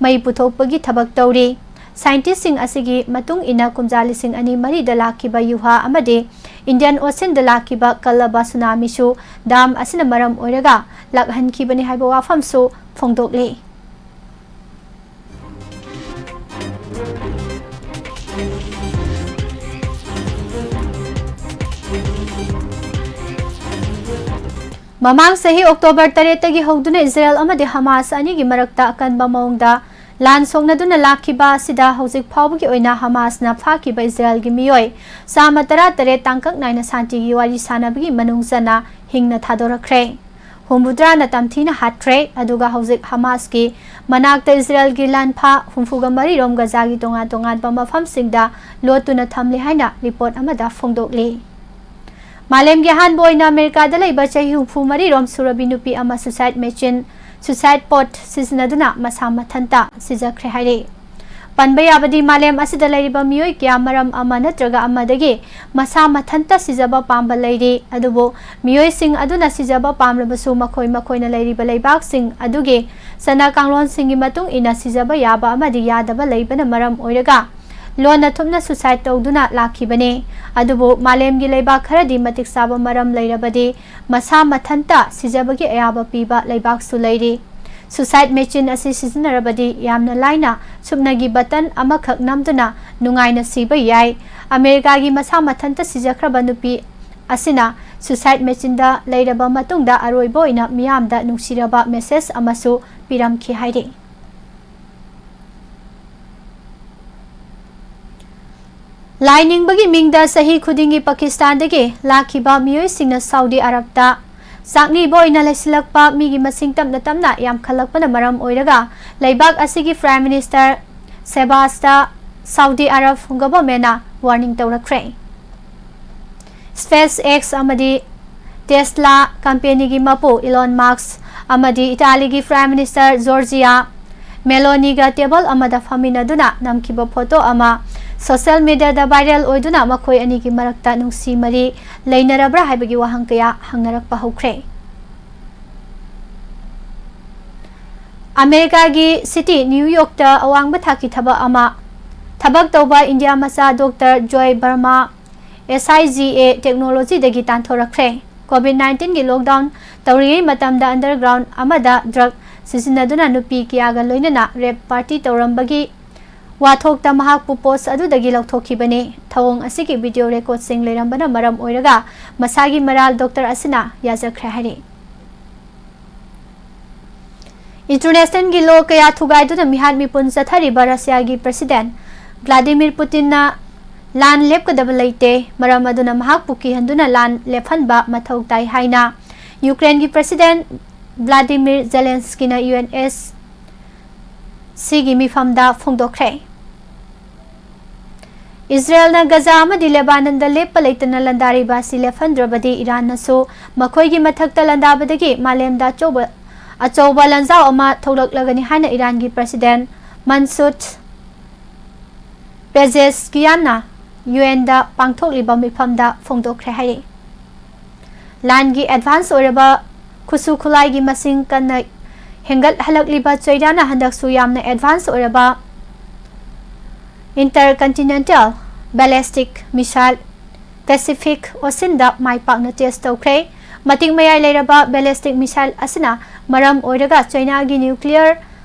ꯃꯩ ꯄꯨꯊꯣꯛꯄꯒꯤ ꯊꯕꯛ ꯇꯧꯔꯤ꯫ Scientist ꯁꯤꯡ ꯑꯁꯤꯒꯤ ꯃꯇꯨꯡ ꯏꯟꯅ ꯀꯨꯝꯖꯥ ꯂꯤꯁꯤꯡ ꯑꯅꯤ ꯃꯔꯤꯗ ꯂꯥꯛꯈꯤꯕ ꯌꯨꯍꯥ ꯑꯃꯗꯤ Indian Ocean ꯗ ꯂꯥꯛꯈꯤꯕ ꯀꯜꯂꯕ tsunami ꯁꯨ dam ꯑꯁꯤꯅ ꯃꯔꯝ ꯑꯣꯏꯔꯒ ꯂꯥꯛꯍꯟꯈꯤꯕꯅꯤ ꯍꯥꯏꯕ ꯋꯥꯐꯝꯁꯨ ꯐꯣꯡꯗꯣꯛꯂꯤ꯫ ꯃꯃꯥꯡ ꯆꯍꯤ October ꯇꯔꯦꯠꯇꯒꯤ ꯍꯧꯗꯨꯅ ꯏꯖꯔꯦꯜ ꯑꯃꯗꯤ ꯍꯃꯥꯁ ꯑꯅꯤꯒꯤ ꯃꯔꯛꯇ ꯑꯀꯟꯕ ꯃꯑꯣꯡꯗ ꯂꯥꯟ ꯁꯣꯛꯅꯗꯨꯅ ꯂꯥꯛꯈꯤꯕ ꯑꯁꯤꯗ ꯍꯧꯖꯤꯛ ꯐꯥꯎꯕꯒꯤ ꯑꯣꯏꯅ ꯍꯃꯥꯁꯅ ꯐꯥꯈꯤꯕ ꯏꯖꯔꯦꯜꯒꯤ ꯃꯤꯑꯣꯏ ꯆꯥꯝꯃ ꯇꯔꯥ ꯇꯔꯦꯠ ꯇꯥꯡꯀꯛ ꯅꯥꯏꯅ ꯁꯥꯟꯇꯤꯒꯤ ꯋꯥꯔꯤ ꯁꯥꯟꯅꯕꯒꯤ ꯃꯅꯨꯡ ꯆꯟꯅ ꯍꯤꯡꯅ ꯊꯥꯗꯣꯔꯛꯈ꯭ꯔꯦ꯫ ꯍꯨꯝꯐꯨꯇꯔꯥꯅ ꯇꯝꯊꯤꯅ ꯍꯥꯠꯈ꯭ꯔꯦ, ꯑꯗꯨꯒ ꯍꯧꯖꯤꯛ ꯍꯃꯥꯁꯀꯤ ꯃꯅꯥꯛꯇ ꯏꯖꯔꯦꯜꯒꯤ ꯂꯥꯟꯐꯥ ꯍꯨꯝꯐꯨꯒ ꯃꯔꯤ ꯔꯣꯝ ꯒꯖꯥꯒꯤ ꯇꯣꯉꯥꯟ ꯇꯣꯉꯥꯟꯕ ꯃꯐꯝꯁꯤꯡꯗ ꯂꯣꯠꯇꯨꯅ ꯊꯝꯂꯤ ꯍꯥꯏꯅ report ꯑꯃꯗ ꯐꯣꯡꯗꯣꯛꯂꯤ꯫ ꯃꯥꯂꯦꯝꯒꯤ ꯑꯍꯥꯟꯕ ꯑꯣꯏꯅ ꯑꯃꯦꯔꯤꯀꯥꯗ ꯂꯩꯕ ꯆꯍꯤ ꯍꯨꯝꯐꯨ ꯃꯔꯤ ꯔꯣꯝ ꯁꯨꯔꯕꯤ ꯅꯨꯄꯤ ꯑꯃ suicide machine suicide boat ꯁꯤꯖꯤꯟꯅꯗꯨꯅ ꯃꯁꯥ ꯃꯊꯟꯇ ꯁꯤꯖꯈ꯭ꯔꯦ ꯍꯥꯏꯔꯤ꯫ ꯄꯟꯕ ꯌꯥꯕꯗꯤ, ꯃꯥꯂꯦꯝ ꯑꯁꯤꯗ ꯂꯩꯔꯤꯕ ꯃꯤꯑꯣꯏ ꯀꯌꯥ ꯃꯔꯝ ꯑꯃ ꯅꯠꯇ꯭ꯔꯒ ꯑꯃꯗꯒꯤ ꯃꯁꯥ ꯃꯊꯟꯇ ꯁꯤꯖꯕ ꯄꯥꯝꯕ ꯂꯩꯔꯤ꯫ ꯑꯗꯨꯕꯨ ꯃꯤꯑꯣꯏꯁꯤꯡ ꯑꯗꯨꯅ ꯁꯤꯖꯕ ꯄꯥꯝꯂꯕꯁꯨ, ꯃꯈꯣꯏ ꯃꯈꯣꯏꯅ ꯂꯩꯔꯤꯕ ꯂꯩꯕꯥꯛꯁꯤꯡ ꯑꯗꯨꯒꯤ ꯆꯠꯅ ꯀꯥꯡꯂꯣꯟꯁꯤꯡꯒꯤ ꯃꯇꯨꯡ ꯏꯟꯅ ꯁꯤꯖꯕ ꯌꯥꯕ ꯑꯃꯗꯤ ꯌꯥꯗꯕ ꯂꯩꯕꯅ ꯃꯔꯝ ꯑꯣꯏꯔꯒ ꯂꯣꯟꯅ ꯊꯨꯞꯅ suicide ꯇꯧꯗꯨꯅ ꯂꯥꯛꯈꯤꯕꯅꯤ꯫ ꯑꯗꯨꯕꯨ ꯃꯥꯂꯦꯝꯒꯤ ꯂꯩꯕꯥꯛ ꯈꯔꯗꯤ ꯃꯇꯤꯛ ꯆꯥꯕ ꯃꯔꯝ ꯂꯩꯔꯕꯗꯤ ꯃꯁꯥ ꯃꯊꯟꯇ ꯁꯤꯖꯕꯒꯤ ꯑꯌꯥꯕ ꯄꯤꯕ ꯂꯩꯕꯥꯛꯁꯨ ꯂꯩꯔꯤ꯫ Suicide machine ꯑꯁꯤ ꯁꯤꯖꯤꯟꯅꯔꯕꯗꯤ ꯌꯥꯝꯅ ꯂꯥꯏꯅ ꯁꯨꯞꯅꯒꯤ button ꯑꯃꯈꯛ ꯅꯝꯗꯨꯅ ꯅꯨꯡꯉꯥꯏꯅ ꯁꯤꯕ ꯌꯥꯏ꯫ ꯑꯃꯦꯔꯤꯀꯥꯒꯤ ꯃꯁꯥ ꯃꯊꯟꯇ ꯁꯤꯖꯈ꯭ꯔꯕ ꯅꯨꯄꯤ ꯑꯁꯤꯅ suicide machineꯗ ꯂꯩꯔꯕ ꯃꯇꯨꯡꯗ ꯑꯔꯣꯏꯕ ꯑꯣꯏꯅ ꯃꯤꯌꯥꯝꯗ ꯅꯨꯡꯁꯤꯔꯕ message ꯑꯃꯁꯨ ꯄꯤꯔꯝꯈꯤ ꯍꯥꯏꯔꯤ꯫ ꯂꯥꯏꯅꯤꯡꯕꯒꯤ ꯃꯤꯡꯗ ꯆꯍꯤ ꯈꯨꯗꯤꯡꯒꯤ ꯄꯥꯀꯤꯁꯇꯥꯟꯗꯒꯤ ꯂꯥꯛꯈꯤꯕ ꯃꯤꯑꯣꯏꯁꯤꯡꯅ ꯁꯥꯎꯗꯤ ꯑꯔꯕꯇ ꯆꯥꯛꯅꯤꯕ ꯑꯣꯏꯅ ꯂꯩꯁꯤꯜꯂꯛꯄ ꯃꯤꯒꯤ ꯃꯁꯤꯡ ꯇꯞꯅ ꯇꯞꯅ ꯌꯥꯝꯈꯠꯂꯛꯄꯅ ꯃꯔꯝ ꯑꯣꯏꯔꯒ ꯂꯩꯕꯥꯛ ꯑꯁꯤꯒꯤ Prime Minister ꯁꯦꯕꯥꯁꯇ ꯁꯥꯎꯗꯤ ꯑꯔꯕ governmentꯅ warning ꯇꯧꯔꯛꯈ꯭ꯔꯦ꯫ SpaceX ꯑꯃꯗꯤ Tesla companyꯒꯤ ꯃꯄꯨ Elon Musk ꯑꯃꯗꯤ ꯏꯇꯥꯂꯤꯒꯤ Prime Minister Giorgia Meloniꯒ table ꯑꯃꯗ ꯐꯝꯃꯤꯟꯅꯗꯨꯅ ꯅꯝꯈꯤꯕ photo ꯑꯃ social mediaꯗ viral ꯑꯣꯏꯗꯨꯅ ꯃꯈꯣꯏ ꯑꯅꯤꯒꯤ ꯃꯔꯛꯇ ꯅꯨꯡꯁꯤ ꯃꯔꯤ ꯂꯩꯅꯔꯕ꯭ꯔꯥ ꯍꯥꯏꯕꯒꯤ ꯋꯥꯍꯪ ꯀꯌꯥ ꯍꯪꯅꯔꯛꯄ ꯍꯧꯈ꯭ꯔꯦ꯫ ꯑꯃꯦꯔꯤꯀꯥꯒꯤ city New Yorkꯇ ꯑꯋꯥꯡꯕ ꯊꯥꯛꯀꯤ ꯊꯕꯛ ꯑꯃ ꯊꯕꯛ ꯇꯧꯕ ꯏꯟꯗꯤꯌꯥ ꯃꯆꯥ Doctor Joy Verma SIGA technologyꯗꯒꯤ ꯇꯥꯟꯊꯣꯔꯛꯈ꯭ꯔꯦ꯫ COVID nineteenꯒꯤ lockdown ꯇꯧꯔꯤꯉꯩ ꯃꯇꯝꯗ underground ꯑꯃꯗ drug ꯁꯤꯖꯤꯟꯅꯗꯨꯅ ꯅꯨꯄꯤ ꯀꯌꯥꯒ ꯂꯣꯏꯅꯅ rape party ꯇꯧꯔꯝꯕꯒꯤ ꯋꯥꯊꯣꯛꯇ ꯃꯍꯥꯛꯄꯨ post ꯑꯗꯨꯗꯒꯤ ꯂꯧꯊꯣꯛꯈꯤꯕꯅꯤ꯫ ꯊꯧꯑꯣꯡ ꯑꯁꯤꯒꯤ video recordꯁꯤꯡ ꯂꯩꯔꯝꯕꯅ ꯃꯔꯝ ꯑꯣꯏꯔꯒ ꯃꯁꯥꯒꯤ ꯃꯔꯥꯜ doctor ꯑꯁꯤꯅ ꯌꯥꯖꯈ꯭ꯔꯦ ꯍꯥꯏꯔꯤ꯫ Internationalꯒꯤ law ꯀꯌꯥ ꯊꯨꯒꯥꯏꯗꯨꯅ ꯃꯤꯍꯥꯠ ꯃꯤꯄꯨꯟ ꯆꯠꯊꯔꯤꯕ ꯔꯁꯤꯌꯥꯒꯤ President Vladimir Putinꯅ ꯂꯥꯟ ꯂꯦꯞꯀꯗꯕ ꯂꯩꯇꯦ, ꯃꯔꯝ ꯑꯗꯨꯅ ꯃꯍꯥꯛꯄꯨ ꯀꯤꯍꯟꯗꯨꯅ ꯂꯥꯟ ꯂꯦꯞꯍꯟꯕ ꯃꯊꯧ ꯇꯥꯏ ꯍꯥꯏꯅ Ukraineꯒꯤ President Vladimir Zelenskyꯅ UNSCꯒꯤ ꯃꯤꯐꯝꯗ ꯐꯣꯡꯗꯣꯛꯈ꯭ꯔꯦ꯫ ꯏꯖꯔꯦꯜꯅ ꯒꯖꯥ ꯑꯃꯗꯤ ꯂꯦꯕꯥꯅꯟꯗ ꯂꯦꯞꯄ ꯂꯩꯇꯅ ꯂꯥꯟꯗꯥꯔꯤꯕ ꯑꯁꯤ ꯂꯦꯞꯍꯟꯗ꯭ꯔꯕꯗꯤ ꯏꯔꯥꯟꯅꯁꯨ ꯃꯈꯣꯏꯒꯤ ꯃꯊꯛꯇ ꯂꯥꯟꯗꯥꯕꯗꯒꯤ ꯃꯥꯂꯦꯝꯗ ꯑꯆꯧꯕ ꯑꯆꯧꯕ ꯂꯥꯟꯖꯥꯎ ꯑꯃ ꯊꯣꯛꯂꯛꯂꯒꯅꯤ ꯍꯥꯏꯅ ꯏꯔꯥꯟꯒꯤ ꯄ꯭ꯔꯁꯤꯗꯦꯟ ꯃꯟꯁꯨꯗ ꯄꯦꯖꯦꯁꯀꯤꯌꯥꯟꯅ ꯌꯨ ꯑꯦꯟꯗ ꯄꯥꯡꯊꯣꯛꯂꯤꯕ ꯃꯤꯐꯝꯗ ꯐꯣꯡꯗꯣꯛꯈ꯭ꯔꯦ ꯍꯥꯏꯔꯤ꯫ ꯂꯥꯟꯒꯤ ꯑꯦꯗꯚꯥꯟꯁ ꯑꯣꯏꯔꯕ ꯈꯨꯠꯁꯨ ꯈꯨꯠꯂꯥꯏꯒꯤ ꯃꯁꯤꯡ ꯀꯟꯅ ꯍꯦꯟꯒꯠꯍꯜꯂꯛꯂꯤꯕ ꯆꯩꯅꯥꯅ ꯍꯟꯗꯛꯁꯨ ꯌꯥꯝꯅ ꯑꯦꯗꯚꯥꯟꯁ ꯑꯣꯏꯔꯕ ꯏꯟꯇꯔꯀꯟꯇꯤꯅꯦꯟꯇꯦꯜ ꯕꯦꯂꯦꯁꯇꯤꯛ ꯃꯤꯁꯥꯏꯜ ꯄꯦꯁꯤꯐꯤꯛ ꯑꯣꯁꯤꯟꯗ ꯃꯥꯏ ꯄꯥꯛꯅ ꯇꯦꯁ ꯇꯧꯈ꯭ꯔꯦ꯫ ꯃꯇꯤꯛ ꯃꯌꯥꯏ ꯂꯩꯔꯕ ꯕꯦꯂꯦꯁꯇꯤꯛ ꯃꯤꯁꯥꯏꯜ ꯑꯁꯤꯅ ꯃꯔꯝ ꯑꯣꯏꯔꯒ ꯆꯩꯅꯥꯒꯤ ꯅ꯭ꯌꯨꯀ꯭ꯂꯤꯌꯔ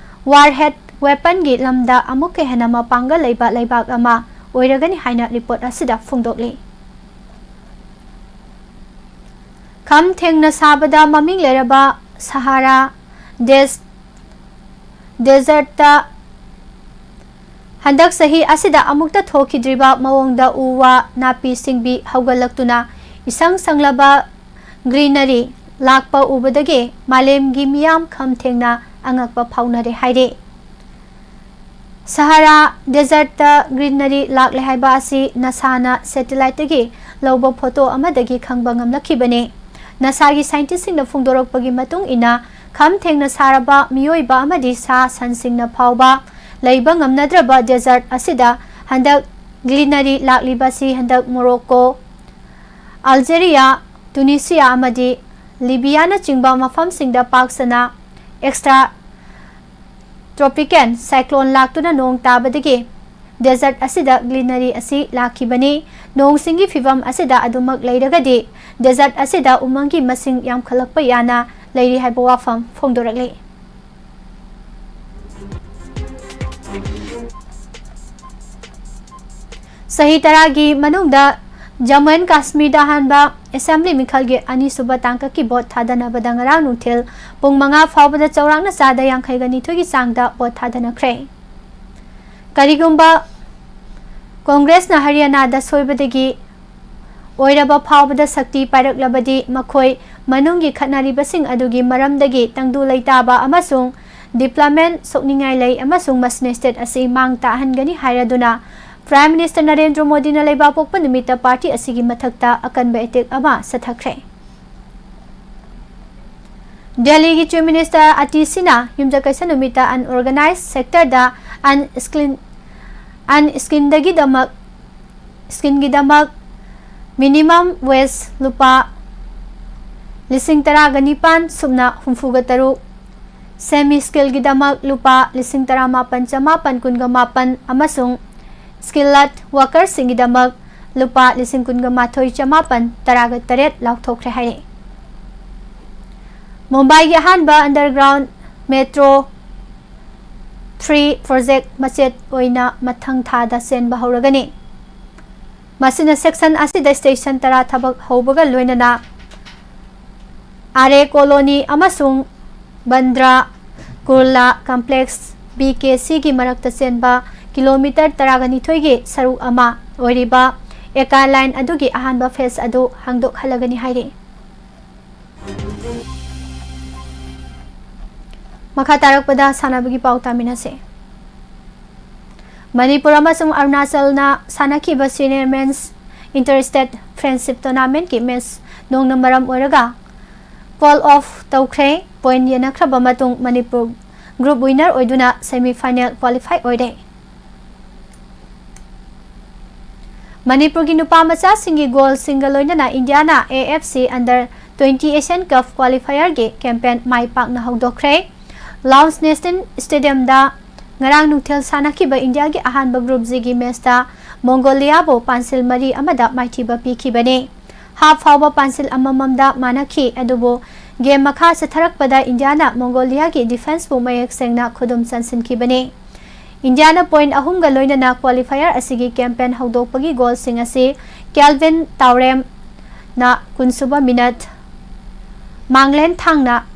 ꯋꯥꯔꯍꯦꯗ ꯋꯦꯄꯟꯒꯤ ꯂꯝꯗ ꯑꯃꯨꯛꯀ ꯍꯦꯟꯅ ꯃꯄꯥꯡꯒꯜ ꯂꯩꯕ ꯂꯩꯕꯥꯛ ꯑꯃ ꯑꯣꯏꯔꯒꯅꯤ ꯍꯥꯏꯅ ꯔꯤꯄꯣꯔꯠ ꯑꯁꯤꯗ ꯐꯣꯡꯗꯣꯛꯂꯤ꯫ ꯈꯝ ꯊꯦꯡꯅ ꯁꯥꯕꯗ ꯃꯃꯤꯡ ꯂꯩꯔꯕ ꯁꯍꯥꯔꯥ ꯗꯦꯁ ꯗꯦꯖꯔꯠꯇ ꯍꯟꯗꯛ ꯆꯍꯤ ꯑꯁꯤꯗ ꯑꯃꯨꯛꯇ ꯊꯣꯛꯈꯤꯗ꯭ꯔꯤꯕ ꯃꯑꯣꯡꯗ ꯎ ꯋꯥ ꯅꯥꯄꯤ ꯁꯤꯡꯕꯤ ꯍꯧꯒꯠꯂꯛꯇꯨꯅ ꯏꯁꯪ ꯁꯪꯂꯕ ꯒ꯭ꯔꯤꯅꯔꯤ ꯂꯥꯛꯄ ꯎꯕꯗꯒꯤ ꯃꯥꯂꯦꯝꯒꯤ ꯃꯤꯌꯥꯝ ꯈꯝ ꯊꯦꯡꯅ ꯑꯉꯛꯄ ꯐꯥꯎꯅꯔꯦ ꯍꯥꯏꯔꯤ꯫ ꯁꯍꯥꯔꯥ ꯗꯦꯖꯔꯠꯇ ꯒ꯭ꯔꯤꯅꯔꯤ ꯂꯥꯛꯂꯦ ꯍꯥꯏꯕ ꯑꯁꯤ ꯅꯥꯁꯥꯅ ꯁꯦꯇꯦꯂꯥꯏꯠꯇꯒꯤ ꯂꯧꯕ ꯐꯣꯇꯣ ꯑꯃꯗꯒꯤ ꯈꯪꯕ ꯉꯝꯂꯛꯈꯤꯕꯅꯤ꯫ ꯅꯥꯁꯥꯒꯤ ꯁꯥꯏꯟꯇꯤꯁꯁꯤꯡꯅ ꯐꯣꯡꯗꯣꯔꯛꯄꯒꯤ ꯃꯇꯨꯡ ꯏꯟꯅ, ꯈꯝ ꯊꯦꯡꯅ ꯁꯥꯔꯕ ꯃꯤꯑꯣꯏꯕ ꯑꯃꯗꯤ ꯁꯥ ꯁꯟꯁꯤꯡꯅ ꯐꯥꯎꯕ ꯂꯩꯕ ꯉꯝꯅꯗ꯭ꯔꯕ ꯗꯦꯖꯔꯠ ꯑꯁꯤꯗ ꯍꯟꯗꯛ ꯒ꯭ꯔꯤꯅꯔꯤ ꯂꯥꯛꯂꯤꯕꯁꯤ ꯍꯟꯗꯛ ꯃꯣꯔꯣꯀꯣ, ꯑꯜꯖꯦꯔꯤꯌꯥ, ꯇꯨꯅꯤꯁꯤꯌꯥ ꯑꯃꯗꯤ ꯂꯤꯕꯤꯌꯥꯅꯆꯤꯡꯕ ꯃꯐꯝꯁꯤꯡꯗ ꯄꯥꯛ ꯁꯟꯅ ꯑꯦꯛꯁꯇ꯭ꯔꯥ ꯇ꯭ꯔꯣꯄꯤꯀꯦꯜ ꯁꯥꯏꯀ꯭ꯂꯣꯟ ꯂꯥꯛꯇꯨꯅ ꯅꯣꯡ ꯇꯥꯕꯗꯒꯤ ꯗꯦꯖꯔꯠ ꯑꯁꯤꯗ ꯒ꯭ꯔꯤꯅꯔꯤ ꯑꯁꯤ ꯂꯥꯛꯈꯤꯕꯅꯤ꯫ ꯅꯣꯡꯁꯤꯡꯒꯤ ꯐꯤꯚꯝ ꯑꯁꯤꯗ ꯑꯗꯨꯃꯛ ꯂꯩꯔꯒꯗꯤ ꯗꯦꯖꯔꯠ ꯑꯁꯤꯗ ꯎꯃꯪꯒꯤ ꯃꯁꯤꯡ ꯌꯥꯝꯈꯠꯂꯛꯄ ꯌꯥꯅ ꯂꯩꯔꯤ ꯍꯥꯏꯕ ꯋꯥꯐꯝ ꯐꯣꯡꯗꯣꯔꯛꯂꯤ꯫ ꯆꯍꯤ ꯇꯔꯥꯒꯤ ꯃꯅꯨꯡꯗ ꯖꯝꯃꯨ ꯑꯦꯟ ꯀꯥꯁꯃꯤꯔꯗ ꯑꯍꯥꯟꯕ ꯑꯦꯁꯦꯝꯕ꯭ꯂꯤ ꯃꯤꯈꯜꯒꯤ ꯑꯅꯤꯁꯨꯕ ꯇꯥꯡꯀꯛꯀꯤ ꯚꯣꯠ ꯊꯥꯗꯅꯕꯗ ꯉꯔꯥꯡ ꯅꯨꯡꯊꯤꯜ ꯄꯨꯡ ꯃꯉꯥ ꯐꯥꯎꯕꯗ ꯆꯥꯎꯔꯥꯛꯅ ꯆꯥꯗ ꯌꯥꯡꯈꯩꯒ ꯅꯤꯊꯣꯏꯒꯤ ꯆꯥꯡꯗ ꯚꯣꯠ ꯊꯥꯗꯅꯈ꯭ꯔꯦ꯫ ꯀꯔꯤꯒꯨꯝꯕ ꯀꯣꯡꯒ꯭ꯔꯦꯁꯅ ꯍꯔꯤꯌꯥꯅꯥꯗ ꯁꯣꯏꯕꯗꯒꯤ ꯑꯣꯏꯔꯕ ꯐꯥꯎꯕꯗ ꯁꯛꯇꯤ ꯄꯥꯏꯔꯛꯂꯕꯗꯤ, ꯃꯈꯣꯏ ꯃꯅꯨꯡꯒꯤ ꯈꯠꯅꯔꯤꯕꯁꯤꯡ ꯑꯗꯨꯒꯤ ꯃꯔꯝꯗꯒꯤ ꯇꯪꯗꯨ ꯂꯩꯇꯥꯕ ꯑꯃꯁꯨꯡ ꯗꯤꯄ꯭ꯂꯣꯃꯦꯟ ꯁꯣꯛꯅꯤꯡꯉꯥꯏ ꯂꯩ ꯑꯃꯁꯨꯡ ꯃꯁꯤꯅ ꯁ꯭ꯇꯦꯠ ꯑꯁꯤ ꯃꯥꯡ ꯇꯥꯛꯍꯟꯒꯅꯤ ꯍꯥꯏꯔꯗꯨꯅ ꯄ꯭ꯔꯥꯏꯝ ꯃꯤꯅꯤꯁꯇꯔ ꯅꯔꯦꯟꯗ꯭ꯔ ꯃꯣꯗꯤꯅ ꯂꯩꯕꯥꯛꯄꯣꯛꯄ ꯅꯨꯃꯤꯠꯇ ꯄꯥꯔꯇꯤ ꯑꯁꯤꯒꯤ ꯃꯊꯛꯇ ꯑꯀꯟꯕ ꯑꯦꯇꯦꯛ ꯑꯃ ꯆꯠꯊꯈ꯭ꯔꯦ꯫ ꯗꯦꯜꯂꯤꯒꯤ Chief Minister ꯑꯇꯤꯁꯤꯅ ꯌꯨꯝꯖꯀꯩꯁ ꯅꯨꯃꯤꯠꯇ unorganized sectorꯗ unskilled, unskilledꯒꯤꯗꯃꯛ, skilledꯒꯤꯗꯃꯛ minimum wage ꯂꯨꯄꯥ ꯂꯤꯁꯤꯡ ꯇꯔꯥꯒ ꯅꯤꯄꯥꯟ ꯁꯨꯞꯅ ꯍꯨꯝꯐꯨꯒ ꯇꯔꯨꯛ, semi skilledꯒꯤꯗꯃꯛ ꯂꯨꯄꯥ ꯂꯤꯁꯤꯡ ꯇꯔꯥꯃꯥꯄꯟ ꯆꯃꯥꯄꯟ ꯀꯨꯟꯒ ꯃꯥꯄꯟ ꯑꯃꯁꯨꯡ skilled workerꯁꯤꯡꯒꯤꯗꯃꯛ ꯂꯨꯄꯥ ꯂꯤꯁꯤꯡ ꯀꯨꯟꯒ ꯃꯥꯊꯣꯏ ꯆꯃꯥꯄꯟ ꯇꯔꯥꯒ ꯇꯔꯦꯠ ꯂꯥꯎꯊꯣꯛꯈ꯭ꯔꯦ ꯍꯥꯏꯔꯤ꯫ ꯃꯨꯝꯕꯥꯏꯒꯤ ꯑꯍꯥꯟꯕ underground metro three project ꯃꯆꯦꯠ ꯑꯣꯏꯅ ꯃꯊꯪ ꯊꯥꯗ ꯆꯦꯟꯕ ꯍꯧꯔꯒꯅꯤ꯫ ꯃꯁꯤꯅ section ꯑꯁꯤꯗ station ꯇꯔꯥ ꯊꯕꯛ ꯍꯧꯕꯒ ꯂꯣꯏꯅꯅ ꯑꯥꯔ ꯑꯦ ꯀꯣꯂꯣꯅꯤ ꯑꯃꯁꯨꯡ ꯕꯟꯗ꯭ꯔꯥ ꯀꯨꯔꯂꯥ ꯀꯝꯄ꯭ꯂꯦꯛꯁ, ꯕꯤ ꯀꯦ ꯁꯤꯒꯤ ꯃꯔꯛꯇ ꯆꯦꯟꯕ ꯀꯤꯂꯣꯃꯤꯇꯔ ꯇꯔꯥꯒ ꯅꯤꯊꯣꯏꯒꯤ ꯁꯔꯨꯛ ꯑꯃ ꯑꯣꯏꯔꯤꯕ ꯑꯦꯀꯥ ꯂꯥꯏꯟ ꯑꯗꯨꯒꯤ ꯑꯍꯥꯟꯕ ꯐꯦꯖ ꯑꯗꯨ ꯍꯥꯡꯗꯣꯛꯍꯜꯂꯒꯅꯤ ꯍꯥꯏꯔꯤ꯫ ꯃꯈꯥ ꯇꯥꯔꯛꯄꯗ ꯁꯥꯟꯅꯕꯒꯤ ꯄꯥꯎ ꯇꯥꯃꯤꯟꯅꯁꯦ꯫ ꯃꯅꯤꯄꯨꯔ ꯑꯃꯁꯨꯡ ꯑꯔꯨꯅꯥꯆꯜꯅ ꯁꯥꯟꯅꯈꯤꯕ senior men's inter-state friendship tournamentꯀꯤ match ꯅꯣꯡꯅ ꯃꯔꯝ ꯑꯣꯏꯔꯒ call off ꯇꯧꯈ꯭ꯔꯦ꯫ Point ꯌꯦꯟꯅꯈ꯭ꯔꯕ ꯃꯇꯨꯡ ꯃꯅꯤꯄꯨꯔ group winner ꯑꯣꯏꯗꯨꯅ semi final qualify ꯑꯣꯏꯔꯦ꯫ ꯃꯅꯤꯄꯨꯔꯒꯤ ꯅꯨꯄꯥ ꯃꯆꯥꯁꯤꯡꯒꯤ ꯒꯣꯜꯁꯤꯡꯒ ꯂꯣꯏꯅꯅ ꯏꯟꯗꯤꯌꯥꯅ A F C under twenty Asian Cup qualifierꯒꯤ campaign ꯃꯥꯏ ꯄꯥꯛꯅ ꯍꯧꯗꯣꯛꯈ꯭ꯔꯦ꯫ Laos National Stadiumꯗ ꯉꯔꯥꯡ ꯅꯨꯡꯊꯤꯜ ꯁꯥꯟꯅꯈꯤꯕ ꯏꯟꯗꯤꯌꯥꯒꯤ ꯑꯍꯥꯟꯕ group Gꯒꯤ matchꯇ ꯃꯣꯡꯒꯣꯂꯤꯌꯥꯕꯨ ꯄꯥꯟꯁꯤꯜ ꯃꯔꯤ ꯑꯃꯗ ꯃꯥꯏꯊꯤꯕ ꯄꯤꯈꯤꯕꯅꯤ꯫ Half ꯐꯥꯎꯕ ꯄꯥꯟꯁꯤꯜ ꯑꯃꯃꯝꯗ ꯃꯥꯟꯅꯈꯤ, ꯑꯗꯨꯕꯨ game ꯃꯈꯥ ꯆꯠꯊꯔꯛꯄꯗ ꯏꯟꯗꯤꯌꯥꯅ ꯃꯣꯡꯒꯣꯂꯤꯌꯥꯒꯤ defenceꯄꯨ ꯃꯌꯦꯛ ꯁꯦꯡꯅ ꯈꯨꯗꯨꯝ ꯆꯟꯁꯤꯟꯈꯤꯕꯅꯤ꯫ ꯏꯟꯗꯤꯌꯥꯅ point ꯑꯍꯨꯝꯒ ꯂꯣꯏꯅꯅ qualifier ꯑꯁꯤꯒꯤ campaign ꯍꯧꯗꯣꯛꯄꯒꯤ ꯒꯣꯜꯁꯤꯡ ꯑꯁꯤ ꯀꯦꯜꯚꯤꯟ ꯇꯥꯎꯔꯦꯝꯅ ꯀꯨꯟꯁꯨꯕ minute, ꯃꯥꯡꯂꯦꯟ ꯊꯥꯡꯅ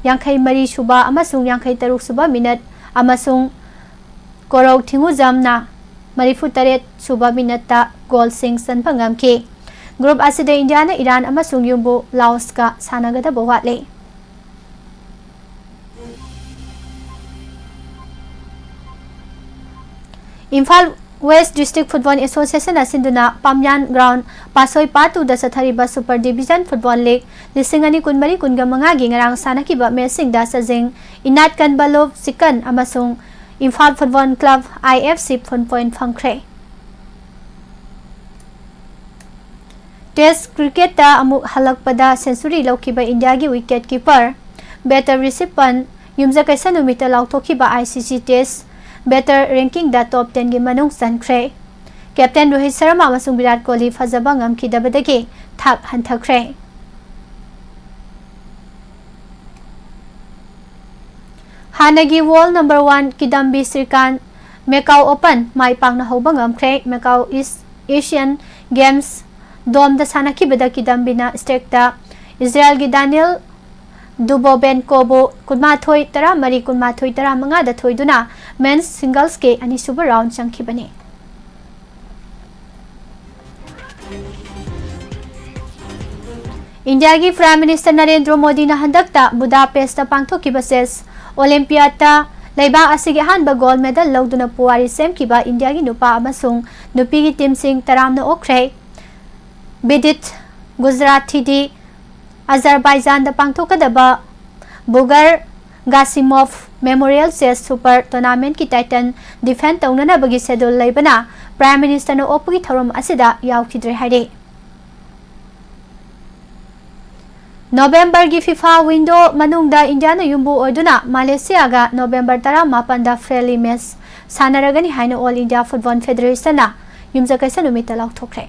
ꯌꯥꯡꯈꯩ ꯃꯔꯤ ꯁꯨꯕ ꯑꯃꯁꯨꯡ ꯌꯥꯡꯈꯩ ꯇꯔꯨꯛ ꯁꯨꯕ minute ꯑꯃꯁꯨꯡ ꯀꯣꯔꯧ ꯊꯤꯡꯉꯨꯖꯝꯅ ꯃꯔꯤꯐꯨ ꯇꯔꯦꯠ ꯁꯨꯕ minuteꯇ ꯒꯣꯜꯁꯤꯡ ꯆꯟꯕ ꯉꯝꯈꯤ꯫ Group ꯑꯁꯤꯗ ꯏꯟꯗꯤꯌꯥꯅ ꯏꯔꯥꯟ ꯑꯃꯁꯨꯡ ꯌꯨꯝꯕꯨ ꯂꯥꯑꯣꯁꯀ ꯁꯥꯟꯅꯒꯗꯕ ꯋꯥꯠꯂꯤ꯫ Imphal West District Football Association ꯑꯁꯤꯟꯗꯨꯅ ꯄꯥꯝꯌꯥꯟ Ground ꯄꯥꯁꯣꯏ ꯄꯥꯠ ꯇꯨꯗ ꯆꯠꯊꯔꯤꯕ Super Division Football League ꯂꯤꯁꯤꯡ ꯑꯅꯤ ꯀꯨꯟꯃꯔꯤ ꯀꯨꯟꯃꯉꯥꯒꯤ ꯉꯔꯥꯡ ꯁꯥꯟꯅꯈꯤꯕ ꯃꯦꯆꯁꯤꯡꯗ ꯆꯖꯤꯡ ꯏꯅꯥꯠ ꯀꯟꯕ ꯂꯣꯞ ꯆꯤꯀꯟ ꯑꯃꯁꯨꯡ Imphal Football Club, I F C, ꯐꯨꯟ ꯄꯣꯏꯟ ꯐꯪꯈ꯭ꯔꯦ꯫ Test cricketꯇ ꯑꯃꯨꯛ ꯍꯜꯂꯛꯄꯗ century ꯂꯧꯈꯤꯕ ꯏꯟꯗꯤꯌꯥꯒꯤ wicket keeper batter ꯔꯤꯁꯤꯞ ꯄꯟ ꯌꯨꯝꯖꯀꯩꯁ ꯅꯨꯃꯤꯠꯇ ꯂꯥꯎꯊꯣꯛꯈꯤꯕ I C C Test batter rankingꯗ top tenꯒꯤ ꯃꯅꯨꯡ ꯆꯟꯈ꯭ꯔꯦ꯫ Captain ꯔꯣꯍꯤꯠ ꯁꯔꯃ ꯑꯃꯁꯨꯡ ꯕꯤꯔꯥꯠ ꯀꯣꯍꯂꯤ ꯐꯖꯕ ꯉꯝꯈꯤꯗꯕꯗꯒꯤ ꯊꯥꯛ ꯍꯟꯊꯈ꯭ꯔꯦ꯫ ꯍꯥꯟꯅꯒꯤ world number one ꯀꯤꯗꯝꯕꯤ ꯁ꯭ꯔꯤꯀꯥꯟ Macau Open ꯃꯥꯏ ꯄꯥꯛꯅ ꯍꯧꯕ ꯉꯝꯈ꯭ꯔꯦ꯫ Macau East Asian Games Dome ꯗ ꯁꯥꯟꯅꯈꯤꯕꯗ ꯀꯤꯗꯝꯕꯤꯅ ꯁ꯭ꯇꯦꯛꯇ ꯏꯖꯔꯦꯜꯒꯤ ꯗꯥꯅꯤꯜ ꯗꯨꯕꯣꯕꯦꯟꯀꯣꯕꯨ ꯀꯨꯟꯃꯥꯊꯣꯏ ꯇꯔꯥꯃꯔꯤ, ꯀꯨꯟꯃꯥꯊꯣꯏ ꯇꯔꯥꯃꯉꯥꯗ ꯊꯣꯏꯗꯨꯅ men's singlesꯀꯤ ꯑꯅꯤꯁꯨꯕ round ꯆꯪꯈꯤꯕꯅꯤ꯫ ꯏꯟꯗꯤꯌꯥꯒꯤ Prime Minister ꯅꯔꯦꯟꯗ꯭ꯔ ꯃꯣꯗꯤꯅ ꯍꯟꯗꯛꯇ ꯕꯨꯗꯥꯄꯦꯁꯇ ꯄꯥꯡꯊꯣꯛꯈꯤꯕ Chess Olympiadꯇ ꯂꯩꯕꯥꯛ ꯑꯁꯤꯒꯤ ꯑꯍꯥꯟꯕ gold medal ꯂꯧꯗꯨꯅ ꯄꯨꯋꯥꯔꯤ ꯁꯦꯝꯈꯤꯕ ꯏꯟꯗꯤꯌꯥꯒꯤ ꯅꯨꯄꯥ ꯑꯃꯁꯨꯡ ꯅꯨꯄꯤꯒꯤ teamꯁꯤꯡ ꯇꯔꯥꯝꯅ ꯑꯣꯛꯈ꯭ꯔꯦ꯫ ꯕꯤꯗꯤꯠ ꯒꯨꯖꯔꯥꯊꯤꯗꯤ ꯑꯖꯔꯕꯥꯏꯖꯥꯟꯗ ꯄꯥꯡꯊꯣꯛꯀꯗꯕ ꯕꯨꯒꯔ ꯒꯥꯁꯤꯃꯣꯐ Memorial Chess Super Tournamentꯀꯤ title defend ꯇꯧꯅꯅꯕꯒꯤ schedule ꯂꯩꯕꯅ Prime Ministerꯅ ꯑꯣꯛꯄꯒꯤ ꯊꯧꯔꯝ ꯑꯁꯤꯗ ꯌꯥꯎꯈꯤꯗ꯭ꯔꯦ ꯍꯥꯏꯔꯤ꯫ Novemberꯒꯤ FIFA window ꯃꯅꯨꯡꯗ ꯏꯟꯗꯤꯌꯥꯅ ꯌꯨꯝꯕꯨ ꯑꯣꯏꯗꯨꯅ ꯃꯥꯂꯦꯁꯤꯌꯥꯒ November ꯇꯔꯥꯃꯥꯄꯟꯗ friendly match ꯁꯥꯟꯅꯔꯒꯅꯤ ꯍꯥꯏꯅ All India Football Federationꯅ ꯌꯨꯝꯖꯀꯩꯁ ꯅꯨꯃꯤꯠꯇ ꯂꯥꯎꯊꯣꯛꯈ꯭ꯔꯦ꯫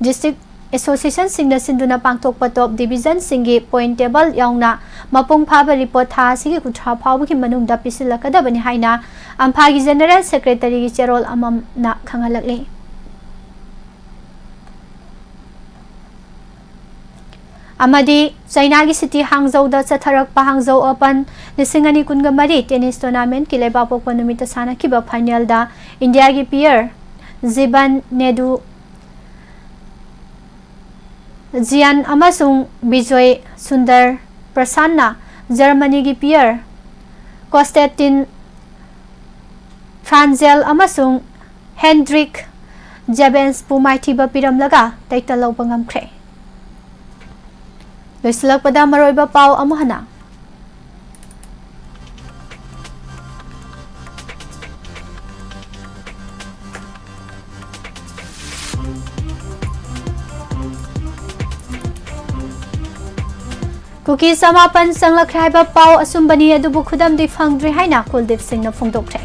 District Associationꯁꯤꯡꯅ ꯁꯤꯟꯗꯨꯅ ꯄꯥꯡꯊꯣꯛꯄ top divisionꯁꯤꯡꯒꯤ point table ꯌꯥꯎꯅ ꯃꯄꯨꯡ ꯐꯥꯕ report ꯊꯥ ꯑꯁꯤꯒꯤ ꯀꯨꯟꯊ꯭ꯔꯥ ꯐꯥꯎꯕꯒꯤ ꯃꯅꯨꯡꯗ ꯄꯤꯁꯤꯜꯂꯛꯀꯗꯕꯅꯤ ꯍꯥꯏꯅ ꯑꯝꯐꯥꯒꯤ General Secretaryꯒꯤ ꯆꯦꯔꯣꯜ ꯑꯃꯅ ꯈꯪꯍꯜꯂꯛꯂꯤ꯫ ꯑꯃꯗꯤ ꯆꯩꯅꯥꯒꯤ city ꯍꯥꯡꯖꯧꯗ ꯆꯠꯊꯔꯛꯄ ꯍꯥꯡꯖꯧ Open ꯂꯤꯁꯤꯡ ꯑꯅꯤ ꯀꯨꯟꯒ ꯃꯔꯤ tennis tournamentꯀꯤ ꯂꯩꯕꯥꯛꯄꯣꯛꯄ ꯅꯨꯃꯤꯠꯇ ꯁꯥꯟꯅꯈꯤꯕ finalꯗ ꯏꯟꯗꯤꯌꯥꯒꯤ player ꯖꯤꯕꯟ ꯅꯦꯗꯨ ꯖꯤꯌꯥꯟ ꯑꯃꯁꯨꯡ ꯕꯤꯖꯣꯏ ꯁꯨꯟꯗꯔ ꯄ꯭ꯔꯁꯥꯟꯅ ꯖꯔꯃꯅꯤꯒꯤ player ꯀꯣꯟꯁꯇꯦꯟꯇꯤꯟ ꯐ꯭ꯔꯥꯟꯖꯦꯜ ꯑꯃꯁꯨꯡ ꯍꯦꯟꯗ꯭ꯔꯤꯛ ꯖꯦꯕꯦꯟꯁꯄꯨ ꯃꯥꯏꯊꯤꯕ ꯄꯤꯔꯝꯂꯒ ꯇꯥꯏꯇꯜ ꯂꯧꯕ ꯉꯝꯈ꯭ꯔꯦ꯫ ꯂꯣꯏꯁꯤꯜꯂꯛꯄꯗ ꯃꯔꯨꯑꯣꯏꯕ ꯄꯥꯎ ꯑꯃꯨꯛ ꯍꯟꯅ꯫ ꯀꯨꯀꯤ ꯆꯃꯥꯄꯟ ꯆꯪꯂꯛꯈ꯭ꯔꯦ ꯍꯥꯏꯕ ꯄꯥꯎ ꯑꯆꯨꯝꯕꯅꯤ, ꯑꯗꯨꯕꯨ ꯈꯨꯗꯝꯗꯤ ꯐꯪꯗ꯭ꯔꯤ ꯍꯥꯏꯅ ꯀꯨꯜꯗꯤꯞ ꯁꯤꯡꯅ ꯐꯣꯡꯗꯣꯛꯈ꯭ꯔꯦ꯫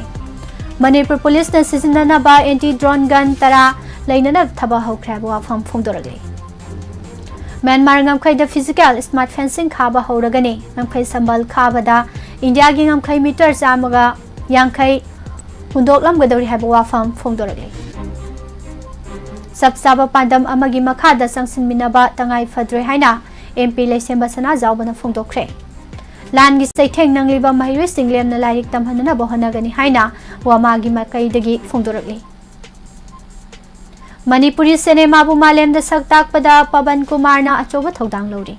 ꯃꯅꯤꯄꯨꯔ ꯄꯨꯂꯤꯁꯅ ꯁꯤꯖꯤꯟꯅꯅꯕ ꯑꯦꯟꯇꯤ ꯗ꯭ꯔꯣꯟ ꯒꯟ ꯇꯔꯥ ꯂꯩꯅꯅꯕ ꯊꯕꯛ ꯍꯧꯈ꯭ꯔꯦ ꯍꯥꯏꯕ ꯋꯥꯐꯝ ꯐꯣꯡꯗꯣꯔꯛꯂꯤ꯫ ꯃ꯭ꯌꯥꯟꯃꯥꯔ ꯉꯝꯈꯩꯗ ꯐꯤꯖꯤꯀꯦꯜ ꯁ꯭ꯃꯥꯔꯠ ꯐꯦꯟꯁꯤꯡ ꯈꯥꯕ ꯍꯧꯔꯒꯅꯤ꯫ ꯉꯝꯈꯩ ꯁꯝꯕꯜ ꯈꯥꯕꯗ ꯏꯟꯗꯤꯌꯥꯒꯤ ꯉꯝꯈꯩ ꯃꯤꯇꯔ ꯆꯥꯝꯃꯒ ꯌꯥꯡꯈꯩ ꯍꯨꯟꯗꯣꯛꯂꯝꯒꯗꯧꯔꯤ ꯍꯥꯏꯕ ꯋꯥꯐꯝ ꯐꯣꯡꯗꯣꯔꯛꯂꯤ꯫ ꯆꯞ ꯆꯥꯕ ꯄꯥꯟꯗꯝ ꯑꯃꯒꯤ ꯃꯈꯥꯗ ꯆꯪꯁꯤꯟꯃꯤꯟꯅꯕ ꯇꯉꯥꯏ ꯐꯗ꯭ꯔꯦ ꯍꯥꯏꯅ ꯑꯦꯝ ꯄꯤ ꯂꯩꯁꯦꯝꯕ ꯁꯅꯥꯖꯥꯎꯕꯅ ꯐꯣꯡꯗꯣꯛꯈ꯭ꯔꯦ꯫ ꯂꯥꯟꯒꯤ ꯆꯩꯊꯦꯡ ꯅꯪꯂꯤꯕ ꯃꯍꯩꯔꯣꯏꯁꯤꯡ ꯂꯦꯝꯅ ꯂꯥꯏꯔꯤꯛ ꯇꯝꯍꯟꯅꯅꯕ ꯍꯣꯠꯅꯒꯅꯤ ꯍꯥꯏꯅ ꯋꯥꯃꯥꯒꯤ ꯃꯥꯏꯀꯩꯗꯒꯤ ꯐꯣꯡꯗꯣꯔꯛꯂꯤ꯫ ꯃꯅꯤꯄꯨꯔꯤ ꯁꯤꯅꯦꯃꯥꯕꯨ ꯃꯥꯂꯦꯝꯗ ꯁꯛ ꯇꯥꯛꯄꯗ ꯄꯕꯟ ꯀꯨꯃꯥꯔꯅ ꯑꯆꯧꯕ ꯊꯧꯗꯥꯡ ꯂꯧꯔꯤ꯫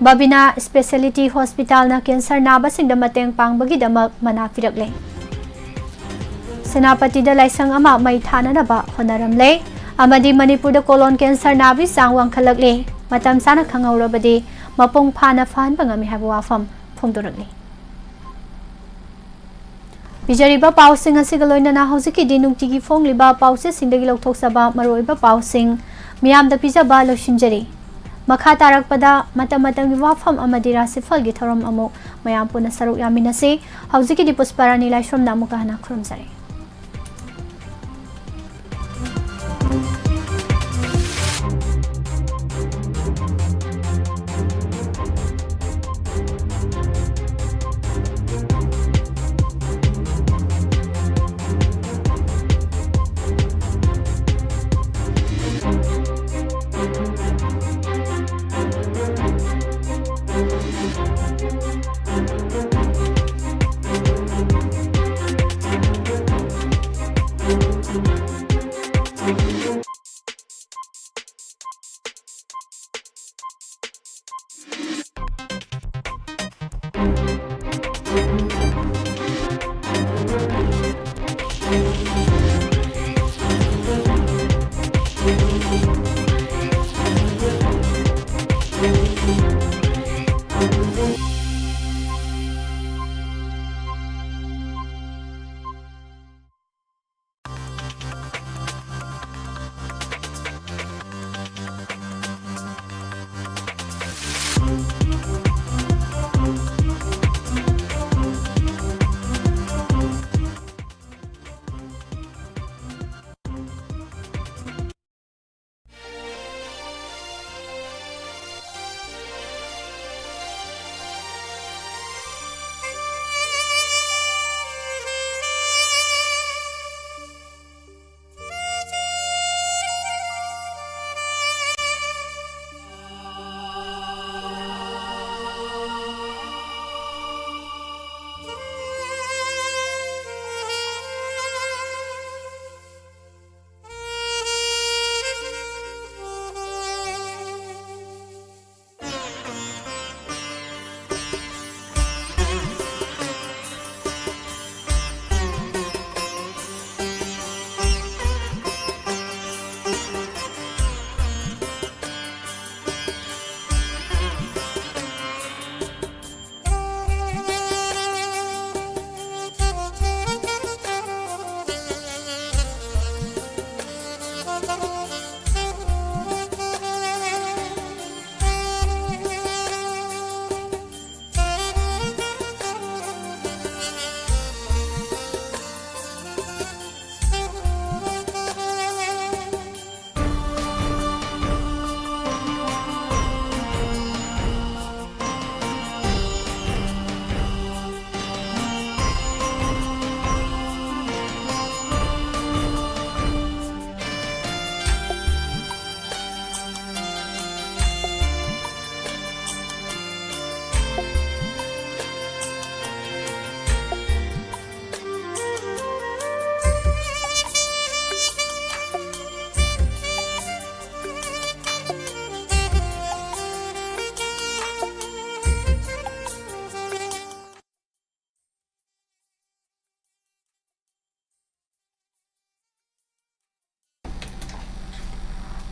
ꯕꯕꯤꯅꯥ ꯁ꯭ꯄꯦꯁꯤꯌꯦꯂꯤꯇꯤ ꯍꯣꯁꯄꯤꯇꯥꯜꯅ ꯀꯦꯟꯁꯔ ꯅꯥꯕꯁꯤꯡꯗ ꯃꯇꯦꯡ ꯄꯥꯡꯕꯒꯤꯗꯃꯛ ꯃꯅꯥ ꯄꯤꯔꯛꯂꯦ꯫ ꯁꯦꯅꯥꯄꯇꯤꯗ ꯂꯥꯏꯁꯪ ꯑꯃ ꯃꯩ ꯊꯥꯅꯅꯕ ꯍꯣꯠꯅꯔꯝꯂꯦ ꯑꯃꯗꯤ ꯃꯅꯤꯄꯨꯔꯗ ꯀꯣꯂꯣꯟ ꯀꯦꯟꯁꯔ ꯅꯥꯕꯒꯤ ꯆꯥꯡ ꯋꯥꯡꯈꯠꯂꯛꯂꯦ, ꯃꯇꯝ ꯆꯥꯅ ꯈꯪꯍꯧꯔꯕꯗꯤ ꯃꯄꯨꯡ ꯐꯥꯅ ꯐꯍꯟꯕ ꯉꯝꯃꯤ ꯍꯥꯏꯕ ꯋꯥꯐꯝ ꯐꯣꯡꯗꯣꯔꯛꯂꯤ꯫ ꯄꯤꯖꯔꯤꯕ ꯄꯥꯎꯁꯤꯡ ꯑꯁꯤꯒ ꯂꯣꯏꯅꯅ ꯍꯧꯖꯤꯛꯀꯤꯗꯤ ꯅꯨꯡꯇꯤꯒꯤ ꯐꯣꯡꯂꯤꯕ ꯄꯥꯎꯆꯦꯁꯤꯡꯗꯒꯤ ꯂꯧꯊꯣꯛꯆꯕ ꯃꯔꯨꯑꯣꯏꯕ ꯄꯥꯎꯁꯤꯡ ꯃꯤꯌꯥꯝꯗ ꯄꯤꯖꯕ ꯂꯣꯏꯁꯤꯟꯖꯔꯤ꯫ ꯃꯈꯥ ꯇꯥꯔꯛꯄꯗ ꯃꯇꯝ ꯃꯇꯝꯒꯤ ꯋꯥꯐꯝ ꯑꯃꯗꯤ ꯔꯥꯁꯤꯐꯜꯒꯤ ꯊꯧꯔꯝ ꯑꯃꯨꯛ ꯃꯌꯥꯝ ꯄꯨꯟꯅ ꯁꯔꯨꯛ ꯌꯥꯃꯤꯟꯅꯁꯤ꯫ ꯍꯧꯖꯤꯛꯀꯤꯗꯤ ꯄꯨꯁꯄꯥꯔꯥꯅꯤ ꯂꯥꯏꯁ꯭ꯔꯝꯅ ꯑꯃꯨꯛꯀ ꯍꯟꯅ ꯈꯨꯔꯨꯝꯖꯔꯤ꯫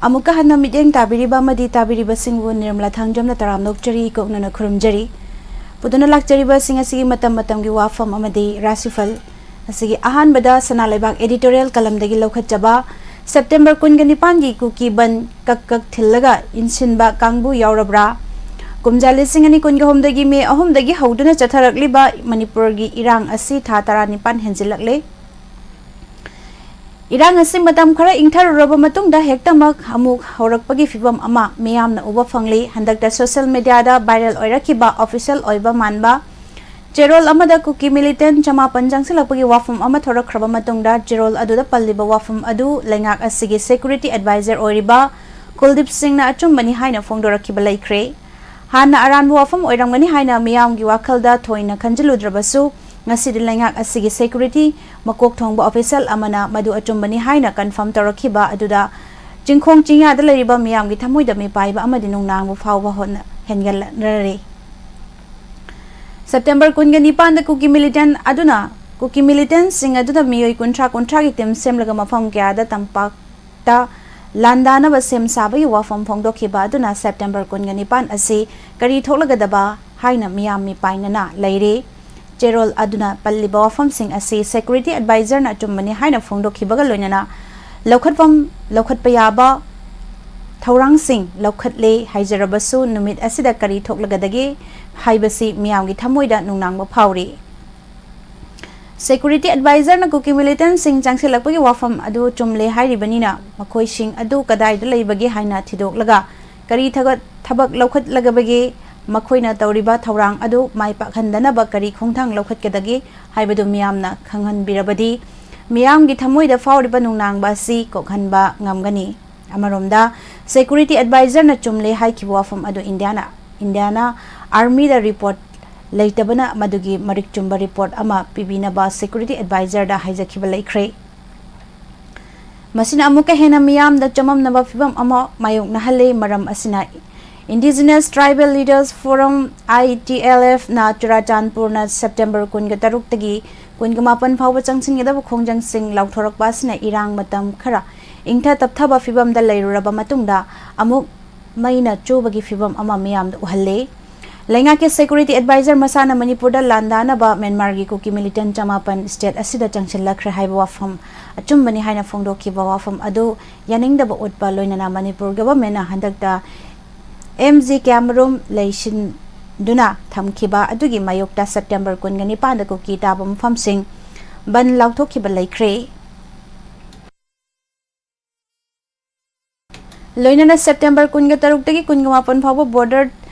ꯑꯃꯨꯛꯀ ꯍꯟꯅ ꯃꯤꯠꯌꯦꯡ ꯇꯥꯕꯤꯔꯤꯕ ꯑꯃꯗꯤ ꯇꯥꯕꯤꯔꯤꯕꯁꯤꯡꯕꯨ ꯅꯤꯔꯃꯂꯥ ꯊꯥꯡꯖꯝꯅ ꯇꯔꯥꯝꯅ ꯑꯣꯛꯆꯔꯤ, ꯀꯣꯛꯅꯅ ꯈꯨꯔꯨꯝꯖꯔꯤ꯫ ꯄꯨꯗꯨꯅ ꯂꯥꯛꯆꯔꯤꯕꯁꯤꯡ ꯑꯁꯤꯒꯤ ꯃꯇꯝ ꯃꯇꯝꯒꯤ ꯋꯥꯐꯝ ꯑꯃꯗꯤ ꯔꯥꯁꯤꯐꯜ ꯑꯁꯤꯒꯤ ꯑꯍꯥꯟꯕꯗ ꯁꯅꯥ ꯂꯩꯕꯥꯛ editorial ꯀꯂꯝꯗꯒꯤ ꯂꯧꯈꯠꯆꯕ ꯁꯦꯞꯇꯦꯝꯕꯔ ꯀꯨꯟꯒ ꯅꯤꯄꯥꯟꯒꯤ ꯀꯨꯀꯤ ꯕꯟ ꯀꯛ ꯀꯛ ꯊꯤꯜꯂꯒ ꯏꯟꯁꯤꯟꯕ ꯀꯥꯡꯕꯨ ꯌꯥꯎꯔꯕ꯭ꯔꯥ? ꯀꯨꯝꯖꯥ ꯂꯤꯁꯤꯡ ꯑꯅꯤ ꯀꯨꯟꯒ ꯑꯍꯨꯝꯗꯒꯤ ꯃꯦ ꯑꯍꯨꯝꯗꯒꯤ ꯍꯧꯗꯨꯅ ꯆꯠꯊꯔꯛꯂꯤꯕ ꯃꯅꯤꯄꯨꯔꯒꯤ ꯏꯔꯥꯡ ꯑꯁꯤ ꯊꯥ ꯇꯔꯥꯅꯤꯄꯥꯟ ꯍꯦꯟꯖꯤꯜꯂꯛꯂꯦ꯫ ꯏꯔꯥꯡ ꯑꯁꯤ ꯃꯇꯝ ꯈꯔ ꯏꯪꯊꯔꯨꯔꯕ ꯃꯇꯨꯡꯗ ꯍꯦꯛꯇꯃꯛ ꯑꯃꯨꯛ ꯍꯧꯔꯛꯄꯒꯤ ꯐꯤꯚꯝ ꯑꯃ ꯃꯤꯌꯥꯝꯅ ꯎꯕ ꯐꯪꯂꯤ꯫ ꯍꯟꯗꯛꯇ social media ꯗ viral ꯑꯣꯏꯔꯛꯈꯤꯕ official ꯑꯣꯏꯕ ꯃꯥꯟꯕ ꯆꯦꯔꯣꯜ ꯑꯃꯗ ꯀꯨꯀꯤ militant ꯆꯃꯥꯄꯟ ꯆꯪꯁꯤꯜꯂꯛꯄꯒꯤ ꯋꯥꯐꯝ ꯑꯃ ꯊꯣꯔꯛꯈ꯭ꯔꯕ ꯃꯇꯨꯡꯗ, ꯆꯦꯔꯣꯜ ꯑꯗꯨꯗ ꯄꯜꯂꯤꯕ ꯋꯥꯐꯝ ꯑꯗꯨ ꯂꯩꯉꯥꯛ ꯑꯁꯤꯒꯤ security advisor ꯑꯣꯏꯔꯤꯕ ꯀꯨꯜꯗꯤꯞ ꯁꯤꯡꯅ ꯑꯆꯨꯝꯕꯅꯤ ꯍꯥꯏꯅ ꯐꯣꯡꯗꯣꯔꯛꯈꯤꯕ ꯂꯩꯈ꯭ꯔꯦ꯫ ꯍꯥꯟꯅ ꯑꯔꯥꯟꯕ ꯋꯥꯐꯝ ꯑꯣꯏꯔꯝꯒꯅꯤ ꯍꯥꯏꯅ ꯃꯤꯌꯥꯝꯒꯤ ꯋꯥꯈꯜꯗ ꯊꯣꯏꯅ ꯈꯟꯖꯤꯜꯂꯨꯗ꯭ꯔꯕꯁꯨ, ꯉꯁꯤꯗꯤ ꯂꯩꯉꯥꯛ ꯑꯁꯤꯒꯤ security ꯃꯀꯣꯛ ꯊꯣꯡꯕ official ꯑꯃꯅ ꯃꯗꯨ ꯑꯆꯨꯝꯕꯅꯤ ꯍꯥꯏꯅ confirm ꯇꯧꯔꯛꯈꯤꯕ ꯑꯗꯨꯗ ꯆꯤꯡꯈꯣꯡ ꯆꯤꯡꯌꯥꯗ ꯂꯩꯔꯤꯕ ꯃꯤꯌꯥꯝꯒꯤ ꯊꯃꯣꯏꯗ ꯃꯤꯄꯥꯏꯕ ꯑꯃꯗꯤ ꯅꯨꯡꯅꯥꯡꯕ ꯐꯥꯎꯕ ꯍꯣꯠꯅ-, ꯍꯦꯟꯒꯠꯂꯛꯅꯔꯤ꯫ ꯁꯦꯞꯇꯦꯝꯕꯔ ꯀꯨꯟꯒ ꯅꯤꯄꯥꯟꯗ ꯀꯨꯀꯤ militant ꯑꯗꯨꯅ, ꯀꯨꯀꯤ militant ꯁꯤꯡ ꯑꯗꯨꯅ ꯃꯤꯑꯣꯏ ꯀꯨꯟꯊ꯭ꯔꯥ ꯀꯨꯟꯊ꯭ꯔꯥꯒꯤ team ꯁꯦꯝꯂꯒ ꯃꯐꯝ ꯀꯌꯥꯗ ꯇꯝꯄꯥꯛꯇ ꯂꯥꯟꯗꯥꯅꯕ ꯁꯦꯝ ꯁꯥꯕꯒꯤ ꯋꯥꯐꯝ ꯐꯣꯡꯗꯣꯛꯈꯤꯕ ꯑꯗꯨꯅ ꯁꯦꯞꯇꯦꯝꯕꯔ ꯀꯨꯟꯒ ꯅꯤꯄꯥꯟ ꯑꯁꯤ ꯀꯔꯤ ꯊꯣꯛꯂꯒꯗꯕ ꯍꯥꯏꯅ ꯃꯤꯌꯥꯝ ꯃꯤꯄꯥꯏꯅꯅ ꯂꯩꯔꯤ꯫ ꯆꯦꯔꯣꯜ ꯑꯗꯨꯅ ꯄꯜꯂꯤꯕ ꯋꯥꯐꯝꯁꯤꯡ ꯑꯁꯤ security advisor ꯅ ꯑꯆꯨꯝꯕꯅꯤ ꯍꯥꯏꯅ ꯐꯣꯡꯗꯣꯛꯈꯤꯕꯒ ꯂꯣꯏꯅꯅ ꯂꯧꯈꯠꯐꯝ ꯂꯧꯈꯠꯄ ꯌꯥꯕ ꯊꯧꯔꯥꯡꯁꯤꯡ ꯂꯧꯈꯠꯂꯦ ꯍꯥꯏꯖꯔꯕꯁꯨ, ꯅꯨꯃꯤꯠ ꯑꯁꯤꯗ ꯀꯔꯤ ꯊꯣꯛꯂꯒꯗꯒꯦ ꯍꯥꯏꯕꯁꯤ ꯃꯤꯌꯥꯝꯒꯤ ꯊꯃꯣꯏꯗ ꯅꯨꯡꯅꯥꯡꯕ ꯐꯥꯎꯔꯤ꯫ Security advisor ꯅ ꯀꯨꯀꯤ militant ꯁꯤꯡ ꯆꯪꯁꯤꯜꯂꯛꯄꯒꯤ ꯋꯥꯐꯝ ꯑꯗꯨ ꯆꯨꯝꯂꯦ ꯍꯥꯏꯔꯤꯕꯅꯤꯅ, ꯃꯈꯣꯏꯁꯤꯡ ꯑꯗꯨ ꯀꯗꯥꯏꯗ ꯂꯩꯕꯒꯦ ꯍꯥꯏꯅ ꯊꯤꯗꯣꯛꯂꯒ, ꯀꯔꯤ ꯊꯕꯛ, ꯊꯕꯛ ꯂꯧꯈꯠꯂꯒꯕꯒꯦ, ꯃꯈꯣꯏꯅ ꯇꯧꯔꯤꯕ ꯊꯧꯔꯥꯡ ꯑꯗꯨ ꯃꯥꯏ ꯄꯥꯛꯍꯟꯗꯅꯕ ꯀꯔꯤ ꯈꯣꯡꯊꯥꯡ ꯂꯧꯈꯠꯀꯗꯒꯦ ꯍꯥꯏꯕꯗꯨ ꯃꯤꯌꯥꯝꯅ ꯈꯪꯍꯟꯕꯤꯔꯕꯗꯤ, ꯃꯤꯌꯥꯝꯒꯤ ꯊꯃꯣꯏꯗ ꯐꯥꯎꯔꯤꯕ ꯅꯨꯡꯅꯥꯡꯕ ꯑꯁꯤ ꯀꯣꯛꯍꯟꯕ ꯉꯝꯒꯅꯤ꯫ ꯑꯃꯔꯣꯝꯗ, security advisor ꯅ ꯆꯨꯝꯂꯦ ꯍꯥꯏꯈꯤꯕ ꯋꯥꯐꯝ ꯑꯗꯨ ꯏꯟꯗꯤꯌꯥꯅ, ꯏꯟꯗꯤꯌꯥꯅ army ꯗ report ꯂꯩꯇꯕꯅ ꯃꯗꯨꯒꯤ ꯃꯔꯤꯛ ꯆꯨꯝꯕ report ꯑꯃ ꯄꯤꯕꯤꯅꯕ security advisor ꯗ ꯍꯥꯏꯖꯈꯤꯕ ꯂꯩꯈ꯭ꯔꯦ꯫ ꯃꯁꯤꯅ ꯑꯃꯨꯛꯀ ꯍꯦꯟꯅ ꯃꯤꯌꯥꯝꯗ ꯆꯃꯝꯅꯕ ꯐꯤꯚꯝ ꯑꯃ ꯃꯥꯌꯣꯛꯅꯍꯜꯂꯦ꯫ ꯃꯔꯝ ꯑꯁꯤꯅ, Indigenous Tribal Leaders Forum, I T L F ꯅ ꯆꯨꯔꯥꯆꯥꯟꯄꯨꯔꯅ ꯁꯦꯞꯇꯦꯝꯕꯔ ꯀꯨꯟꯒ ꯇꯔꯨꯛꯇꯒꯤ ꯀꯨꯟꯒ ꯃꯥꯄꯟ ꯐꯥꯎꯕ ꯆꯪꯁꯤꯟꯒꯗꯕ ꯈꯣꯡꯖꯪꯁꯤꯡ ꯂꯥꯎꯊꯣꯔꯛꯄ ꯑꯁꯤꯅ ꯏꯔꯥꯡ ꯃꯇꯝ ꯈꯔ ꯏꯪꯊ ꯇꯞꯊꯕ ꯐꯤꯕꯝꯗ ꯂꯩꯔꯨꯔꯕ ꯃꯇꯨꯡꯗ ꯑꯃꯨꯛ ꯃꯩꯅ ꯆꯨꯕꯒꯤ ꯐꯤꯕꯝ ꯑꯃ ꯃꯤꯌꯥꯝꯗ ꯎꯍꯜꯂꯦ꯫ ꯂꯩꯉꯥꯛꯀꯤ security advisor ꯃꯁꯥꯅ ꯃꯅꯤꯄꯨꯔꯗ ꯂꯥꯟꯗꯥꯅꯕ ꯃ꯭ꯌꯥꯟꯃꯥꯔꯒꯤ ꯀꯨꯀꯤ militant ꯆꯃꯥꯄꯟ state ꯑꯁꯤꯗ ꯆꯪꯁꯤꯜꯂꯛꯈ꯭ꯔꯦ ꯍꯥꯏꯕ ꯋꯥꯐꯝ ꯑꯆꯨꯝꯕꯅꯤ ꯍꯥꯏꯅ ꯐꯣꯡꯗꯣꯛꯈꯤꯕ ꯋꯥꯐꯝ ꯑꯗꯨ ꯌꯥꯅꯤꯡꯗꯕ ꯎꯠꯄ ꯂꯣꯏꯅꯅ ꯃꯅꯤꯄꯨꯔ governmentꯅ ꯍꯟꯗꯛꯇ M G Kyamrum ꯂꯩꯁꯤꯟꯗꯨꯅ ꯊꯝꯈꯤꯕ ꯑꯗꯨꯒꯤ ꯃꯥꯌꯣꯛꯇ September ꯀꯨꯟꯒ ꯅꯤꯄꯥꯟꯗ ꯀꯨꯀꯤ ꯇꯥꯕ ꯃꯐꯝꯁꯤꯡ ꯕꯟ ꯂꯥꯎꯊꯣꯛꯈꯤꯕ ꯂꯩꯈ꯭ꯔꯦ꯫ ꯂꯣꯏꯅꯅ September ꯀꯨꯟꯒ ꯇꯔꯨꯛꯇꯒꯤ ꯀꯨꯟꯒ ꯃꯥꯄꯟ ꯐꯥꯎꯕ border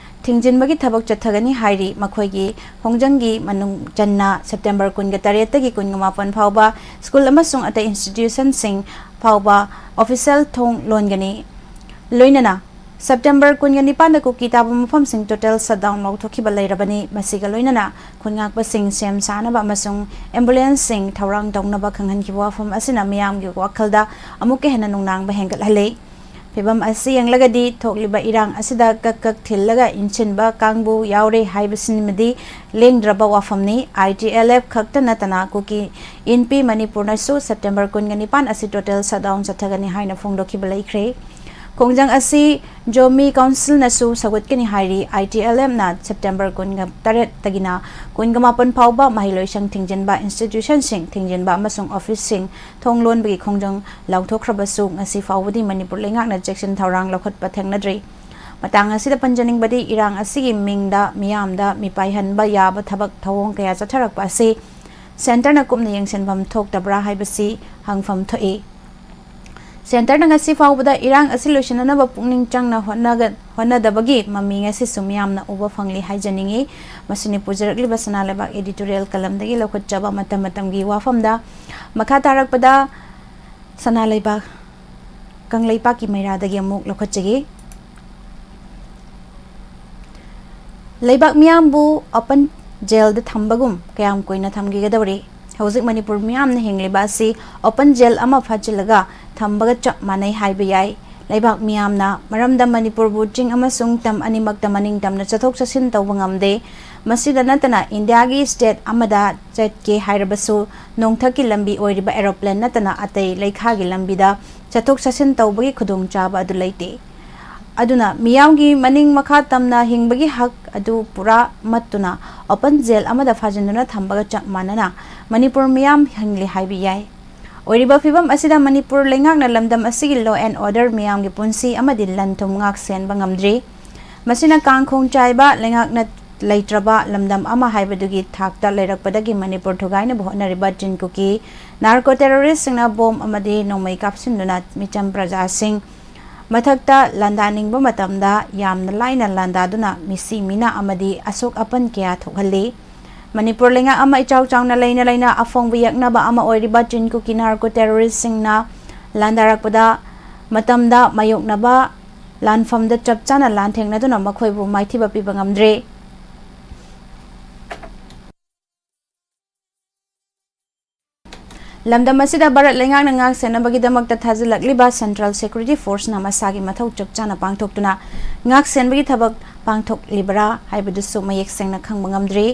ꯊꯤꯡꯖꯤꯟꯕꯒꯤ ꯊꯕꯛ ꯆꯠꯊꯒꯅꯤ ꯍꯥꯏꯔꯤ꯫ ꯃꯈꯣꯏꯒꯤ ꯈꯣꯡꯖꯪꯒꯤ ꯃꯅꯨꯡ ꯆꯟꯅ September ꯀꯨꯟꯒ ꯇꯔꯦꯠꯇꯒꯤ ꯀꯨꯟꯒ ꯃꯥꯄꯟ ꯐꯥꯎꯕ school ꯑꯃꯁꯨꯡ ꯑꯇꯩ institutionꯁꯤꯡ ꯐꯥꯎꯕ official ꯊꯣꯡ ꯂꯣꯟꯒꯅꯤ꯫ ꯂꯣꯏꯅꯅ September ꯀꯨꯟꯒ ꯅꯤꯄꯥꯟꯗ ꯀꯨꯀꯤ ꯇꯥꯕ ꯃꯐꯝꯁꯤꯡ total shutdown ꯂꯥꯎꯊꯣꯛꯈꯤꯕ ꯂꯩꯔꯕꯅꯤ꯫ ꯃꯁꯤꯒ ꯂꯣꯏꯅꯅ ꯈꯨꯟꯉꯥꯛꯄꯁꯤꯡ ꯁꯦꯝ ꯁꯥꯅꯕ ꯑꯃꯁꯨꯡ ambulanceꯁꯤꯡ ꯊꯧꯔꯥꯡ ꯇꯧꯅꯕ ꯈꯪꯍꯟꯈꯤꯕ ꯋꯥꯐꯝ ꯑꯁꯤꯅ ꯃꯤꯌꯥꯝꯒꯤ ꯋꯥꯈꯜꯗ ꯑꯃꯨꯛꯀ ꯍꯦꯟꯅ ꯅꯨꯡꯅꯥꯡꯕ ꯍꯦꯟꯒꯠꯍꯜꯂꯦ꯫ ꯐꯤꯚꯝ ꯑꯁꯤ ꯌꯦꯡꯂꯒꯗꯤ ꯊꯣꯛꯂꯤꯕ ꯏꯔꯥꯡ ꯑꯁꯤꯗ ꯀꯛ ꯀꯛ ꯊꯤꯜꯂꯒ ꯏꯟꯁꯤꯟꯕ ꯀꯥꯡꯕꯨ ꯌꯥꯎꯔꯦ ꯍꯥꯏꯕꯁꯤꯃꯗꯤ ꯂꯦꯡꯗ꯭ꯔꯕ ꯋꯥꯐꯝꯅꯤ꯫ I T L F ꯈꯛꯇ ꯅꯠꯇꯅ ꯀꯨꯀꯤ ꯏꯟꯄꯤ ꯃꯅꯤꯄꯨꯔꯅꯁꯨ September ꯀꯨꯟꯒ ꯅꯤꯄꯥꯟ ꯑꯁꯤ total shutdown ꯆꯠꯊꯒꯅꯤ ꯍꯥꯏꯅ ꯐꯣꯡꯗꯣꯛꯈꯤꯕ ꯂꯩꯈ꯭ꯔꯦ꯫ ꯈꯣꯡꯖꯪ ꯑꯁꯤ Zomi Councilꯅꯁꯨ ꯁꯧꯒꯠꯀꯅꯤ ꯍꯥꯏꯔꯤ꯫ I T L Fꯅ September ꯀꯨꯟꯒ ꯇꯔꯦꯠꯇꯒꯤꯅ ꯀꯨꯟꯒ ꯃꯥꯄꯟ ꯐꯥꯎꯕ ꯃꯍꯩꯂꯣꯏꯁꯪ ꯊꯤꯡꯖꯤꯟꯕ, institutionꯁꯤꯡ ꯊꯤꯡꯖꯤꯟꯕ ꯑꯃꯁꯨꯡ officeꯁꯤꯡ ꯊꯣꯡ ꯂꯣꯟꯕꯒꯤ ꯈꯣꯡꯖꯪ ꯂꯥꯎꯊꯣꯛꯈ꯭ꯔꯕꯁꯨ ꯉꯁꯤ ꯐꯥꯎꯕꯗꯤ ꯃꯅꯤꯄꯨꯔ ꯂꯩꯉꯥꯛꯅ ꯆꯦꯛꯁꯤꯟ ꯊꯧꯔꯥꯡ ꯂꯧꯈꯠꯄ ꯊꯦꯡꯅꯗ꯭ꯔꯤ꯫ ꯃꯇꯥꯡ ꯑꯁꯤꯗ ꯄꯟꯖꯅꯤꯡꯕꯗꯤ ꯏꯔꯥꯡ ꯑꯁꯤꯒꯤ ꯃꯤꯡꯗ ꯃꯤꯌꯥꯝꯗ ꯃꯤꯄꯥꯏꯍꯟꯕ ꯌꯥꯕ ꯊꯕꯛ ꯊꯧꯑꯣꯡ ꯀꯌꯥ ꯆꯠꯊꯔꯛꯄ ꯑꯁꯤ centreꯅ ꯀꯨꯞꯅ ꯌꯦꯡꯁꯤꯟꯐꯝ ꯊꯣꯛꯇꯕ꯭ꯔꯥ ꯍꯥꯏꯕꯁꯤ ꯍꯪꯐꯝ ꯊꯣꯛꯏ꯫ Centreꯅ ꯉꯁꯤ ꯐꯥꯎꯕꯗ ꯏꯔꯥꯡ ꯑꯁꯤ ꯂꯣꯏꯁꯤꯟꯅꯅꯕ ꯄꯨꯛꯅꯤꯡ ꯆꯪꯅ ꯍꯣꯠꯅꯒ-, ꯍꯣꯠꯅꯗꯕꯒꯤ ꯃꯃꯤ ꯉꯁꯤꯁꯨ ꯃꯤꯌꯥꯝꯅ ꯎꯕ ꯐꯪꯂꯤ ꯍꯥꯏꯖꯅꯤꯡꯏ꯫ ꯃꯁꯤꯅꯤ ꯄꯨꯖꯔꯛꯂꯤꯕ ꯁꯅꯥ ꯂꯩꯕꯥꯛ editorial columnꯗꯒꯤ ꯂꯧꯈꯠꯆꯕ ꯃꯇꯝ ꯃꯇꯝꯒꯤ ꯋꯥꯐꯝꯗ꯫ ꯃꯈꯥ ꯇꯥꯔꯛꯄꯗ ꯁꯅꯥ ꯂꯩꯕꯥꯛ ꯀꯪꯂꯩꯄꯥꯛꯀꯤ ꯃꯩꯔꯥꯗꯒꯤ ꯑꯃꯨꯛ ꯂꯧꯈꯠꯆꯒꯦ꯫ ꯂꯩꯕꯥꯛ ꯃꯤꯌꯥꯝꯕꯨ open jailꯗ ꯊꯝꯕꯒꯨꯝ ꯀꯌꯥꯝ ꯀꯨꯏꯅ ꯊꯝꯈꯤꯒꯗꯧꯔꯤ? ꯍꯧꯖꯤꯛ ꯃꯅꯤꯄꯨꯔ ꯃꯤꯌꯥꯝꯅ ꯍꯤꯡꯂꯤꯕ ꯑꯁꯤ open jail ꯑꯃ ꯐꯥꯖꯤꯜꯂꯒ ꯊꯝꯕꯒ ꯆꯞ ꯃꯥꯟꯅꯩ ꯍꯥꯏꯕ ꯌꯥꯏ꯫ ꯂꯩꯕꯥꯛ ꯃꯤꯌꯥꯝꯅ ꯃꯔꯝꯗ ꯃꯅꯤꯄꯨꯔꯕꯨ ꯆꯤꯡ ꯑꯃꯁꯨꯡ ꯇꯝ ꯑꯅꯤꯃꯛꯇ ꯃꯅꯤꯡ ꯇꯝꯅ ꯆꯠꯊꯣꯛ ꯆꯠꯁꯤꯟ ꯇꯧꯕ ꯉꯝꯗꯦ꯫ ꯃꯁꯤꯗ ꯅꯠꯇꯅ ꯏꯟꯗꯤꯌꯥꯒꯤ ꯁ꯭ꯇꯦꯠ ꯑꯃꯗ ꯆꯠꯀꯦ ꯍꯥꯏꯔꯕꯁꯨ ꯅꯣꯡꯊꯛꯀꯤ ꯂꯝꯕꯤ ꯑꯣꯏꯔꯤꯕ ꯑꯦꯔꯣꯄ꯭ꯂꯦꯟ ꯅꯠꯇꯅ ꯑꯇꯩ ꯂꯩꯈꯥꯒꯤ ꯂꯝꯕꯤꯗ ꯆꯠꯊꯣꯛ ꯆꯠꯁꯤꯟ ꯇꯧꯕꯒꯤ ꯈꯨꯗꯣꯡꯆꯥꯕ ꯑꯗꯨ ꯂꯩꯇꯦ꯫ ꯑꯗꯨꯅ ꯃꯤꯌꯥꯝꯒꯤ ꯃꯅꯤꯡ ꯃꯈꯥ ꯇꯝꯅ ꯍꯤꯡꯕꯒꯤ ꯍꯛ ꯑꯗꯨ ꯄꯨꯔꯥ ꯃꯠꯇꯨꯅ ꯑꯣꯄꯟ ꯖꯦꯜ ꯑꯃꯗ ꯐꯥꯖꯤꯟꯗꯨꯅ ꯊꯝꯕꯒ ꯆꯞ ꯃꯥꯟꯅꯅ ꯃꯅꯤꯄꯨꯔ ꯃꯤꯌꯥꯝ ꯍꯤꯡꯂꯤ ꯍꯥꯏꯕ ꯌꯥꯏ꯫ ꯑꯣꯏꯔꯤꯕ ꯐꯤꯕꯝ ꯑꯁꯤꯗ ꯃꯅꯤꯄꯨꯔ ꯂꯩꯉꯥꯛꯅ ꯂꯝꯗꯝ ꯑꯁꯤꯒꯤ law and order, ꯃꯤꯌꯥꯝꯒꯤ ꯄꯨꯟꯁꯤ ꯑꯃꯗꯤ ꯂꯟ ꯊꯨꯝ ꯉꯥꯛ ꯁꯦꯟꯕ ꯉꯝꯗ꯭ꯔꯤ꯫ ꯃꯁꯤꯅ ꯀꯥꯡ ꯈꯣꯡ ꯆꯥꯏꯕ, ꯂꯩꯉꯥꯛꯅ ꯂꯩꯇ꯭ꯔꯕ ꯂꯝꯗꯝ ꯑꯃ ꯍꯥꯏꯕꯗꯨꯒꯤ ꯊꯥꯛꯇ ꯂꯩꯔꯛꯄꯗꯒꯤ ꯃꯅꯤꯄꯨꯔ ꯊꯨꯒꯥꯏꯅꯕ ꯍꯣꯠꯅꯔꯤꯕ ꯆꯤꯟ ꯀꯨꯀꯤ ꯅꯥꯔꯀꯣ ꯇꯦꯔꯣꯔꯤꯁꯁꯤꯡꯅ ꯕꯣꯝ ꯑꯃꯗꯤ ꯅꯣꯡꯃꯩ ꯀꯥꯞꯁꯤꯟꯗꯨꯅ ꯃꯤꯆꯝ ꯄ꯭ꯔꯖꯥꯁꯤꯡ ꯃꯊꯛꯇ ꯂꯥꯟꯗꯥꯅꯤꯡꯕ ꯃꯇꯝꯗ ꯌꯥꯝꯅ ꯂꯥꯏꯅ ꯂꯥꯟꯗꯥꯗꯨꯅ ꯃꯤꯁꯤ ꯃꯤꯅꯥ ꯑꯃꯗꯤ ꯑꯁꯣꯛ ꯑꯄꯟ ꯀꯌꯥ ꯊꯣꯛꯍꯜꯂꯤ꯫ ꯃꯅꯤꯄꯨꯔ ꯂꯩꯉꯥꯛ ꯑꯃ ꯏꯆꯥꯎ ꯆꯥꯎꯅ ꯂꯩꯅ ꯂꯩꯅ ꯑꯐꯣꯡꯕ ꯌꯦꯛꯅꯕ ꯑꯃ ꯑꯣꯏꯔꯤꯕ ꯆꯤꯟ ꯀꯨꯀꯤ ꯅꯥꯔꯀꯣ ꯇꯦꯔꯣꯔꯤꯁꯁꯤꯡꯅ ꯂꯥꯟꯗꯥꯔꯛꯄꯗ ꯃꯇꯝꯗ ꯃꯥꯌꯣꯛꯅꯕ ꯂꯥꯟꯐꯝꯗ ꯆꯞ ꯆꯥꯅ ꯂꯥꯟꯊꯦꯡꯅꯗꯨꯅ ꯃꯈꯣꯏꯕꯨ ꯃꯥꯏꯊꯤꯕ ꯄꯤꯕ ꯉꯝꯗ꯭ꯔꯦ꯫ ꯂꯝꯗꯝ ꯑꯁꯤꯗ ꯚꯥꯔꯠ ꯂꯩꯉꯥꯛꯅ ꯉꯥꯛ ꯁꯦꯟꯅꯕꯒꯤꯗꯃꯛꯇ ꯊꯥꯖꯤꯜꯂꯛꯂꯤꯕ Central Security Forceꯅ ꯃꯁꯥꯒꯤ ꯃꯊꯧ ꯆꯞ ꯆꯥꯅ ꯄꯥꯡꯊꯣꯛꯇꯨꯅ ꯉꯥꯛ ꯁꯦꯟꯕꯒꯤ ꯊꯕꯛ ꯄꯥꯡꯊꯣꯛꯂꯤꯕ꯭ꯔꯥ ꯍꯥꯏꯕꯗꯨꯁꯨ ꯃꯌꯦꯛ ꯁꯦꯡꯅ ꯈꯪꯕ ꯉꯝꯗ꯭ꯔꯤ꯫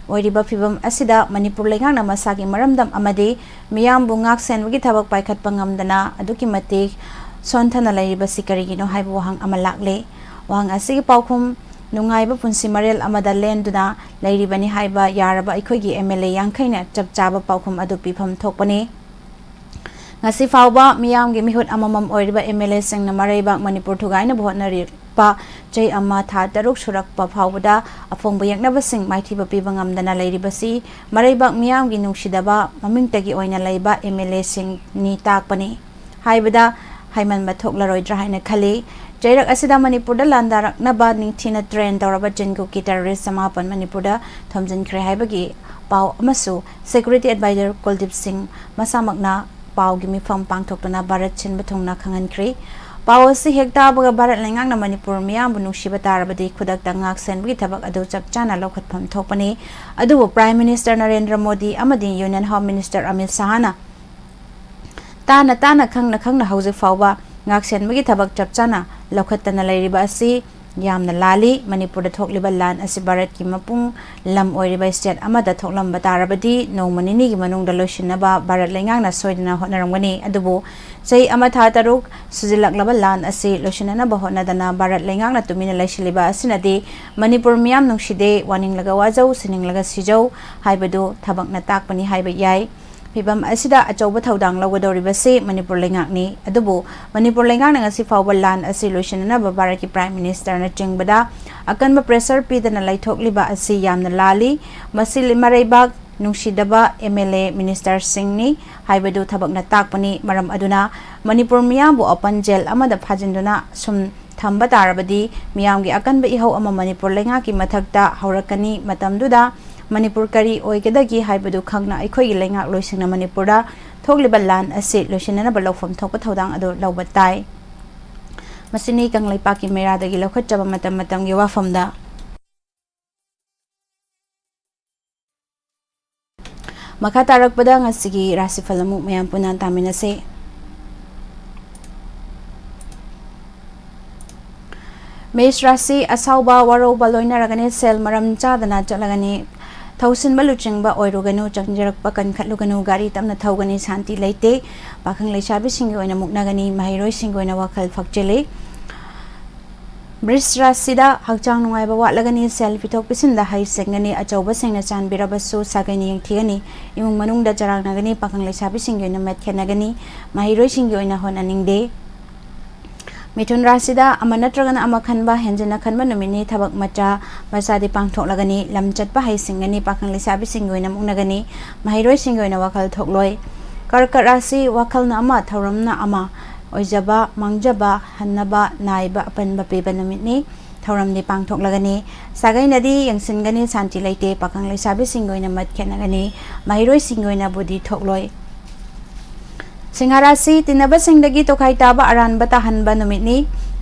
ꯑꯣꯏꯔꯤꯕ ꯐꯤꯕꯝ ꯑꯁꯤꯗ ꯃꯅꯤꯄꯨꯔ ꯂꯩꯉꯥꯛꯅ ꯃꯁꯥꯒꯤ ꯃꯔꯝꯗꯝ ꯑꯃꯗꯤ ꯃꯤꯌꯥꯝꯕꯨ ꯉꯥꯛ ꯁꯦꯟꯕꯒꯤ ꯊꯕꯛ ꯄꯥꯏꯈꯠꯄ ꯉꯝꯗꯅ ꯑꯗꯨꯛꯀꯤ ꯃꯇꯤꯛ ꯁꯣꯟꯊꯅ ꯂꯩꯔꯤꯕꯁꯤ ꯀꯔꯤꯒꯤꯅꯣ ꯍꯥꯏꯕ ꯋꯥꯍꯪ ꯑꯃ ꯂꯥꯛꯂꯦ꯫ ꯋꯥꯍꯪ ꯑꯁꯤꯒꯤ ꯄꯥꯎꯈꯨꯝ ꯅꯨꯡꯉꯥꯏꯕ ꯄꯨꯟꯁꯤ ꯃꯔꯦꯜ ꯑꯃꯗ ꯂꯦꯟꯗꯨꯅ ꯂꯩꯔꯤꯕꯅꯤ ꯍꯥꯏꯕ ꯌꯥꯔꯕ ꯑꯩꯈꯣꯏꯒꯤ MLA ꯌꯥꯡꯈꯩꯅ ꯆꯞ ꯆꯥꯕ ꯄꯥꯎꯈꯨꯝ ꯑꯗꯨ ꯄꯤꯐꯝ ꯊꯣꯛꯄꯅꯤ꯫ ꯉꯁꯤ ꯐꯥꯎꯕ ꯃꯤꯌꯥꯝꯒꯤ ꯃꯤꯍꯨꯠ ꯑꯃꯃꯝ ꯑꯣꯏꯔꯤꯕ MLAꯁꯤꯡꯅ ꯃꯔꯩꯕꯥꯛ ꯃꯅꯤꯄꯨꯔ ꯊꯨꯒꯥꯏꯅꯕ ꯍꯣꯠꯅꯔꯛꯄ ꯆꯍꯤ ꯑꯃ ꯊꯥ ꯇꯔꯨꯛ ꯁꯨꯔꯛꯄ ꯐꯥꯎꯕꯗ ꯑꯐꯣꯡꯕ ꯌꯦꯛꯅꯕꯁꯤꯡ ꯃꯥꯏꯊꯤꯕ ꯄꯤꯕ ꯉꯝꯗꯅ ꯂꯩꯔꯤꯕꯁꯤ ꯃꯔꯩꯕꯥꯛ ꯃꯤꯌꯥꯝꯒꯤ ꯅꯨꯡꯁꯤꯗꯕ ꯃꯃꯤꯡꯇꯒꯤ ꯑꯣꯏꯅ ꯂꯩꯕ MLAꯁꯤꯡꯅꯤ ꯇꯥꯛꯄꯅꯤ ꯍꯥꯏꯕꯗ ꯍꯥꯏꯃꯟꯕ ꯊꯣꯛꯂꯔꯣꯏꯗ꯭ꯔꯥ ꯍꯥꯏꯅ ꯈꯜꯂꯤ꯫ ꯆꯩꯔꯛ ꯑꯁꯤꯗ ꯃꯅꯤꯄꯨꯔꯗ ꯂꯥꯟꯗꯥꯔꯛꯅꯕ ꯅꯤꯡꯊꯤꯅ train ꯇꯧꯔꯕ ꯆꯤꯟ ꯀꯨꯀꯤ terrorist ꯆꯃꯥꯄꯟ ꯃꯅꯤꯄꯨꯔꯗ ꯊꯣꯝꯖꯤꯟꯈ꯭ꯔꯦ ꯍꯥꯏꯕꯒꯤ ꯄꯥꯎ ꯑꯃꯁꯨ Security Advisor ꯀꯨꯜꯗꯤꯞ ꯁꯤꯡ ꯃꯁꯥꯃꯛꯅ ꯄꯥꯎꯒꯤ ꯃꯤꯐꯝ ꯄꯥꯡꯊꯣꯛꯇꯨꯅ ꯚꯥꯔꯠ ꯁꯤꯟꯕ ꯊꯨꯡꯅ ꯈꯪꯍꯟꯈ꯭ꯔꯤ꯫ ꯄꯥꯎ ꯑꯁꯤ ꯍꯦꯛ ꯇꯥꯕꯒ ꯚꯥꯔꯠ ꯂꯩꯉꯥꯛꯅ ꯃꯅꯤꯄꯨꯔ ꯃꯤꯌꯥꯝꯕꯨ ꯅꯨꯡꯁꯤꯕ ꯇꯥꯔꯕꯗꯤ ꯈꯨꯗꯛꯇ ꯉꯥꯛ ꯁꯦꯟꯕꯒꯤ ꯊꯕꯛ ꯑꯗꯨ ꯆꯞ ꯆꯥꯅ ꯂꯧꯈꯠꯐꯝ ꯊꯣꯛꯄꯅꯤ꯫ ꯑꯗꯨꯕꯨ Prime Minister ꯅꯔꯦꯟꯗ꯭ꯔ ꯃꯣꯗꯤ ꯑꯃꯗꯤ Union Home Minister ꯑꯃꯤꯠ ꯁꯥꯍꯅ ꯇꯥꯅ ꯇꯥꯅ ꯈꯪꯅ ꯈꯪꯅ ꯍꯧꯖꯤꯛ ꯐꯥꯎꯕ ꯉꯥꯛ ꯁꯦꯟꯕꯒꯤ ꯊꯕꯛ ꯆꯞ ꯆꯥꯅ ꯂꯧꯈꯠꯇꯅ ꯂꯩꯔꯤꯕ ꯑꯁꯤ ꯌꯥꯝꯅ ꯂꯥꯜꯂꯤ꯫ ꯃꯅꯤꯄꯨꯔꯗ ꯊꯣꯛꯂꯤꯕ ꯂꯥꯟ ꯑꯁꯤ ꯚꯥꯔꯠꯀꯤ ꯃꯄꯨꯡ ꯂꯝ ꯑꯣꯏꯔꯤꯕ state ꯑꯃꯗ ꯊꯣꯛꯂꯝꯕ ꯇꯥꯔꯕꯗꯤ ꯅꯣꯡꯃ ꯅꯤꯅꯤꯒꯤ ꯃꯅꯨꯡꯗ ꯂꯣꯏꯁꯤꯟꯅꯕ ꯚꯥꯔꯠ ꯂꯩꯉꯥꯛꯅ ꯁꯣꯏꯗꯅ ꯍꯣꯠꯅꯔꯝꯒꯅꯤ꯫ ꯑꯗꯨꯕꯨ ꯆꯍꯤ ꯑꯃ ꯊꯥ ꯇꯔꯨꯛ ꯁꯨꯖꯤꯜꯂꯛꯂꯕ ꯂꯥꯟ ꯑꯁꯤ ꯂꯣꯏꯁꯤꯟꯅꯅꯕ ꯍꯣꯠꯅꯗꯅ ꯚꯥꯔꯠ ꯂꯩꯉꯥꯛꯅ ꯇꯨꯃꯤꯟꯅ ꯂꯩꯁꯤꯜꯂꯤꯕ ꯑꯁꯤꯅꯗꯤ ꯃꯅꯤꯄꯨꯔ ꯃꯤꯌꯥꯝ ꯅꯨꯡꯁꯤꯗꯦ, ꯋꯥꯅꯤꯡꯂꯒ ꯋꯥꯖꯧ, ꯁꯤꯅꯤꯡꯂꯒ ꯁꯤꯖꯧ ꯍꯥꯏꯕꯗꯨ ꯊꯕꯛꯅ ꯇꯥꯛꯄꯅꯤ ꯍꯥꯏꯕ ꯌꯥꯏ꯫ ꯐꯤꯚꯝ ꯑꯁꯤꯗ ꯑꯆꯧꯕ ꯊꯧꯗꯥꯡ ꯂꯧꯒꯗꯧꯔꯤꯕꯁꯤ ꯃꯅꯤꯄꯨꯔ ꯂꯩꯉꯥꯛꯅꯤ꯫ ꯑꯗꯨꯕꯨ ꯃꯅꯤꯄꯨꯔ ꯂꯩꯉꯥꯛꯅ ꯉꯁꯤ ꯐꯥꯎꯕ ꯂꯥꯟ ꯑꯁꯤ ꯂꯣꯏꯁꯤꯟꯅꯅꯕ ꯚꯥꯔꯠꯀꯤ Prime Ministerꯅ ꯆꯤꯡꯕꯗ ꯑꯀꯟꯕ pressure ꯄꯤꯗꯅ ꯂꯩꯊꯣꯛꯂꯤꯕ ꯑꯁꯤ ꯌꯥꯝꯅ ꯂꯥꯜꯂꯤ꯫ ꯃꯁꯤ ꯃꯔꯩꯕꯥꯛ ꯅꯨꯡꯁꯤꯗꯕ MLA ministerꯁꯤꯡꯅꯤ ꯍꯥꯏꯕꯗꯨ ꯊꯕꯛꯅ ꯇꯥꯛꯄꯅꯤ꯫ ꯃꯔꯝ ꯑꯗꯨꯅ ꯃꯅꯤꯄꯨꯔ ꯃꯤꯌꯥꯝꯕꯨ open jail ꯑꯃꯗ ꯐꯥꯖꯤꯟꯗꯨꯅ ꯁꯨꯝ ꯊꯝꯕ ꯇꯥꯔꯕꯗꯤ ꯃꯤꯌꯥꯝꯒꯤ ꯑꯀꯟꯕ ꯏꯍꯧ ꯑꯃ ꯃꯅꯤꯄꯨꯔ ꯂꯩꯉꯥꯛꯀꯤ ꯃꯊꯛꯇ ꯍꯧꯔꯛꯀꯅꯤ꯫ ꯃꯇꯝꯗꯨꯗ ꯃꯅꯤꯄꯨꯔ ꯀꯔꯤ ꯑꯣꯏꯒꯗꯒꯦ ꯍꯥꯏꯕꯗꯨ ꯈꯪꯅ ꯑꯩꯈꯣꯏꯒꯤ ꯂꯩꯉꯥꯛꯂꯣꯏꯁꯤꯡꯅ ꯃꯅꯤꯄꯨꯔꯗ ꯊꯣꯛꯂꯤꯕ ꯂꯥꯟ ꯑꯁꯤ ꯂꯣꯏꯁꯤꯟꯅꯅꯕ ꯂꯧꯐꯝ ꯊꯣꯛꯄ ꯊꯧꯗꯥꯡ ꯑꯗꯨ ꯂꯧꯕ ꯇꯥꯏ꯫ ꯃꯁꯤꯅꯤ ꯀꯪꯂꯩꯄꯥꯛꯀꯤ ꯃꯩꯔꯥꯗꯒꯤ ꯂꯧꯈꯠꯆꯕ ꯃꯇꯝ ꯃꯇꯝꯒꯤ ꯋꯥꯐꯝꯗ꯫ ꯃꯈꯥ ꯇꯥꯔꯛꯄꯗ ꯉꯁꯤꯒꯤ ꯔꯥꯁꯤꯐꯜ ꯑꯃꯨꯛ ꯃꯌꯥꯝ ꯄꯨꯟꯅ ꯇꯥꯃꯤꯟꯅꯁꯤ꯫ ꯃꯦꯁ ꯔꯥꯁꯤ: ꯑꯁꯥꯎꯕ, ꯋꯥꯔꯧꯕ ꯂꯣꯏꯅꯔꯒꯅꯤ, ꯁꯦꯜ ꯃꯔꯝ ꯆꯥꯗꯅ ꯆꯠꯂꯒꯅꯤ, ꯊꯧꯁꯤꯟꯕ ꯂꯨꯆꯤꯡꯕ ꯑꯣꯏꯔꯨꯒꯅꯨ, ꯆꯪꯖꯔꯛꯄ ꯀꯟꯈꯠꯂꯨꯒꯅꯨ, ꯒꯥꯔꯤ ꯇꯞꯅ ꯊꯧꯒꯅꯤ, ꯁꯥꯟꯇꯤ ꯂꯩꯇꯦ, ꯄꯥꯈꯪ ꯂꯩꯁꯥꯕꯤꯁꯤꯡꯒꯤ ꯑꯣꯏꯅ ꯃꯨꯛꯅꯒꯅꯤ, ꯃꯍꯩꯔꯣꯏꯁꯤꯡꯒꯤ ꯑꯣꯏꯅ ꯋꯥꯈꯜ ꯐꯛꯆꯤꯜꯂꯤ꯫ ꯕ꯭ꯔꯤꯖ ꯔꯥꯁꯤꯗ ꯍꯛꯆꯥꯡ ꯅꯨꯡꯉꯥꯏꯕ ꯋꯥꯠꯂꯒꯅꯤ, ꯁꯦꯜ ꯄꯤꯊꯣꯛ ꯄꯤꯁꯤꯟꯗ ꯍꯩ ꯁꯦꯡꯒꯅꯤ, ꯑꯆꯧꯕꯁꯤꯡꯅ ꯆꯥꯟꯕꯤꯔꯕꯁꯨ ꯁꯥꯒꯩꯅ ꯌꯦꯡꯊꯤꯒꯅꯤ, ꯏꯃꯨꯡ ꯃꯅꯨꯡꯗ ꯆꯔꯥꯡꯅꯒꯅꯤ, ꯄꯥꯈꯪ ꯂꯩꯁꯥꯕꯤꯁꯤꯡꯒꯤ ꯑꯣꯏꯅ ꯃꯠ ꯈꯦꯠꯅꯒꯅꯤ, ꯃꯍꯩꯔꯣꯏꯁꯤꯡꯒꯤ ꯑꯣꯏꯅ ꯍꯣꯠꯅꯅꯤꯡꯗꯦ꯫ ꯃꯤꯊꯨꯟ ꯔꯥꯁꯤꯗ ꯑꯃ ꯅꯠꯇ꯭ꯔꯒꯅ ꯑꯃ ꯈꯟꯕ, ꯍꯦꯟꯖꯤꯟꯅ ꯈꯟꯕ ꯅꯨꯃꯤꯠꯅꯤ, ꯊꯕꯛ ꯃꯆꯥ ꯃꯆꯥꯗꯤ ꯄꯥꯡꯊꯣꯛꯂꯒꯅꯤ, ꯂꯝ ꯆꯠꯄ ꯍꯩ ꯁꯤꯡꯒꯅꯤ, ꯄꯥꯈꯪ ꯂꯩꯁꯥꯕꯤꯁꯤꯡꯒꯤ ꯑꯣꯏꯅ ꯃꯨꯛꯅꯒꯅꯤ, ꯃꯍꯩꯔꯣꯏꯁꯤꯡꯒꯤ ꯑꯣꯏꯅ ꯋꯥꯈꯜ ꯊꯣꯛꯂꯣꯏ꯫ ꯀꯔꯀꯠ ꯔꯥꯁꯤ: ꯋꯥꯈꯜꯅ ꯑꯃ, ꯊꯧꯔꯝꯅ ꯑꯃ, ꯑꯣꯏꯖꯕ ꯃꯥꯡꯖꯕ ꯍꯟꯅꯕ ꯅꯥꯏꯕ ꯑꯄꯟꯕ ꯄꯤꯕ ꯅꯨꯃꯤꯠꯅꯤ꯫ ꯊꯧꯔꯝꯗꯤ ꯄꯥꯡꯊꯣꯛꯂꯒꯅꯤ꯫ ꯁꯥꯒꯩꯅꯗꯤ ꯌꯦꯡꯁꯤꯟꯒꯅꯤ, ꯁꯥꯟꯇꯤ ꯂꯩꯇꯦ, ꯄꯥꯈꯪ ꯂꯩꯁꯥꯕꯤꯁꯤꯡꯒꯤ ꯑꯣꯏꯅ ꯃꯠ ꯈꯦꯠꯅꯒꯅꯤ, ꯃꯍꯩꯔꯣꯏꯁꯤꯡꯒꯤ ꯑꯣꯏꯅ ꯕꯨꯗꯤ ꯊꯣꯛꯂꯣꯏ꯫ ꯁꯤꯡꯍ ꯔꯥꯁꯤ: ꯇꯤꯟꯅꯕꯁꯤꯡꯗꯒꯤ ꯇꯣꯈꯥꯏ ꯇꯥꯕ, ꯑꯔꯥꯟꯕ ꯇꯥꯍꯟꯕ ꯅꯨꯃꯤꯠꯅꯤ꯫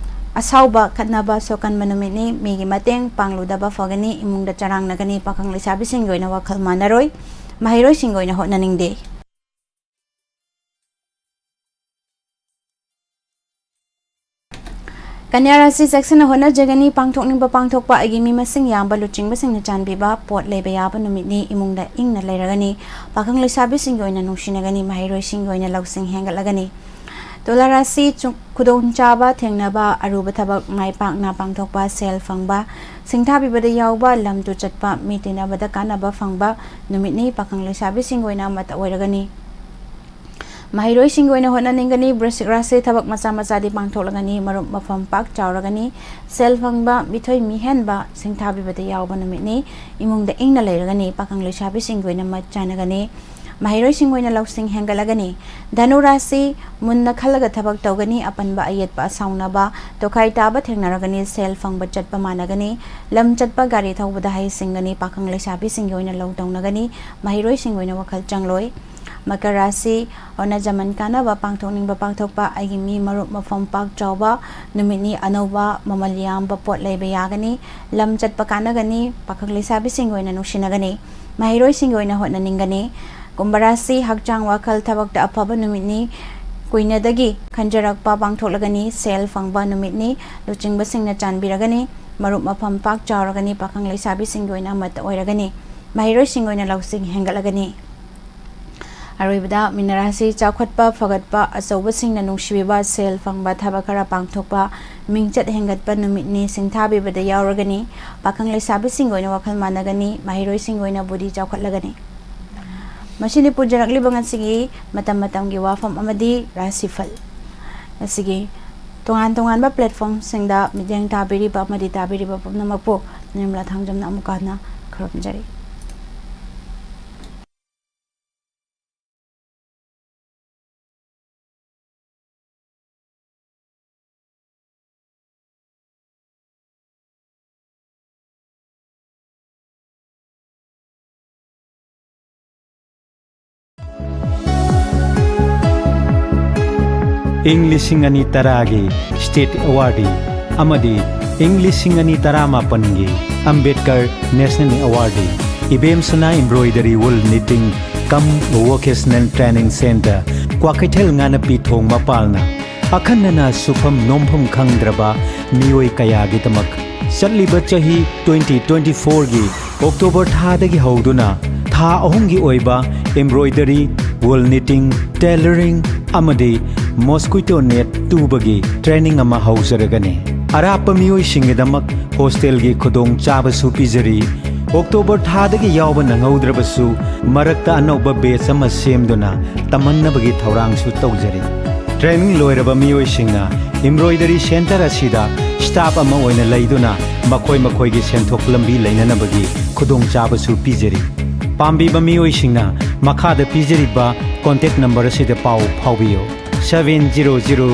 ꯑꯁꯥꯎꯕ, ꯈꯠꯅꯕ, ꯁꯣꯛꯀꯟꯕ ꯅꯨꯃꯤꯠꯅꯤ꯫ ꯃꯤꯒꯤ ꯃꯇꯦꯡ ꯄꯥꯡꯂꯨꯗꯕ ꯐꯒꯅꯤ, ꯏꯃꯨꯡꯗ ꯆꯔꯥꯡꯅꯒꯅꯤ, ꯄꯥꯈꯪ ꯂꯩꯁꯥꯕꯤꯁꯤꯡꯒꯤ ꯑꯣꯏꯅ ꯋꯥꯈꯜ ꯃꯥꯟꯅꯔꯣꯏ, ꯃꯍꯩꯔꯣꯏꯁꯤꯡꯒꯤ ꯑꯣꯏꯅ ꯍꯣꯠꯅꯅꯤꯡꯗꯦ꯫ ꯀꯟꯌꯥ ꯔꯥꯁꯤ ꯆꯦꯛꯁꯤꯟꯅ ꯍꯣꯠꯅꯖꯒꯅꯤ꯫ ꯄꯥꯡꯊꯣꯛꯅꯤꯡꯕ ꯄꯥꯡꯊꯣꯛꯄ꯫ ꯑꯩꯒꯤ ꯃꯤ ꯃꯁꯤꯡ ꯌꯥꯝꯕ ꯂꯨꯆꯤꯡꯕꯁꯤꯡꯅ ꯆꯥꯟꯕꯤꯕ ꯄꯣꯠ ꯂꯩꯕ ꯌꯥꯕ ꯅꯨꯃꯤꯠꯅꯤ꯫ ꯏꯃꯨꯡꯗ ꯏꯪꯅ ꯂꯩꯔꯒꯅꯤ꯫ ꯄꯥꯈꯪ ꯂꯩꯁꯥꯕꯤꯁꯤꯡꯒꯤ ꯑꯣꯏꯅ ꯅꯨꯡꯁꯤꯅꯒꯅꯤ꯫ ꯃꯍꯩꯔꯣꯏꯁꯤꯡꯒꯤ ꯑꯣꯏꯅ ꯂꯧꯁꯤꯡ ꯍꯦꯟꯒꯠꯂꯒꯅꯤ꯫ ꯇꯨꯂꯥ ꯔꯥꯁꯤ ꯆꯨ-, ꯈꯨꯗꯣꯡꯆꯥꯕ ꯊꯦꯡꯅꯕ, ꯑꯔꯨꯕ ꯊꯕꯛ ꯃꯥꯏ ꯄꯥꯛꯅ ꯄꯥꯡꯊꯣꯛꯄ, ꯁꯦꯜ ꯐꯪꯕ, ꯁꯤꯡꯊꯥꯕꯤꯕꯗ ꯌꯥꯎꯕ, ꯂꯝ ꯇꯨ ꯆꯠꯄ, ꯃꯤ ꯇꯤꯟꯅꯕꯗ ꯀꯥꯟꯅꯕ ꯐꯪꯕ ꯅꯨꯃꯤꯠꯅꯤ꯫ ꯄꯥꯈꯪ ꯂꯩꯁꯥꯕꯤꯁꯤꯡꯒꯤ ꯑꯣꯏꯅ ꯑꯃꯠꯇ ꯑꯣꯏꯔꯒꯅꯤ꯫ ꯃꯍꯩꯔꯣꯏꯁꯤꯡꯒꯤ ꯑꯣꯏꯅ ꯍꯣꯠꯅꯅꯤꯡꯒꯅꯤ꯫ ꯕ꯭ꯔꯁꯤꯛ ꯔꯥꯁꯤ ꯊꯕꯛ ꯃꯆꯥ ꯃꯆꯥꯗꯤ ꯄꯥꯡꯊꯣꯛꯂꯒꯅꯤ꯫ ꯃꯔꯨꯞ ꯃꯐꯝ ꯄꯥꯛ ꯆꯥꯎꯔꯒꯅꯤ꯫ ꯁꯦꯜ ꯐꯪꯕ, ꯃꯤꯊꯣꯏ ꯃꯤꯍꯦꯟꯕ, ꯁꯤꯡꯊꯥꯕꯤꯕꯗ ꯌꯥꯎꯕ ꯅꯨꯃꯤꯠꯅꯤ꯫ ꯏꯃꯨꯡꯗ ꯏꯪꯅ ꯂꯩꯔꯒꯅꯤ꯫ ꯄꯥꯈꯪ ꯂꯩꯁꯥꯕꯤꯁꯤꯡꯒꯤ ꯑꯣꯏꯅ ꯃꯠ ꯆꯥꯅꯒꯅꯤ꯫ ꯃꯍꯩꯔꯣꯏꯁꯤꯡꯒꯤ ꯑꯣꯏꯅ ꯂꯧꯁꯤꯡ ꯍꯦꯟꯒꯠꯂꯒꯅꯤ꯫ ꯙꯅꯨ ꯔꯥꯁꯤ ꯃꯨꯟꯅ ꯈꯜꯂꯒ ꯊꯕꯛ ꯇꯧꯒꯅꯤ꯫ ꯑꯄꯟꯕ ꯑꯌꯦꯠꯄ ꯑꯁꯥꯎꯅꯕ ꯇꯣꯈꯥꯏ ꯇꯥꯕ ꯊꯦꯡꯅꯔꯒꯅꯤ꯫ ꯁꯦꯜ ꯐꯪꯕ ꯆꯠꯄ ꯃꯥꯟꯅꯒꯅꯤ꯫ ꯂꯝ ꯆꯠꯄ ꯒꯥꯔꯤ ꯊꯧꯕꯗ ꯍꯩꯁꯤꯡꯒꯅꯤ꯫ ꯄꯥꯈꯪ ꯂꯩꯁꯥꯕꯤꯁꯤꯡꯒꯤ ꯑꯣꯏꯅ ꯂꯧ ꯇꯧꯅꯒꯅꯤ꯫ ꯃꯍꯩꯔꯣꯏꯁꯤꯡꯒꯤ ꯑꯣꯏꯅ ꯋꯥꯈꯜ ꯆꯪꯂꯣꯏ꯫ ꯃꯀꯔ ꯔꯥꯁꯤ ꯍꯣꯠꯅꯖꯃꯟ ꯀꯥꯟꯅꯕ, ꯄꯥꯡꯊꯣꯛꯅꯤꯡꯕ ꯄꯥꯡꯊꯣꯛꯄ, ꯑꯩꯒꯤ ꯃꯤ ꯃꯔꯨꯞ ꯃꯐꯝ ꯄꯥꯛ ꯆꯥꯎꯕ ꯅꯨꯃꯤꯠꯅꯤ꯫ ꯑꯅꯧꯕ ꯃꯃꯜ ꯌꯥꯝꯕ ꯄꯣꯠ ꯂꯩꯕ ꯌꯥꯒꯅꯤ꯫ ꯂꯝ ꯆꯠꯄ ꯀꯥꯟꯅꯒꯅꯤ꯫ ꯄꯥꯈꯪ ꯂꯩꯁꯥꯕꯤꯁꯤꯡꯒꯤ ꯑꯣꯏꯅ ꯅꯨꯡꯁꯤꯅꯒꯅꯤ꯫ ꯃꯍꯩꯔꯣꯏꯁꯤꯡꯒꯤ ꯑꯣꯏꯅ ꯍꯣꯠꯅꯅꯤꯡꯒꯅꯤ꯫ ꯀꯨꯝꯚ ꯔꯥꯁꯤ ꯍꯛꯆꯥꯡ ꯋꯥꯈꯜ ꯊꯕꯛꯇ ꯑꯐꯕ ꯅꯨꯃꯤꯠꯅꯤ꯫ ꯀꯨꯏꯅꯗꯒꯤ ꯈꯟꯖꯔꯛꯄ ꯄꯥꯡꯊꯣꯛꯂꯒꯅꯤ꯫ ꯁꯦꯜ ꯐꯪꯕ ꯅꯨꯃꯤꯠꯅꯤ꯫ ꯂꯨꯆꯤꯡꯕꯁꯤꯡꯅ ꯆꯥꯟꯕꯤꯔꯒꯅꯤ꯫ ꯃꯔꯨꯞ ꯃꯐꯝ ꯄꯥꯛ ꯆꯥꯎꯔꯒꯅꯤ꯫ ꯄꯥꯈꯪ ꯂꯩꯁꯥꯕꯤꯁꯤꯡꯒꯤ ꯑꯣꯏꯅ ꯑꯃꯠꯇ ꯑꯣꯏꯔꯒꯅꯤ꯫ ꯃꯍꯩꯔꯣꯏꯁꯤꯡꯒꯤ ꯑꯣꯏꯅ ꯂꯧꯁꯤꯡ ꯍꯦꯟꯒꯠꯂꯒꯅꯤ꯫ ꯑꯔꯣꯏꯕꯗ ꯃꯤꯅ ꯔꯥꯁꯤ ꯆꯥꯎꯈꯠꯄ, ꯐꯒꯠꯄ, ꯑꯆꯧꯕꯁꯤꯡꯅ ꯅꯨꯡꯁꯤꯕꯤꯕ, ꯁꯦꯜ ꯐꯪꯕ, ꯊꯕꯛ ꯈꯔ ꯄꯥꯡꯊꯣꯛꯄ, ꯃꯤꯡꯆꯠ ꯍꯦꯟꯒꯠꯄ ꯅꯨꯃꯤꯠꯅꯤ꯫ ꯁꯤꯡꯊꯥꯕꯤꯕꯗ ꯌꯥꯎꯔꯒꯅꯤ꯫ ꯄꯥꯈꯪ ꯂꯩꯁꯥꯕꯤꯁꯤꯡꯒꯤ ꯑꯣꯏꯅ ꯋꯥꯈꯜ ꯃꯥꯟꯅꯒꯅꯤ꯫ ꯃꯍꯩꯔꯣꯏꯁꯤꯡꯒꯤ ꯑꯣꯏꯅ ꯕꯨꯙꯤ ꯆꯥꯎꯈꯠꯂꯒꯅꯤ꯫ ꯃꯁꯤꯅꯤ ꯄꯨꯖꯔꯛꯂꯤꯕ ꯉꯁꯤꯒꯤ ꯃꯇꯝ ꯃꯇꯝꯒꯤ ꯋꯥꯐꯝ ꯑꯃꯗꯤ ꯔꯥꯁꯤꯐꯜ꯫ ꯉꯁꯤꯒꯤ ꯇꯣꯉꯥꯟ ꯇꯣꯉꯥꯟꯕ platformꯁꯤꯡꯗ ꯃꯤꯠꯌꯦꯡ ꯇꯥꯕꯤꯔꯤꯕ ꯑꯃꯗꯤ ꯇꯥꯕꯤꯔꯤꯕ ꯄꯨꯝꯅꯃꯛꯄꯨ ꯅꯤꯔꯃꯂꯥ ꯊꯥꯡꯖꯝꯅ ꯑꯃꯨꯛꯀ ꯍꯟꯅ ꯈꯨꯔꯨꯝꯖꯔꯤ꯫ ꯏꯪ ꯂꯤꯁꯤꯡ ꯑꯅꯤ ꯇꯔꯥꯒꯤ State Awardee ꯑꯃꯗꯤ ꯏꯪ ꯂꯤꯁꯤꯡ ꯑꯅꯤ ꯇꯔꯥꯃꯥꯄꯟꯒꯤ Ambedkar National Awardee ꯏꯕꯦꯝꯁꯅꯥ Embroidery Wool Knitting cum Vocational Training Centre, Kwakeithel ꯉꯥꯅꯄꯤ ꯊꯣꯡ ꯃꯄꯥꯜꯅ ꯑꯈꯟꯅꯅ ꯁꯨꯐꯝ ꯅꯣꯝꯐꯝ ꯈꯪꯗ꯭ꯔꯕ ꯃꯤꯑꯣꯏ ꯀꯌꯥꯒꯤꯗꯃꯛ ꯆꯠꯂꯤꯕ ꯆꯍꯤ twenty twenty-fourꯒꯤ October ꯊꯥꯗꯒꯤ ꯍꯧꯗꯨꯅ ꯊꯥ ꯑꯍꯨꯝꯒꯤ ꯑꯣꯏꯕ embroidery, wool knitting, tailoring ꯑꯃꯗꯤ mosquito net ꯇꯨꯕꯒꯤ training ꯑꯃ ꯍꯧꯖꯔꯒꯅꯤ꯫ ꯑꯔꯥꯞꯄ ꯃꯤꯑꯣꯏꯁꯤꯡꯒꯤꯗꯃꯛ hostelꯒꯤ ꯈꯨꯗꯣꯡꯆꯥꯕꯁꯨ ꯄꯤꯖꯔꯤ꯫ October ꯊꯥꯗꯒꯤ ꯌꯥꯎꯕ ꯅꯪꯍꯧꯗ꯭ꯔꯕꯁꯨ ꯃꯔꯛꯇ ꯑꯅꯧꯕ batch ꯑꯃ ꯁꯦꯝꯗꯨꯅ ꯇꯝꯍꯟꯅꯕꯒꯤ ꯊꯧꯔꯥꯡꯁꯨ ꯇꯧꯖꯔꯤ꯫ Training ꯂꯣꯏꯔꯕ ꯃꯤꯑꯣꯏꯁꯤꯡꯅ embroidery center ꯑꯁꯤꯗ staff ꯑꯃ ꯑꯣꯏꯅ ꯂꯩꯗꯨꯅ ꯃꯈꯣꯏ ꯃꯈꯣꯏꯒꯤ ꯁꯦꯟꯊꯣꯛ ꯂꯝꯕꯤ ꯂꯩꯅꯅꯕꯒꯤ ꯈꯨꯗꯣꯡꯆꯥꯕꯁꯨ ꯄꯤꯖꯔꯤ꯫ ꯄꯥꯝꯕꯤꯕ ꯃꯤꯑꯣꯏꯁꯤꯡꯅ ꯃꯈꯥꯗ ꯄꯤꯖꯔꯤꯕ contact number ꯑꯁꯤꯗ ꯄꯥꯎ ꯐꯥꯎꯕꯤꯌꯨ: seven zero zero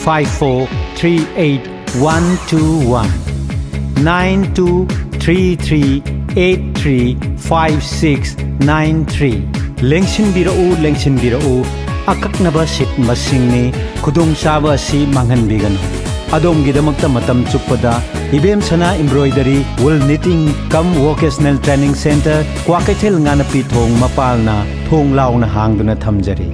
five four three eight one two one, nine two three three eight three five six nine three꯫ ꯂꯦꯡꯁꯤꯟꯕꯤꯔꯛꯎ, ꯂꯦꯡꯁꯤꯟꯕꯤꯔꯛꯎ, ꯑꯀꯛꯅꯕ seat ꯃꯁꯤꯡꯅꯤ, ꯈꯨꯗꯣꯡꯆꯥꯕ ꯑꯁꯤ ꯃꯥꯡꯍꯟꯕꯤꯒꯅꯨ꯫ ꯑꯗꯣꯝꯒꯤꯗꯃꯛꯇ ꯃꯇꯝ ꯆꯨꯞꯄꯗ ꯏꯕꯦꯝꯁꯅꯥ Embroidery, Wool Knitting cum Vocational Training Center, Kwakeithel ꯉꯥꯅꯄꯤ ꯊꯣꯡ ꯃꯄꯥꯜꯅ ꯊꯣꯡ ꯂꯥꯎꯅ ꯍꯥꯡꯗꯨꯅ ꯊꯝꯖꯔꯤ꯫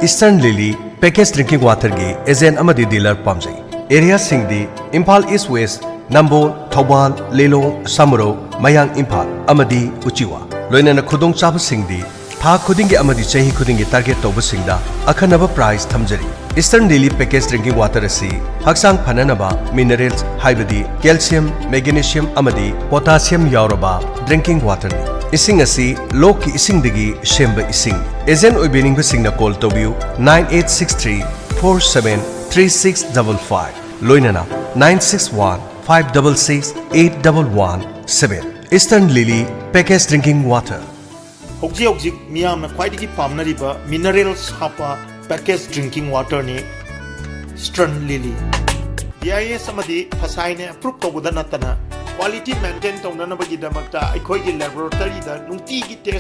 Eastern Lily Packaged Drinking Waterꯒꯤ agent ꯑꯃꯗꯤ dealer ꯄꯥꯝꯖꯩ꯫ Areaꯁꯤꯡꯗꯤ ꯏꯝꯐꯥꯜ East West, ꯅꯝꯕꯣꯜ, ꯊꯧꯕꯥꯜ, ꯂꯤꯂꯣꯡ, ꯁꯃꯨꯔꯧ, ꯃꯌꯥꯡ ꯏꯝꯐꯥꯜ ꯑꯃꯗꯤ ꯎꯆꯤꯋꯥ꯫ ꯂꯣꯏꯅꯅ ꯈꯨꯗꯣꯡꯆꯥꯕꯁꯤꯡꯗꯤ ꯊꯥ ꯈꯨꯗꯤꯡꯒꯤ ꯑꯃꯗꯤ ꯆꯍꯤ ꯈꯨꯗꯤꯡꯒꯤ target ꯇꯧꯕꯁꯤꯡꯗ ꯑꯈꯟꯅꯕ prize ꯊꯝꯖꯔꯤ꯫ Eastern Lily Packaged Drinking Water ꯑꯁꯤ ꯍꯛꯆꯥꯡ ꯐꯅꯅꯕ minerals ꯍꯥꯏꯕꯗꯤ calcium, magnesium ꯑꯃꯗꯤ potassium ꯌꯥꯎꯔꯕ drinking waterꯅꯤ꯫ ꯏꯁꯤꯡ ꯑꯁꯤ ꯂꯣꯛꯀꯤ ꯏꯁꯤꯡꯗꯒꯤ ꯁꯦꯝꯕ ꯏꯁꯤꯡ꯫ Agent ꯑꯣꯏꯕꯤꯅꯤꯡꯕꯁꯤꯡꯅ call ꯇꯧꯕꯤꯌꯨ nine eight six three four seven three six double five, ꯂꯣꯏꯅꯅ nine six one five double six eight double one seven꯫ Eastern Lily Packaged Drinking Water꯫ ꯍꯧꯖꯤꯛ ꯍꯧꯖꯤꯛ ꯃꯤꯌꯥꯝꯅ ꯈ꯭ꯋꯥꯏꯗꯒꯤ ꯄꯥꯝꯅꯔꯤꯕ minerals ꯍꯥꯞꯄ packaged drinking waterꯅꯤ Eastern Lily꯫ B I S ꯑꯃꯗꯤ FSSAIꯅ approve ꯇꯧꯕꯗ ꯅꯠꯇꯅ quality maintain ꯇꯧꯅꯅꯕꯒꯤꯗꯃꯛꯇ ꯑꯩꯈꯣꯏꯒꯤ laboratoryꯗ ꯅꯨꯡꯇꯤꯒꯤ test